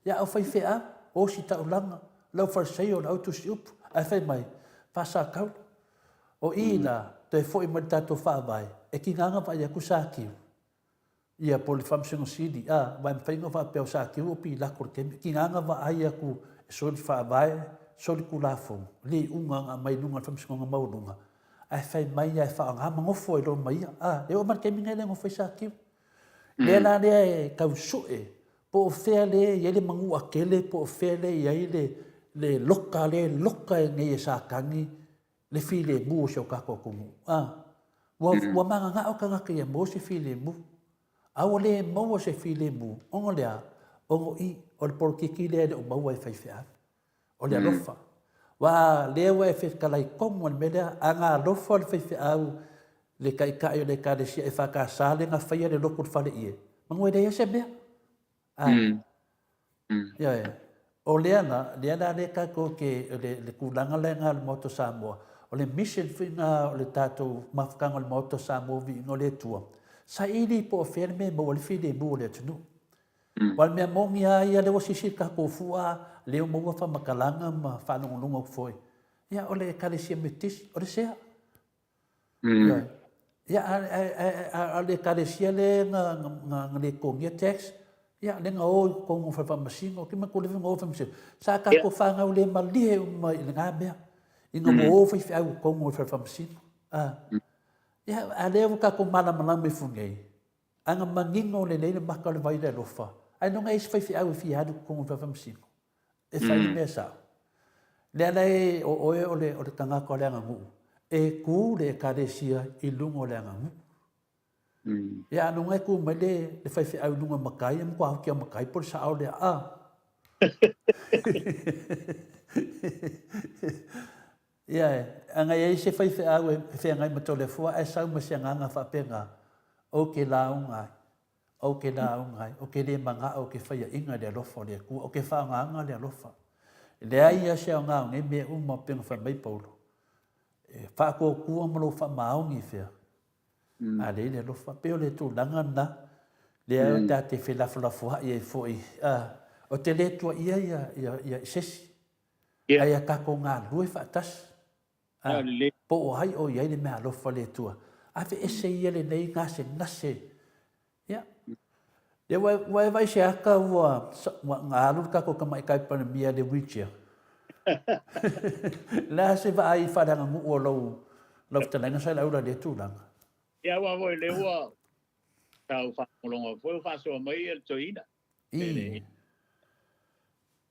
Ia au faifeau, o ositaulaga, le au Fariseio, le au tusiupu, ae fai mai, faasataula. O i la, toe foi mai le tatou faavae, e tiga na vaai atu Sakiu, ia po o le Faamasino Sili, a, aua e mafai ona faapea o Sakiu o Pilato i le taimi, e tiga na vaai atu e soli faavae, soli tulafono, le iuga na aumai i luga o le Faamasinoga Maualuga, ae fai mai lava e faaaoga ma nofo ai loa ma ia, a, e oo mai i le taimi lenei e le nofo ai Sakiu. Lea la lea e tau sue po o fea lea e i ai le manuatele, po o fea lea e i ai le, le loka lea e loka nei e Satani le filemu o si o tatou atunuu. A, ua, mm. ua mananao tagata ia maua se filemu. A ua le maua se filemu, ona o le a? Ona o i, o le polokiki lea e le o maua e faifeau. O le mm. alofa. Wa lea ua e fetalai tonu le mea lea, a na alofa le faifeau le taitai o le ekalesia EFKS lea na faia le lotu i le fale ie, manu e leai se mea. A, mm. Mm. Ioe. O lea la, lea la lea tatou te, le, le tulaga lea na o le Maota o Samoa, o le mission foi na o le tatou mafutaga o le Maota o Samoa viiga o le Atua, saili po o fea le mea e maua ai le filemu o le atunuu. Mm. Aua o le mea moni lava ia lea ua sisi le tatou fua, lea ua maua faamatalaga ma faalogologo atu foi. Ia, o le Ekalesia Metotisi, o le sea. Mm. Ia, a, a, a, a, a le ekalesia le na, na, na le totogia tax, ia, le na o i totonu o fale faamasino, ke matou leva na o faamasino. Sa tatou fanau le malie uma i lena mea, ina ua o faifeau i totonu o le fale faamasino. A, ia, a lea ua tatou malamalama ifo nei, a na manino lelei le maka o le vai i le alofa, ailoga e i ai se faifeau e fia alu i totonu o le fale faamasino. E fai le mea sao. Lea la e o oe o le, o le tagata o le aganuu, e tu le ekalesia i luga o le aganuu. Mm. Ia anuga e tu mai le, le faifeau i luga o matai, e matua hoki a matai po le sao lea. Ah. Ia e, ana i ai se faifeau e feagai ma Toleafoa ae sau ma se agaga faapena, ou te lauga ai. Ou te lauga ai, ou te le manao ou te faiaʻiga i le alofa o le Atua, ou te faagaga le alofa. E leai ia se aoga o nei mea uma pei ona fai mai Paulo. E faatuatua ma lou faamaoni i fea? Mm. A leai le alofa. Pei o le tulaga lena, lea mm. ta te felafolafoaʻi ai foi. Ah, o te le tuaia ia, ia, ia i se isi. Ae ia tatou galulue faatasi. A, po o ai o i ai le meaalofa a le Atua. Aveese ia lenei gasegase. Ia. Ia ua, ua e vaai se ata ua, ua na alu le tatou tamaitai Palemia i le wheelchair. Le a se vaai faaleaganuu o lau, lau fetalaiga Saleaula i lea tulaga? Ia aua foi lea ua tau faalogologo foi ua faasoa mai le toeaina. I.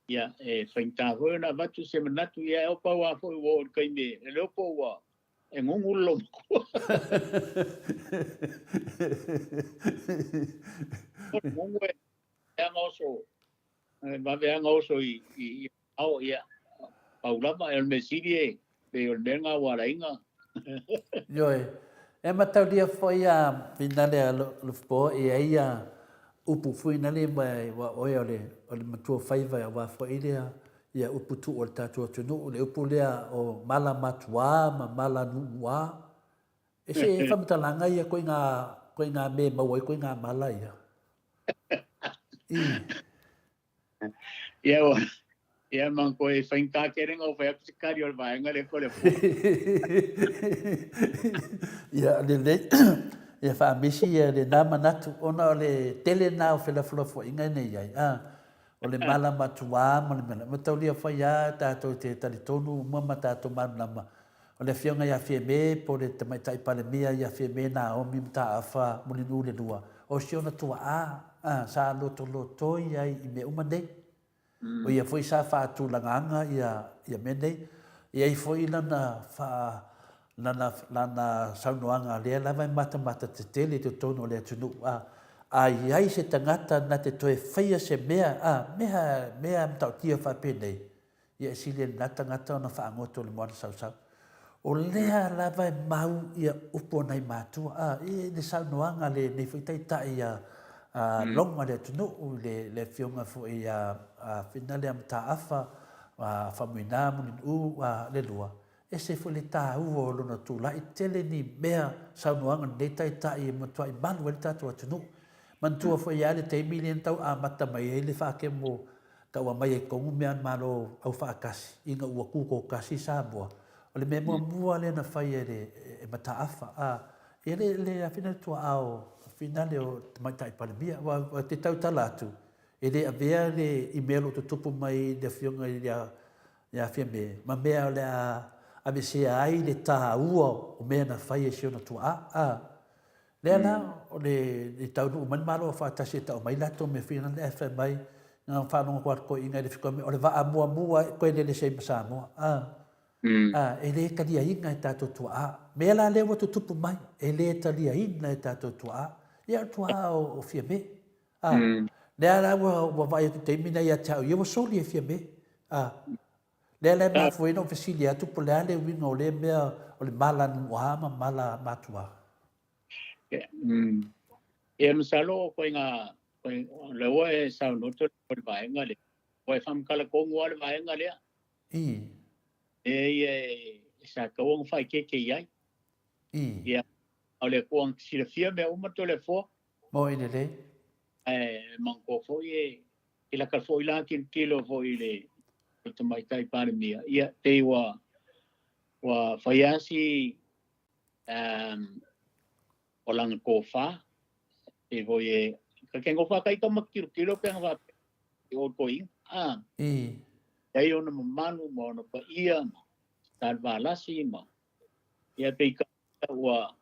Ia, e faigata foi ona avatu se manatu, ia e pau lava foi ua oo i le taimi e le iloa po ua e gugu le loomatua. O le gugu e aga oso, e vave aga oso i, i, i ao, ia, pau lava, e o le mea sili e, pei o le mea lena ua ala ai ona Ioe. E mataulia foi a finale a Lufupo e ai a upu foi nale ma ua oe o le o le matua faiva aua foi lea ia upu tuu o le tatou atunuu le upu lea o mala matuā ma mala nuuā. E se faamatalaga ia koiga koiga me maua ai koiga mala ia. I. Ia, ua, ia man koe faigata tele ona ou fai atu se kali o le vaega lea ko le fua. Ia, lelei. Ia faamisi ia lena manatu, ona o le tele na o felafolafoaiga nei i ai. A, o le mala matuā ma le mala. Mataulia foi lava tatou te talitonu uma ma tatou malamalama, o le Afioga ia Fiame po o le Tamaitai Palemia ia Fiame Naomi Mataafa Mulinuu le Lua, o si ona tuaa, a, sa lotolotoi ai i mea uma nei. O ia foi sa faatulagaga ia, ia mea nei. E i ai foi lana faa, lana, lana saunoaga lea lava e matamata tetele i totonu o le atunuu, a, a i ai se tagata na te toe faia se mea, a, mea, mea matautia faapenei, Ia e sili e lena tagata ona faagoto i le moana sausau. O lea lava e mau ia upu a nai matua, a, i le saunoaga a lenei foi taitai a, a Long a le atunuu, i le, le afioga foi ia a Finale a Mataafa, a Faumuina Mulinuu a le lua, ese foi le taua o lona tulai, tele ni mea saunoaga a lenei taitai e matuai malu ai le tatou atunuu. Manatua foi lava le taimi lea na tau amata mai ai le faakemo Taua mai ai tonu mea a le Malo aufaatasi ina ua tutoatasi Samoa. O le mea muamua lea na fai e le e Mataafa, a, ia le, le afina le tuaa o Finale o Tamaitai Palemia. Aua ou te tautala atu, e le avea le i mea o lo o tutupu mai i le afioga i le ia Fiame, ma mea o le a avesea ai le taua o mea na fai e si ona tuaa, a. Lea la, o le i taunuu mai le Malo Aufaatasi e tau mai latou mea fina lea e fai mai, na ona faalogo atu toeaiina i le fika mai, o le vaa muamua e toe lele ese ai ma Samoa. A, a, e le taliaina e tatou tuaa. Mea la lea ua tutupu mai, e le taliaina e tatou tuaa. Ia o le tuaa o, o Fiame. A, lea la ua, ua vaai atu i taimi nei ia te au ia, ua soli e Fiame. A, lea la e mafua ai ona ou fesili atu po o le a le uiga o lea mea o le mala nuuā ma mala matuā. Ia masalo o koiga lea ua e saunoa o le vaega lea, ua e faamatala tonu lava le vaega lea. I. E ia e sa tatau ona faaeteete i ai. I. Ia, a o le Atua na te silafia mea uma Toleafoa. Moi lelei. Ae manatua foi e i laka foi la tilotilo foi i le Tamaitai Palemia, ia pei ua ua fai lava si um, o lana tofa, pei foi e ka ke ngofa kai ka matilotilo pe nga faapea i o toeaina, a. I. Ai ona mamalu ma ona paia ma talvalasi ma ia pei ka ua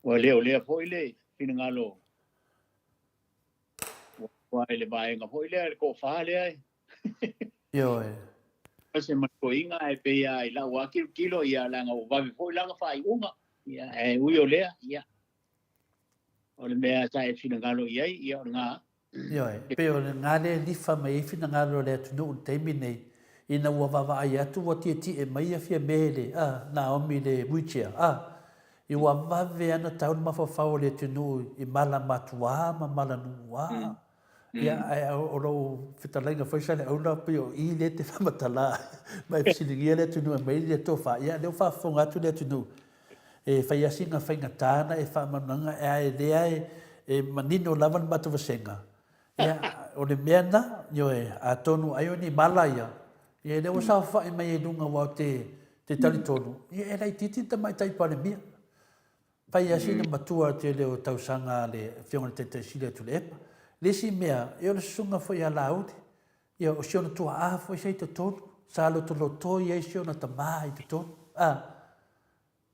ua leolea foi le finagalo ua i le vaega foi lea, le tofa lea e. Ioe. Se matuaina ae pei lava i lau lava tilotilo, ia leaga ua vave foi lana faaiuga, ia ae ui o lea, ia o le mea sa e finagalo i ai, ia o lena. Ioe, pei o lena lea e lifa mai ai finagalo o le atunuu i le taimi nei, ina ua vaavaai atu ua tietie mai ia Fiame le, a, Naomi i le wheelchair, a, i ua vave ana tau le mafaufau o le atunuu i mala matuā ma mala nuuā. Ia, ae o lou fetalaiga foi Saleaula, pei o i lea e te faamatala ai, ma e fesiligia le atunuu e aumai le tofa. Ia, lea ua faafofoga atu le atunuu, e fai lava sina faigata ona e faamalamalamaina, ae lea e manino lava le matou vasega. Ia, o le mea na, ioe, atonu ai o ni mala ia, ia lea ua saofai mai ai luga aua ou te, te talitonu, ia e laitiiti le Tamaitai Palemia. Fai lava sina matua tele o tausaga a le Afioga i le Taitai Sili a Tuilaepa. Le isi mea, ia o le susuga foi ia Laauli, ia o si ona tuaa foi sa i totonu, sa lotolotoi ai si ona tama i totonu. A,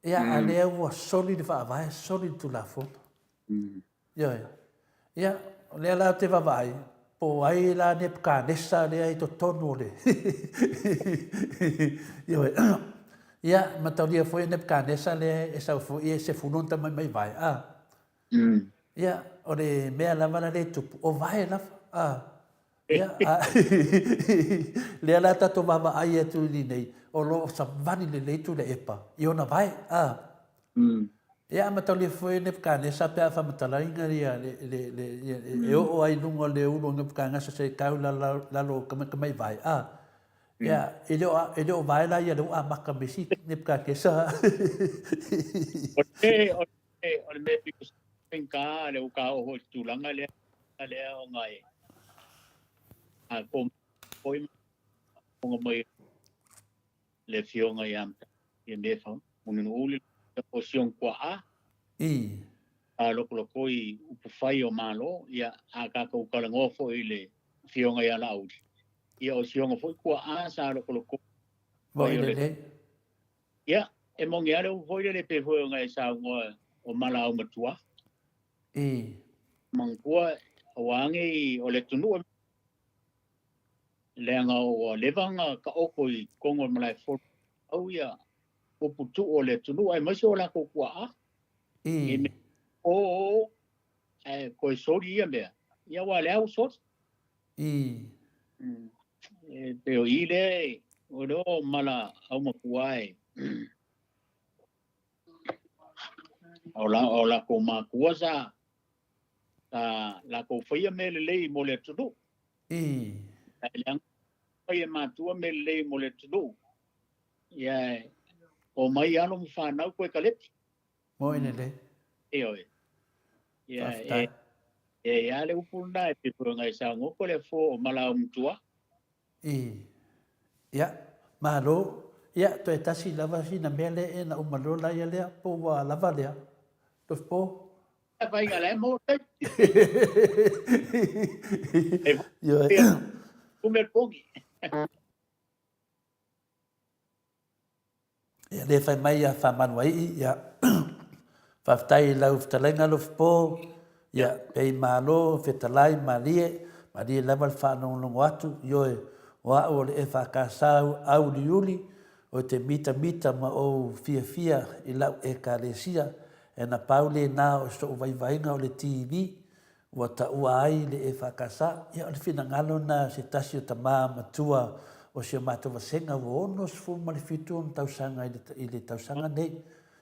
ia, a lea ua soli le faavae, soli le Tulafono. Ioe. Ia, o lea la ou te vaavaai, po o ai la Nepukanesa lea i totonu o le Ioe. Ia, mataulia foi Nepukanesa lea e sau foi e sefulu ona tama mai vae. A. Ia, o le mea lava la lea e tupu, o vae lava. A. Ia, a, lea la tatou vaavaai atu i nei, o lo o savali lelei Tuilaepa i ona vae. A. Ia, a mataulia foi Nebukanesa pe a faamatalaina ia le, le, le, ia, e oo ai i luga o le ulu o Nebukanesa se i tau lalo, lalo o vae. A, ia, e le o, e le o vae la ia lea ua amata ma isi Nebukanesa. O le, o le, o le mea pito faigata le ua ka oo foi i le tulaga lea, lea ona e, a po foi ma mai le Afioga ia ia mea fa Mulinu'u o si ona tua'a I. A lokoloko i upufai o Malo, ia a tatou talanoa foi i le Afioga ia Laauli, ia o si ona foi tua'a sa lokoloko Moi lelei. Ia, e moni lava le upu foi lele pei foi ona e saunoa o Malaaumatua. I. Manatua, aua nei o le atunuu leaga ua leva ona taoto i totonu o le malaefono au ia upu tuu o le atunuu aemaise o latou tuaa. I. I o o ae toe soli ia mea, ia aua o lea ua soli. I. E pei o i lea o lea o mala aumatua e o la o latou matua sa sa latou faia mea lelei mo le atunuu. I. Ae leaga fai e matua mea lelei mo le atunuu. Ia omai alo ma fanau koe kalepi. Moi lelei. Ioe. Ia e e ia le upu lena e pei foi ona e saunoa ko le fo o Malaaumatua. I. Ia, malo. Ia, toe tasi lava sina mea lea e na uma loa la ia lea, po ua lava lea. Lofipo. Faiga la e maua taimi. Ioe. Kume pogi. Ia, lea fai mai ia Faamanuaii, ia, faafetai i lau fetalaiga Lofipo, ia, pei malo, fetalai, malie, malie lava le faalogologo atu, ioe, o au o le EFKS auliuli, ou te mitamita ma ou fiafia i lau Ekalesia, e na pau lena o so'u vaivaiga o le TV, ua taua ai le EFKS. Ia, o le finagalo lena o se tasi o tama matua o si o matou vasega ua 67 ona tausaga i le tausaga nei,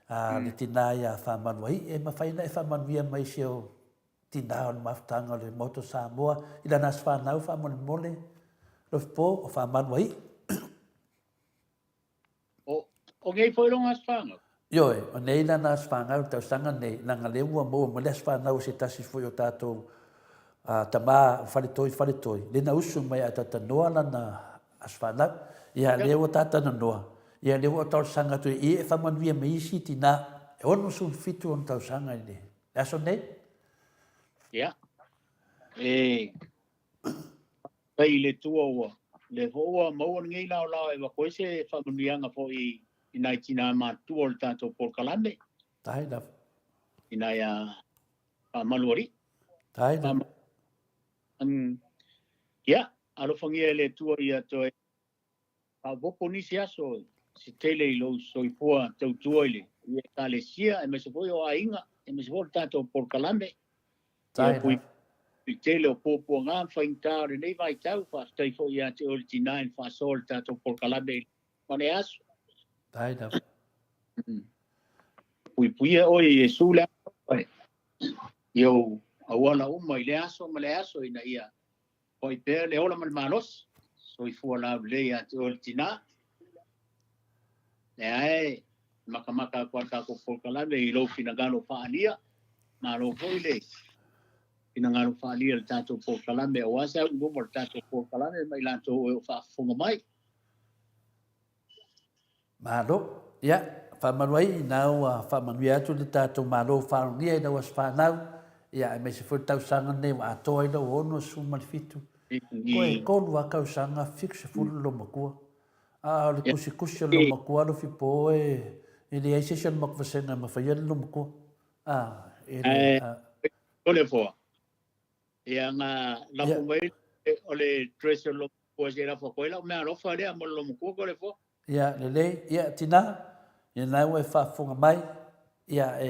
a le tina ia Faamanuaii, e mafai ona e faamanuia mai si o tina o le mafutaga o le Maota o Samoa i lana aso fanau faamolemole, Lofipo, o Faamanuaii. O, o nei foi lona aso fanau? Ioe, o nei lana aso fanau i le tausaga nei, leaga lea ua maua mai le aso fanau o se tasi foi o tatou tama o Faletoi Faletoi, lea na usu mai ae talanoa lana aso fanau. Ia, lea ua ta talanoa, ia lea ua ou talosaga atu i e faamanuia mai isi tina e 67 ona tausaga i le aso nei. Ia, e Faafetai i le Atua ua lea foi ua maua lenei laolao e avatu ai se faamanuiaga foi i nai tina matutua o le tatou polokalame. Tahi lava. I nai a faamalu alii. Tahi lava. Ia, alofagia e le Atua ia toe faaopoopo nisi aso se tele i lou soifua tautua i le Ekalesia aemaise foi o aiga, aemaise foi o le tatou polokalame. Ia pui tele o puapuaga ma faigata o lenei vaitau. Faafetai foi ia te oe le tina i le faasoa o le tatou polokalame ma le aso. Tahi lava. Puipuia oe e Iesu le aso i ou auala uma i lea aso ma lea aso ina ia Foi pea le ola ma le malosi. Soifua laulelei ia te oe le tina. Lea e makamaka atu a le tatou polokalame i lou finagalo faaalia. Malo foi le finagalo faaalia i le tatou polokalame aua se au i luma o le tatou polokalame ma i latou e o faafofoga mai. Malo. Ia, faamalu ai ina ua faamanuia atu le tatou Malo faalogia i lau aso fanau, ia aemaise foi le tausaga lenei ua atoa ai lou 67. Koe 3 lava tausaga 70 lou matua. A o le tusitusi o le loomatua alofipo e e leai se isi o le matou vasega e mafaia le loomatua. A e le a. O le foa. Ia na lafo mai o le dress o le loomatua se i lafo atu ai lau meaalofa lea mo le loomatua ko le foa. Ia lelei, ia tina, ia na ua e faafofoga mai, ia e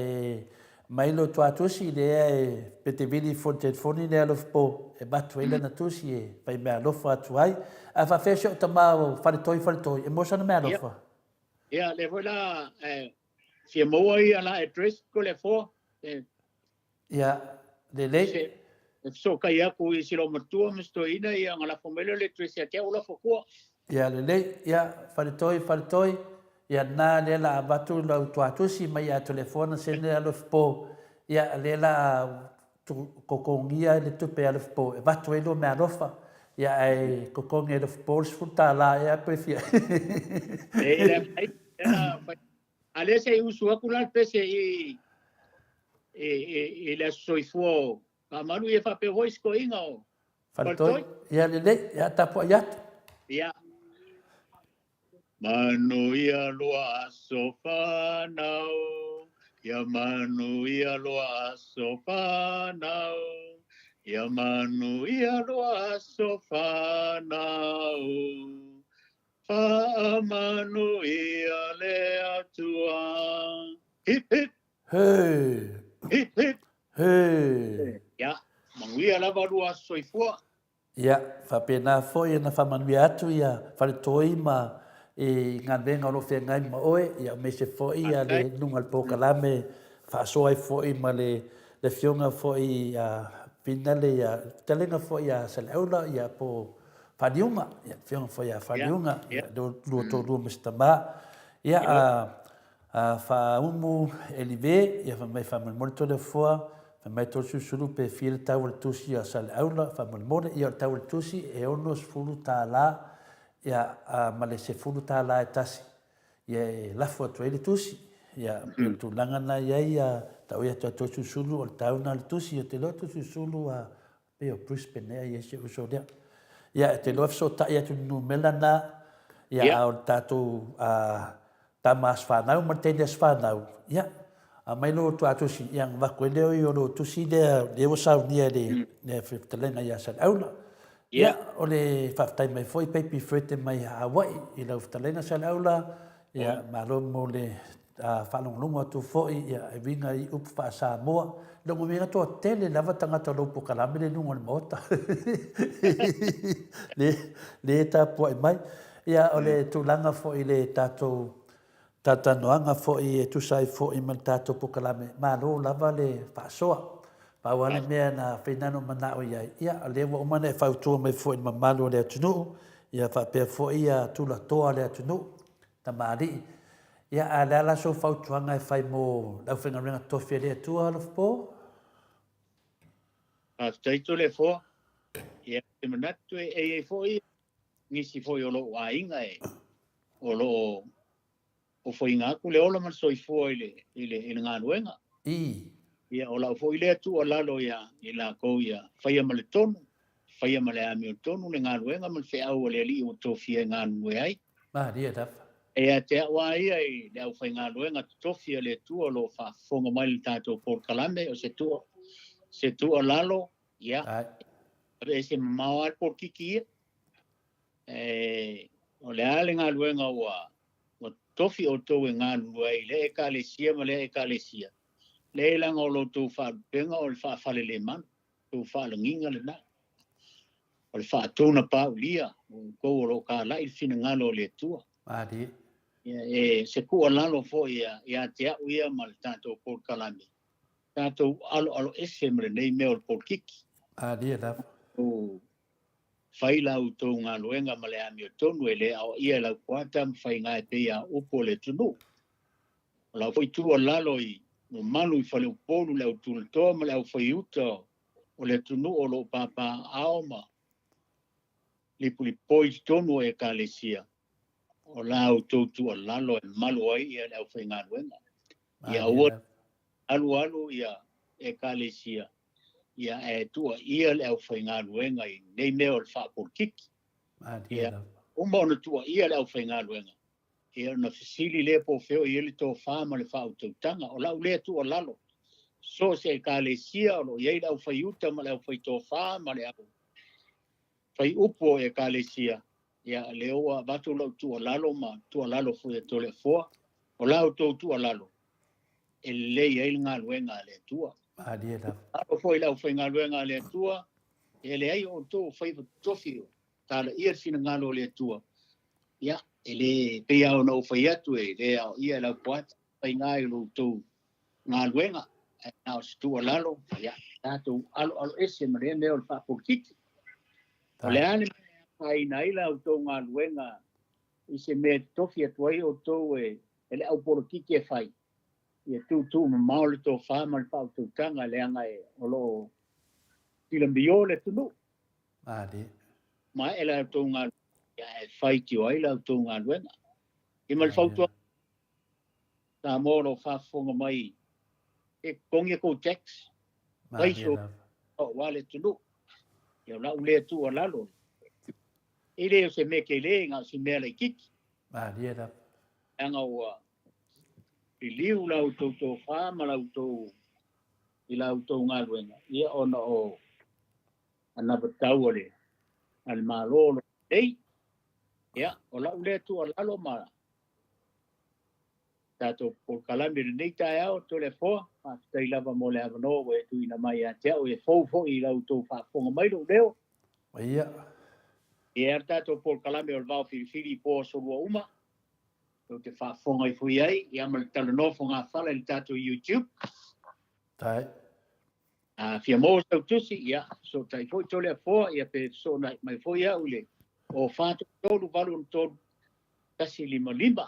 mai lou tuatusi lea e pe te vili ifo i le telefoni lea alofipo e avatu ai lana tusi e fai meaalofa atu ai. Ae faafefea si ou tama o Faletoi Faletoi, e maua sana meaalofa? Ia, lea foi la e fia maua ia la address ko le foa. E Ia, lelei. E fesootai atu i si loomatua ma si toeaina ia ona lafo mai lea o le address ia te au lafo atua. Ia, lelei. Ia, Faletoi, Faletoi, ia lena lea la avatu lau tuatusi mai ia Toleafoa na sene Alofipo, ia lea la totogia le tupe Alofipo e avatu ai lua meaalofa, ia ae totogi e Alofipo le $10 ea pe fia. E le fai, a lea se i usu atu la le pese i i le aso soifua o Kamalu ia faapea foi si toeaina o Faletoi. Ia lelei, ia tapuai atu. Ia. Manuia lua aso fanau, ia manuia lua aso fanau, ia manuia lua aso fanau. Faamanuia le Atua. Hip hip. Hei. Hip hip. Hei. Ia, manuia lava lua aso soifua. Ia, faapena foi ona faamanuia atu ia Faletoi ma i galuega o lo o feagai ma oe, ia aemaise foi ia le luga o le polokalame faasoa ai foi ma le afioga foi ia Finale ia fetalaiga foi ia Saleaula ia po o Faliuga, ia le afioga foi ia Faliuga, ia lua toalua ma si tama. Ia a Faaumu Elive, ia fai mai faamolemole Toleafoa, fai mai Tolesulusulu pe fia le tau o le tusi a Saleaula, faamolemole, ia o le tau o le tusi e $60, ia ma le $10 e tasi, ia e lafo atu ai le tusi. Ia pei o le tulaga lena e i ai, ia tau atu a Tolesulusulu o le tau lena o le tusi, ou te iloa Tolesulusulu a pei o Brisbane ea i ai si ou uso lea. Ia, e te iloa fesootai atu i le numera lena, ia, a o le tatou tama aso fanau ma le teine aso fanau, ia, aumai lo outou tusi, ia, ona avatu ai lea o lo tusi lea, lea ua saunia e le fetalaiga ia Saleaula. Ia, o le faafetai mai foi Baby Fred mai Hawaii i lau fetalaiga Saleaula, ia, malo mo le faalogologo atu foi ia e uiga i upu faa-Samoa. Lona uiga toatele lava tagata o lou polokalame lea i luga o le Maota lea e tapuai mai. Ia o le tulaga foi i le tatou talatalanoaga foi e tusa ai foi ma le tatou polokalame, malo lava le faasoa. Pau lava le mea na faina lou manao i ai, ia o lea ua uma ona e fautua mai foi i le mamalu o le atunuu, ia faapea foi ia tulatoa o le atunuu, tamalii. Ia, a o le a la sou fautuaga e fai mo le aufaigaluega totofi a le Atua, Alofapo? Faafetai Toleafoa. Ia, ou te manatu e i ai foi nisi foi o lou aiga e o lo o ofoina atu le ola ma le soifua i le, i le, i le galuega. I. Ia, o lau foi lea tuualalo ia i latou ia faia ma le tonu, faia ma le amiotonu le galuega ma le feau a le Alii ua tofia e galulue ai. Malie lava. E ia te au lava ia i le aufaigaluega totofi a le Atua o lo o faafofoga mai i le tatou polokalame, o se tua, se tuualalo, ia, aveese mamao lava le polokiki ia. E, o le a le galuega ua, ua tofi outou e galulue ai i lea Ekalesia ma lea Ekalesia, leai leaga o lo outou faalupega o le faafalelemanu, outou faalagiga lena. O le faatounapaulia o outou o lo o talai le finagalo o le Atua. Malie. Ia, e se tuualalo foi ia, ia te au ia ma le tatou polokalame, tatou aloaloese ma lenei mea o le polokiki. Malie lava. O fai la outou galuega ma le amiotonu e le aoaia e lau kuata ma faiga e pei a upu o le atunuu. O lau foi tuualalo i mamalu i Faleupolu, le au tulatoa ma le au faiuta o le atunuu o lo o papaaao ma lipulipoi i totonu o Ekalesia, o la outou tuualalo e malu ai le aufaigaluega. Ia aua alualu ia Ekalesia, ia ae tuuaia le aufaigaluega i nei mea o le faapolokiki. Ia uma ona tuuaia le aufaigaluega, ia ona fesili lea po o fea o i ai le tofa ma le faautautaga. O lau lea tuualalo, so o se Ekalesia o lo o i ai le aufaiuta ma le aufaitofa ma le aufaiupu o Ekalesia, ia lea ua avatu lau tuualalo ma tuualalo foi a Toleafoa. O la outou tuualalo e lelei ai le galuega a le Atua. Malie lava. Alo foi i le aufaigaluega a le Atua, e leai o outou o faiva totofi o talaia le finagalo o le Atua. Ia, e le pei lava ona ou fai atu, e le aoaia e Laupua Tafaigā i lo outou galuega, ae na o se tuualalo, ia tatou aloaloese ma lea mea o le faapolokiki. O le a le mea e afaina ai la outou galuega i se mea e totofi atu ai outou e le aupolokiki e fai, ia tuutuumamao le tofa ma le faautautaga, leaga o lo o tilamio le atunuu. Malie. Maea la outou galuega, ae faitio ai la outou galuega. Ia ma le fautuaga Samoa o lo o faafofoga mai, e totogi a tou tax, fai so aua le atunuu. Ia o lau lea tuualalo, e le o se mea tele, na o se mea laitiiti. Malie lava. Leaga ua liliu la outou tofa ma la outou i la outou galuega, ia ona o anavatau a le a le Malo o lo o nei. Ia, o lau lea tuualalo ma tatou polokalame i lenei taeao, Toleafoa, faafetai lava mo le avanoa ua e tuuina mai ia te au, e fou foi i la outou faafofoga mai lou leo. Ia. E a le tatou polokalame o le Vao Filifili i po aso lua uma, tou te faafofoga ifo i ai, ia ma le talanoa fogafala i le tatou YouTube. Tai. A fia maua sau tusi, ia, fesootai foi Toleafoa, ia pe fesootai mai foi au i le 0 4 3 8 6 3 1 5 5.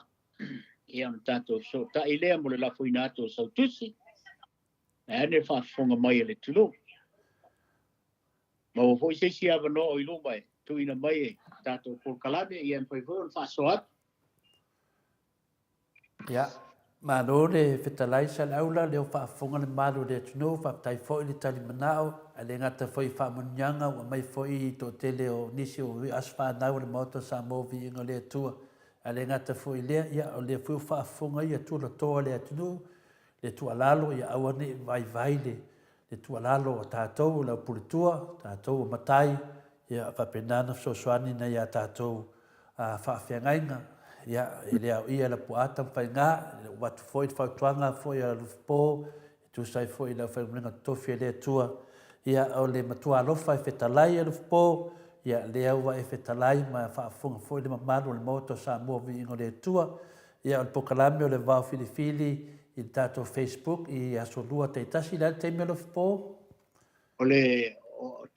Ia ona tatou fesootai lea mo le lafoina atu o sau tusi. Ae ane le faafofoga mai a le atunuu. Maua foi se isi avanoa o i luma e tuuina mai e tatou polokalame, ia e mafai foi ona faasoa atu. Ia, malo le fetalai Saleaula, lea ua faafofoga le mamalu o le atunuu, faafetai foi le tali manao, ae le gata foi i faamanuiaga ua aumai foi i toatele o nisi o aso fanau o le Maota o Samoa Viiga o le Atua. Ae le gata foi i lea, ia, o lea foi ua faafofoga ia tulatoa o le atunuu, le tuualalo ia aua ne i vaivai le le tuualalo a tatou o le aupuletua, tatou o matai, ia faapena ona fesoasoani nai a tatou faafeagaiga. Ia, e le aoia e Lapuaa Tamafaiga, e avatu foi le fautuaga foi a Lufipo, e tusa ai foi i le aufaigaluega totofi a le Atua. Ia, o le matua alofa e fetalai e Lufipo, ia, lea ua e fetalai ma faafofoga foi le mamalu o le Maota o Samoa Viiga o le Atua. Ia, o le polokalame o le Vao Filifili i le tatou Facebook i Aso Lua taitasi, o le a le taimi o Lufipo? O le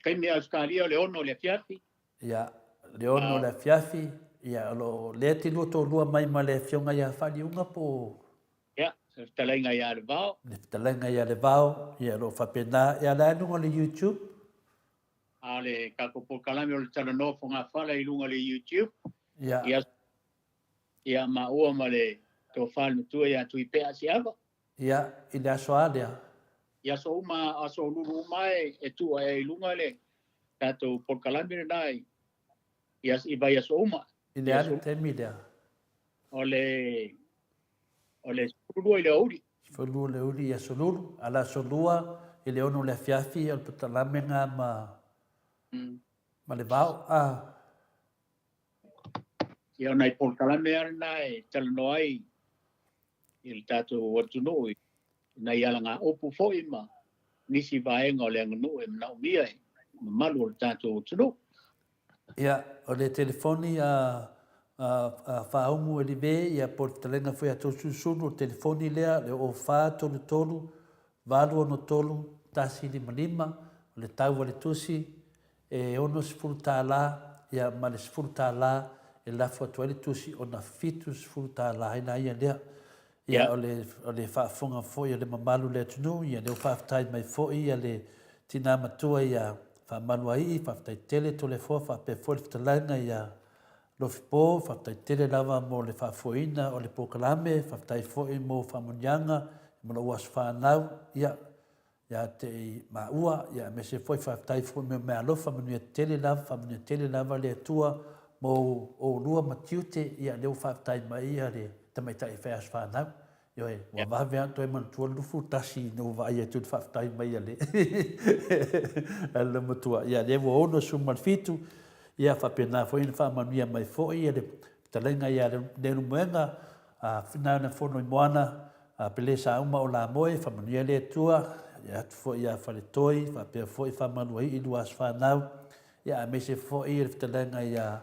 taimi a Ausetalia o le 6 o le afiafi. Ia, le 6 o le afiafi, ia, o lo o, lea e te lua toalua mai ma le Afioga ia Faaliuga po o? Ia, le fetalaiga ia Levao. Le fetalaiga ia Levao, ia, o lo o faapena. Ia, o le a i luga o le YouTube? A o le tatou polokalame o le Talanoa Fogafala i luga o le YouTube. Ia. Ia, ia maua ma le tofa le matua ia Tuipea Asiava. Ia, i le aso a lea? I aso uma, aso lulu uma e tuu ae i luga le tatou polokalame lena i, i vaiaso uma. I le a le taimi lea? O le, o le 12 i le aoauli. 12 i le aoauli i aso lulu, a o le aso lua i le 6 o le afiafi o le polokalame lena ma, ma le vao. A. Ia, o nai polokalame lava lena e talanoa ai i le tatou atunuu i nai alagaupu foi ma nisi vaega o le aganuu e manaomia e mamalu o le tatou atunuu. Ia, o le telefoni a a Faaumu Elive, ia po o le fetalaiga foi a Toesulusulu, o le telefoni lea, le 0433 863 155, o le tau a le tusi, E 60 tālā, ia, ma le 10 tālā e lafo atu ai le tusi ona 70 tālā ai la ia lea. Ia, o le, o le faafofoga foi a le mamalu o le atunuu, ia, lea ua faafetai mai foi ia le tinā matua ia Faamaluaii, faafetai tele Toleafoa faapea foi le fetalaiga ia Lofipo, faafetai tele lava mo le faafoeina o le polokalame, faafetai foi mo faamanuiaga mo lou aso fanau, ia, ia te i maua, ia aemaise foi faafetai foi mo meaalofa, manuia tele lava, faamanuia tele lava le Atua mo oulua ma tiute, ia lea ua faafetai mai ia le tamaitai fai aso fanau. Ioe, ua vave lava ona toe manatua le 21 ina ua vaai atu i le faafetai mai a le a le matua. Ia, lea ua 67, ia faapena foi ona faamanuia mai foi le fetalaiga ia Leulumoega, a Finana Fonoimoana, a Pelesa uma o Lamoe, faamanuia le Atua, ia atu foi ia Faletoi, faapea foi Faamaluaii lua aso fanau, ia aemaise foi le fetalaiga ia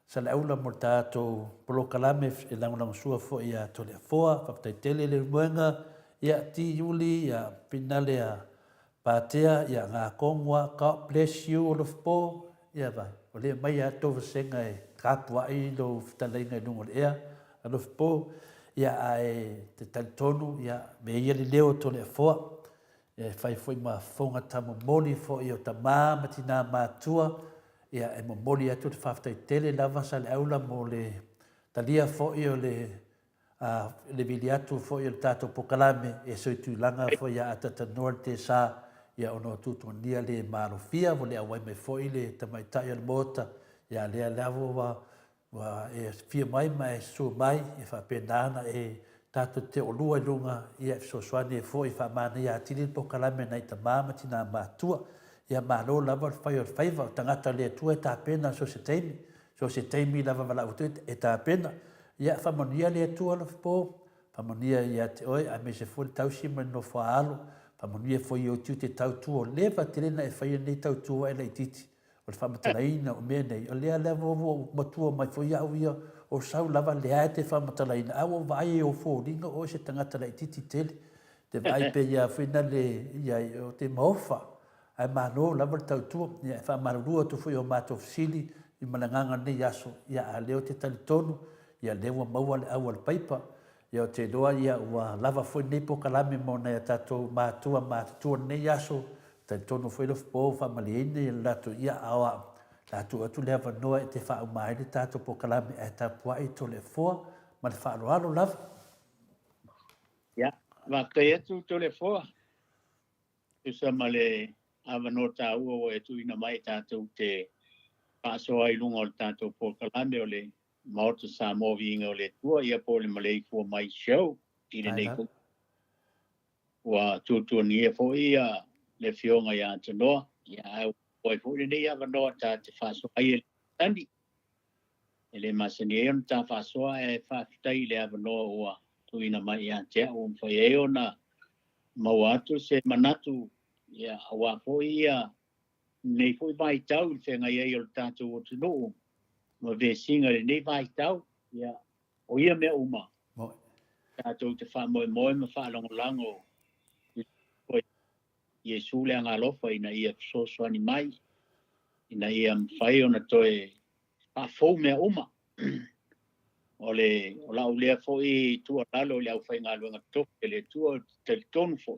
Saleaula mo le tatou polokalame e lagolagosua foi ia Toleafoa, faafetai tele Leulumoega, ia Ti Iuli, ia Pinale a Patea, ia Gakongwa, God bless you Olofipo, ia vai, o lea mai a tou vasega e tapuai lou fetalaiga i luga o le ea, Alofipo, ia ae te talitonu, ia me ia le leo o Toleafoa, ia e fai foi ma fofoga tamomoli foi o tamā ma tinā matua, ia e momoli atu le faafetai tele lava Saleaula mo le talia foi o le a le vili atu foi o le tatou polokalame e soitulaga foi ia atatanoa le tesa ia ona o tutuania le malofia ua le auai mai foi le tamaitai o le Maota ia lea lava ua Ua e afio mai ma e susu mai, e faapena ona e tatou te toalua i luga, ia e fesoasoani ai foi e faamanaia atili le polokalame a nai tama ma tinā matutua. Ia malo lava le fai o le faiva, o tagata a le Atua e tapena i so o se taimi, so o se taimi lava valaau atu e tapena. Ia faamanuia le Atua Alofipo, faamanuia ia te oe aemaise foi le tausi ma le nofo a alo, faamanuia foi i ou tiute tautua, ua leva tele ona e faia lenei tautua e laitiiti. O le faamatalaina o mea nei, o lea lava ua ou matua mai foi au ia, o sau lava lea e te faamatalaina, a ua ou vaai i ou foliga o oe se tagata laitiiti tele. Te vaai pea ia foi na le ia o te maofa, ae malo lava le tautua. Ia e faamalulu atu foi i o matou fesili i ma le agaga o lenei aso, ia a lea ou te talitonu, ia lea ua maua le au a le paipa, ia ou te iloa ia ua lava foi lenei polokalame mo nai a tatou matua matutua i lenei aso, Talitonu foi Lofipo ua faamalieina ia le latou ia a o au le a tuu atu le avanoa e te faauma ai le tatou polokalame ae tapuai Toleafoa ma le faaaloalo lava. Ia, faafetai atu Toleafoa, tusa ma le avanoa taua ua e tuuina mai e tatou te faasoa ai i luga o le tatou polokalame o le Maota Samoa Viiga o le Atua, ia po o le Maleifua Mai Show i lenei foi Ua tuatuagia foi le Afioga ia Atanoa, ae ua maua ai foi lenei avanoa ta te faasoa ai e le masani. E le masani ai ona ta faasoa, ae faafetai i le avanoa ua tuuina mai ia te au ua mafai ai ona maua atu se manatu, aua foi lenei foi vaitau i le feagai ai o le tatou atunuu ma vesiga i lenei vaitau. O ia mea uma, tatou te faamoemoe ma faalagolago i Iesu le Agaalofa ina ia fesoasoani mai, ina ia mafai ona toe faafou mea uma. O le o lau lea foi tuualalo i le aufaigaluega totofi a le Atua, ou te talitonu foi,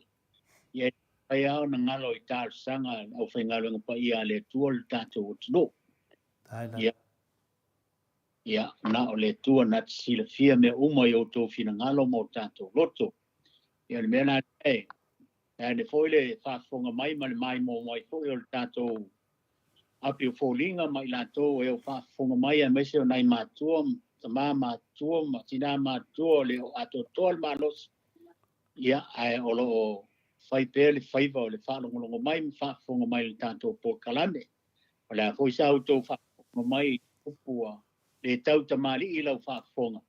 ia e le mafai lava ona galo i talosaga a le aufaigaluega paia a le Atua le tatou atunuu. Ia, Ia, na o le Atua na te silafia mea uma i outou finagalo ma o tatou loto. Ia, o le mea la lea, e ane foi le faafofoga mai ma le maimoa mai foi o le tatou api o foliga ma i latou e o faafofoga mai, aemaise o nai matua, tama matutua ma tina matutua o le o atoatoa le malosi, ia, ae o lo o fai pea le faiva o le faalogologo mai ma faafofoga mai i le tatou polokalame. O le a foi sa outou faafofoga mai i upu ua le tau tamalii i lau faafofoga,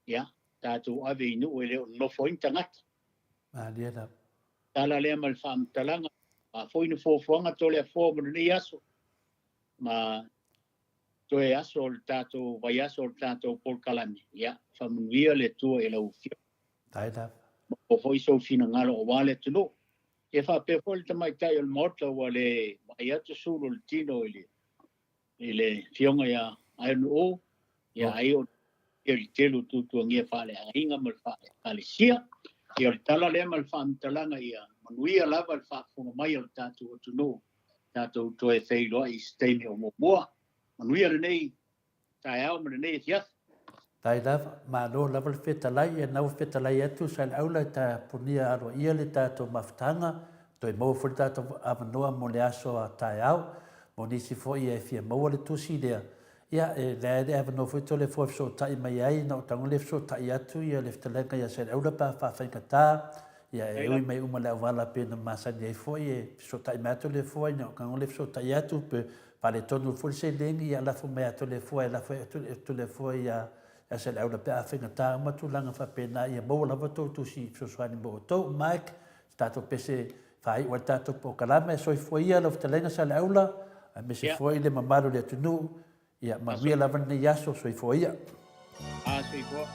ia, tatou ave i nuu e le o nonofo ai ni tagata. Malie lava. Tala lea ma le faamatalaga, a foi ni fuafuaga Toleafoa mo lenei aso, ma toe aso o le tatou vaiaso o le tatou polokalame, ia, faamanuia le Atua i lau Afioga. Faafetai lava. Maua foi sou finagalo aua le atunuu. Ia faapea foi le tamaitai o le Maota ua le vaai atu sulu o le tino i le i le Afioga ia Aenuuu, ia ai o ia le tele o tuatuagia faaleaiga ma le faale-Ekalesia. Ia o le tala lea ma le faamatalaga ia Manuia lava le faafofoga mai a lo tatou atunuu, tatou toe feiloai i se taimi o muamua. Manuia lenei taeao ma lenei afiafi. Faafetai lava. Malo lava le fetalai. Ia na ua fetalai atu Saleaula e ta punia aloaia le tatou mafutaga, toe maua foi le tatou avanoa mo le aso a taeao. Mo nisi foi e fia maua le tusi lea, ia e leai le avanoa foi Toleafoa e fesootai mai ai, na ou tago lea fesootai atu ia le fetalaiga ia Saleaula pe a faafaigata, ia e ui mai uma le auala pei ona masani ai foi e fesootai mai atu Toleafoa ina ua tago lea fesootai atu pe faaletonu foi le seleni, ia lafo mai ia Toleafoa e lafo atu Toleafoa ia Saleaula pe a faigata uma tulaga faapena, ia maua lava tou tusi fesoasoani mo outou. Mike, se tatou pese faaiu ai le tatou polokalame, soifua ia lau fetalaiga Saleaula, aemaise foi le mamalu o le atunuu, ia manuia lava lenei aso, soifua ia. A, soifua.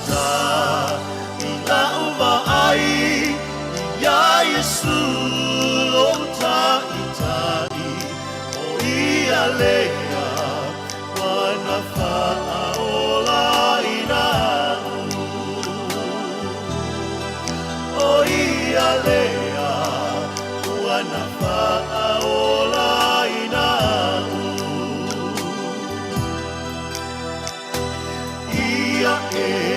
amata i la'u vaai iā Iesu lou Taitai, o ia lea ua na faaolaina a'u. O ia lea ua na faaolaina a'u. Ia e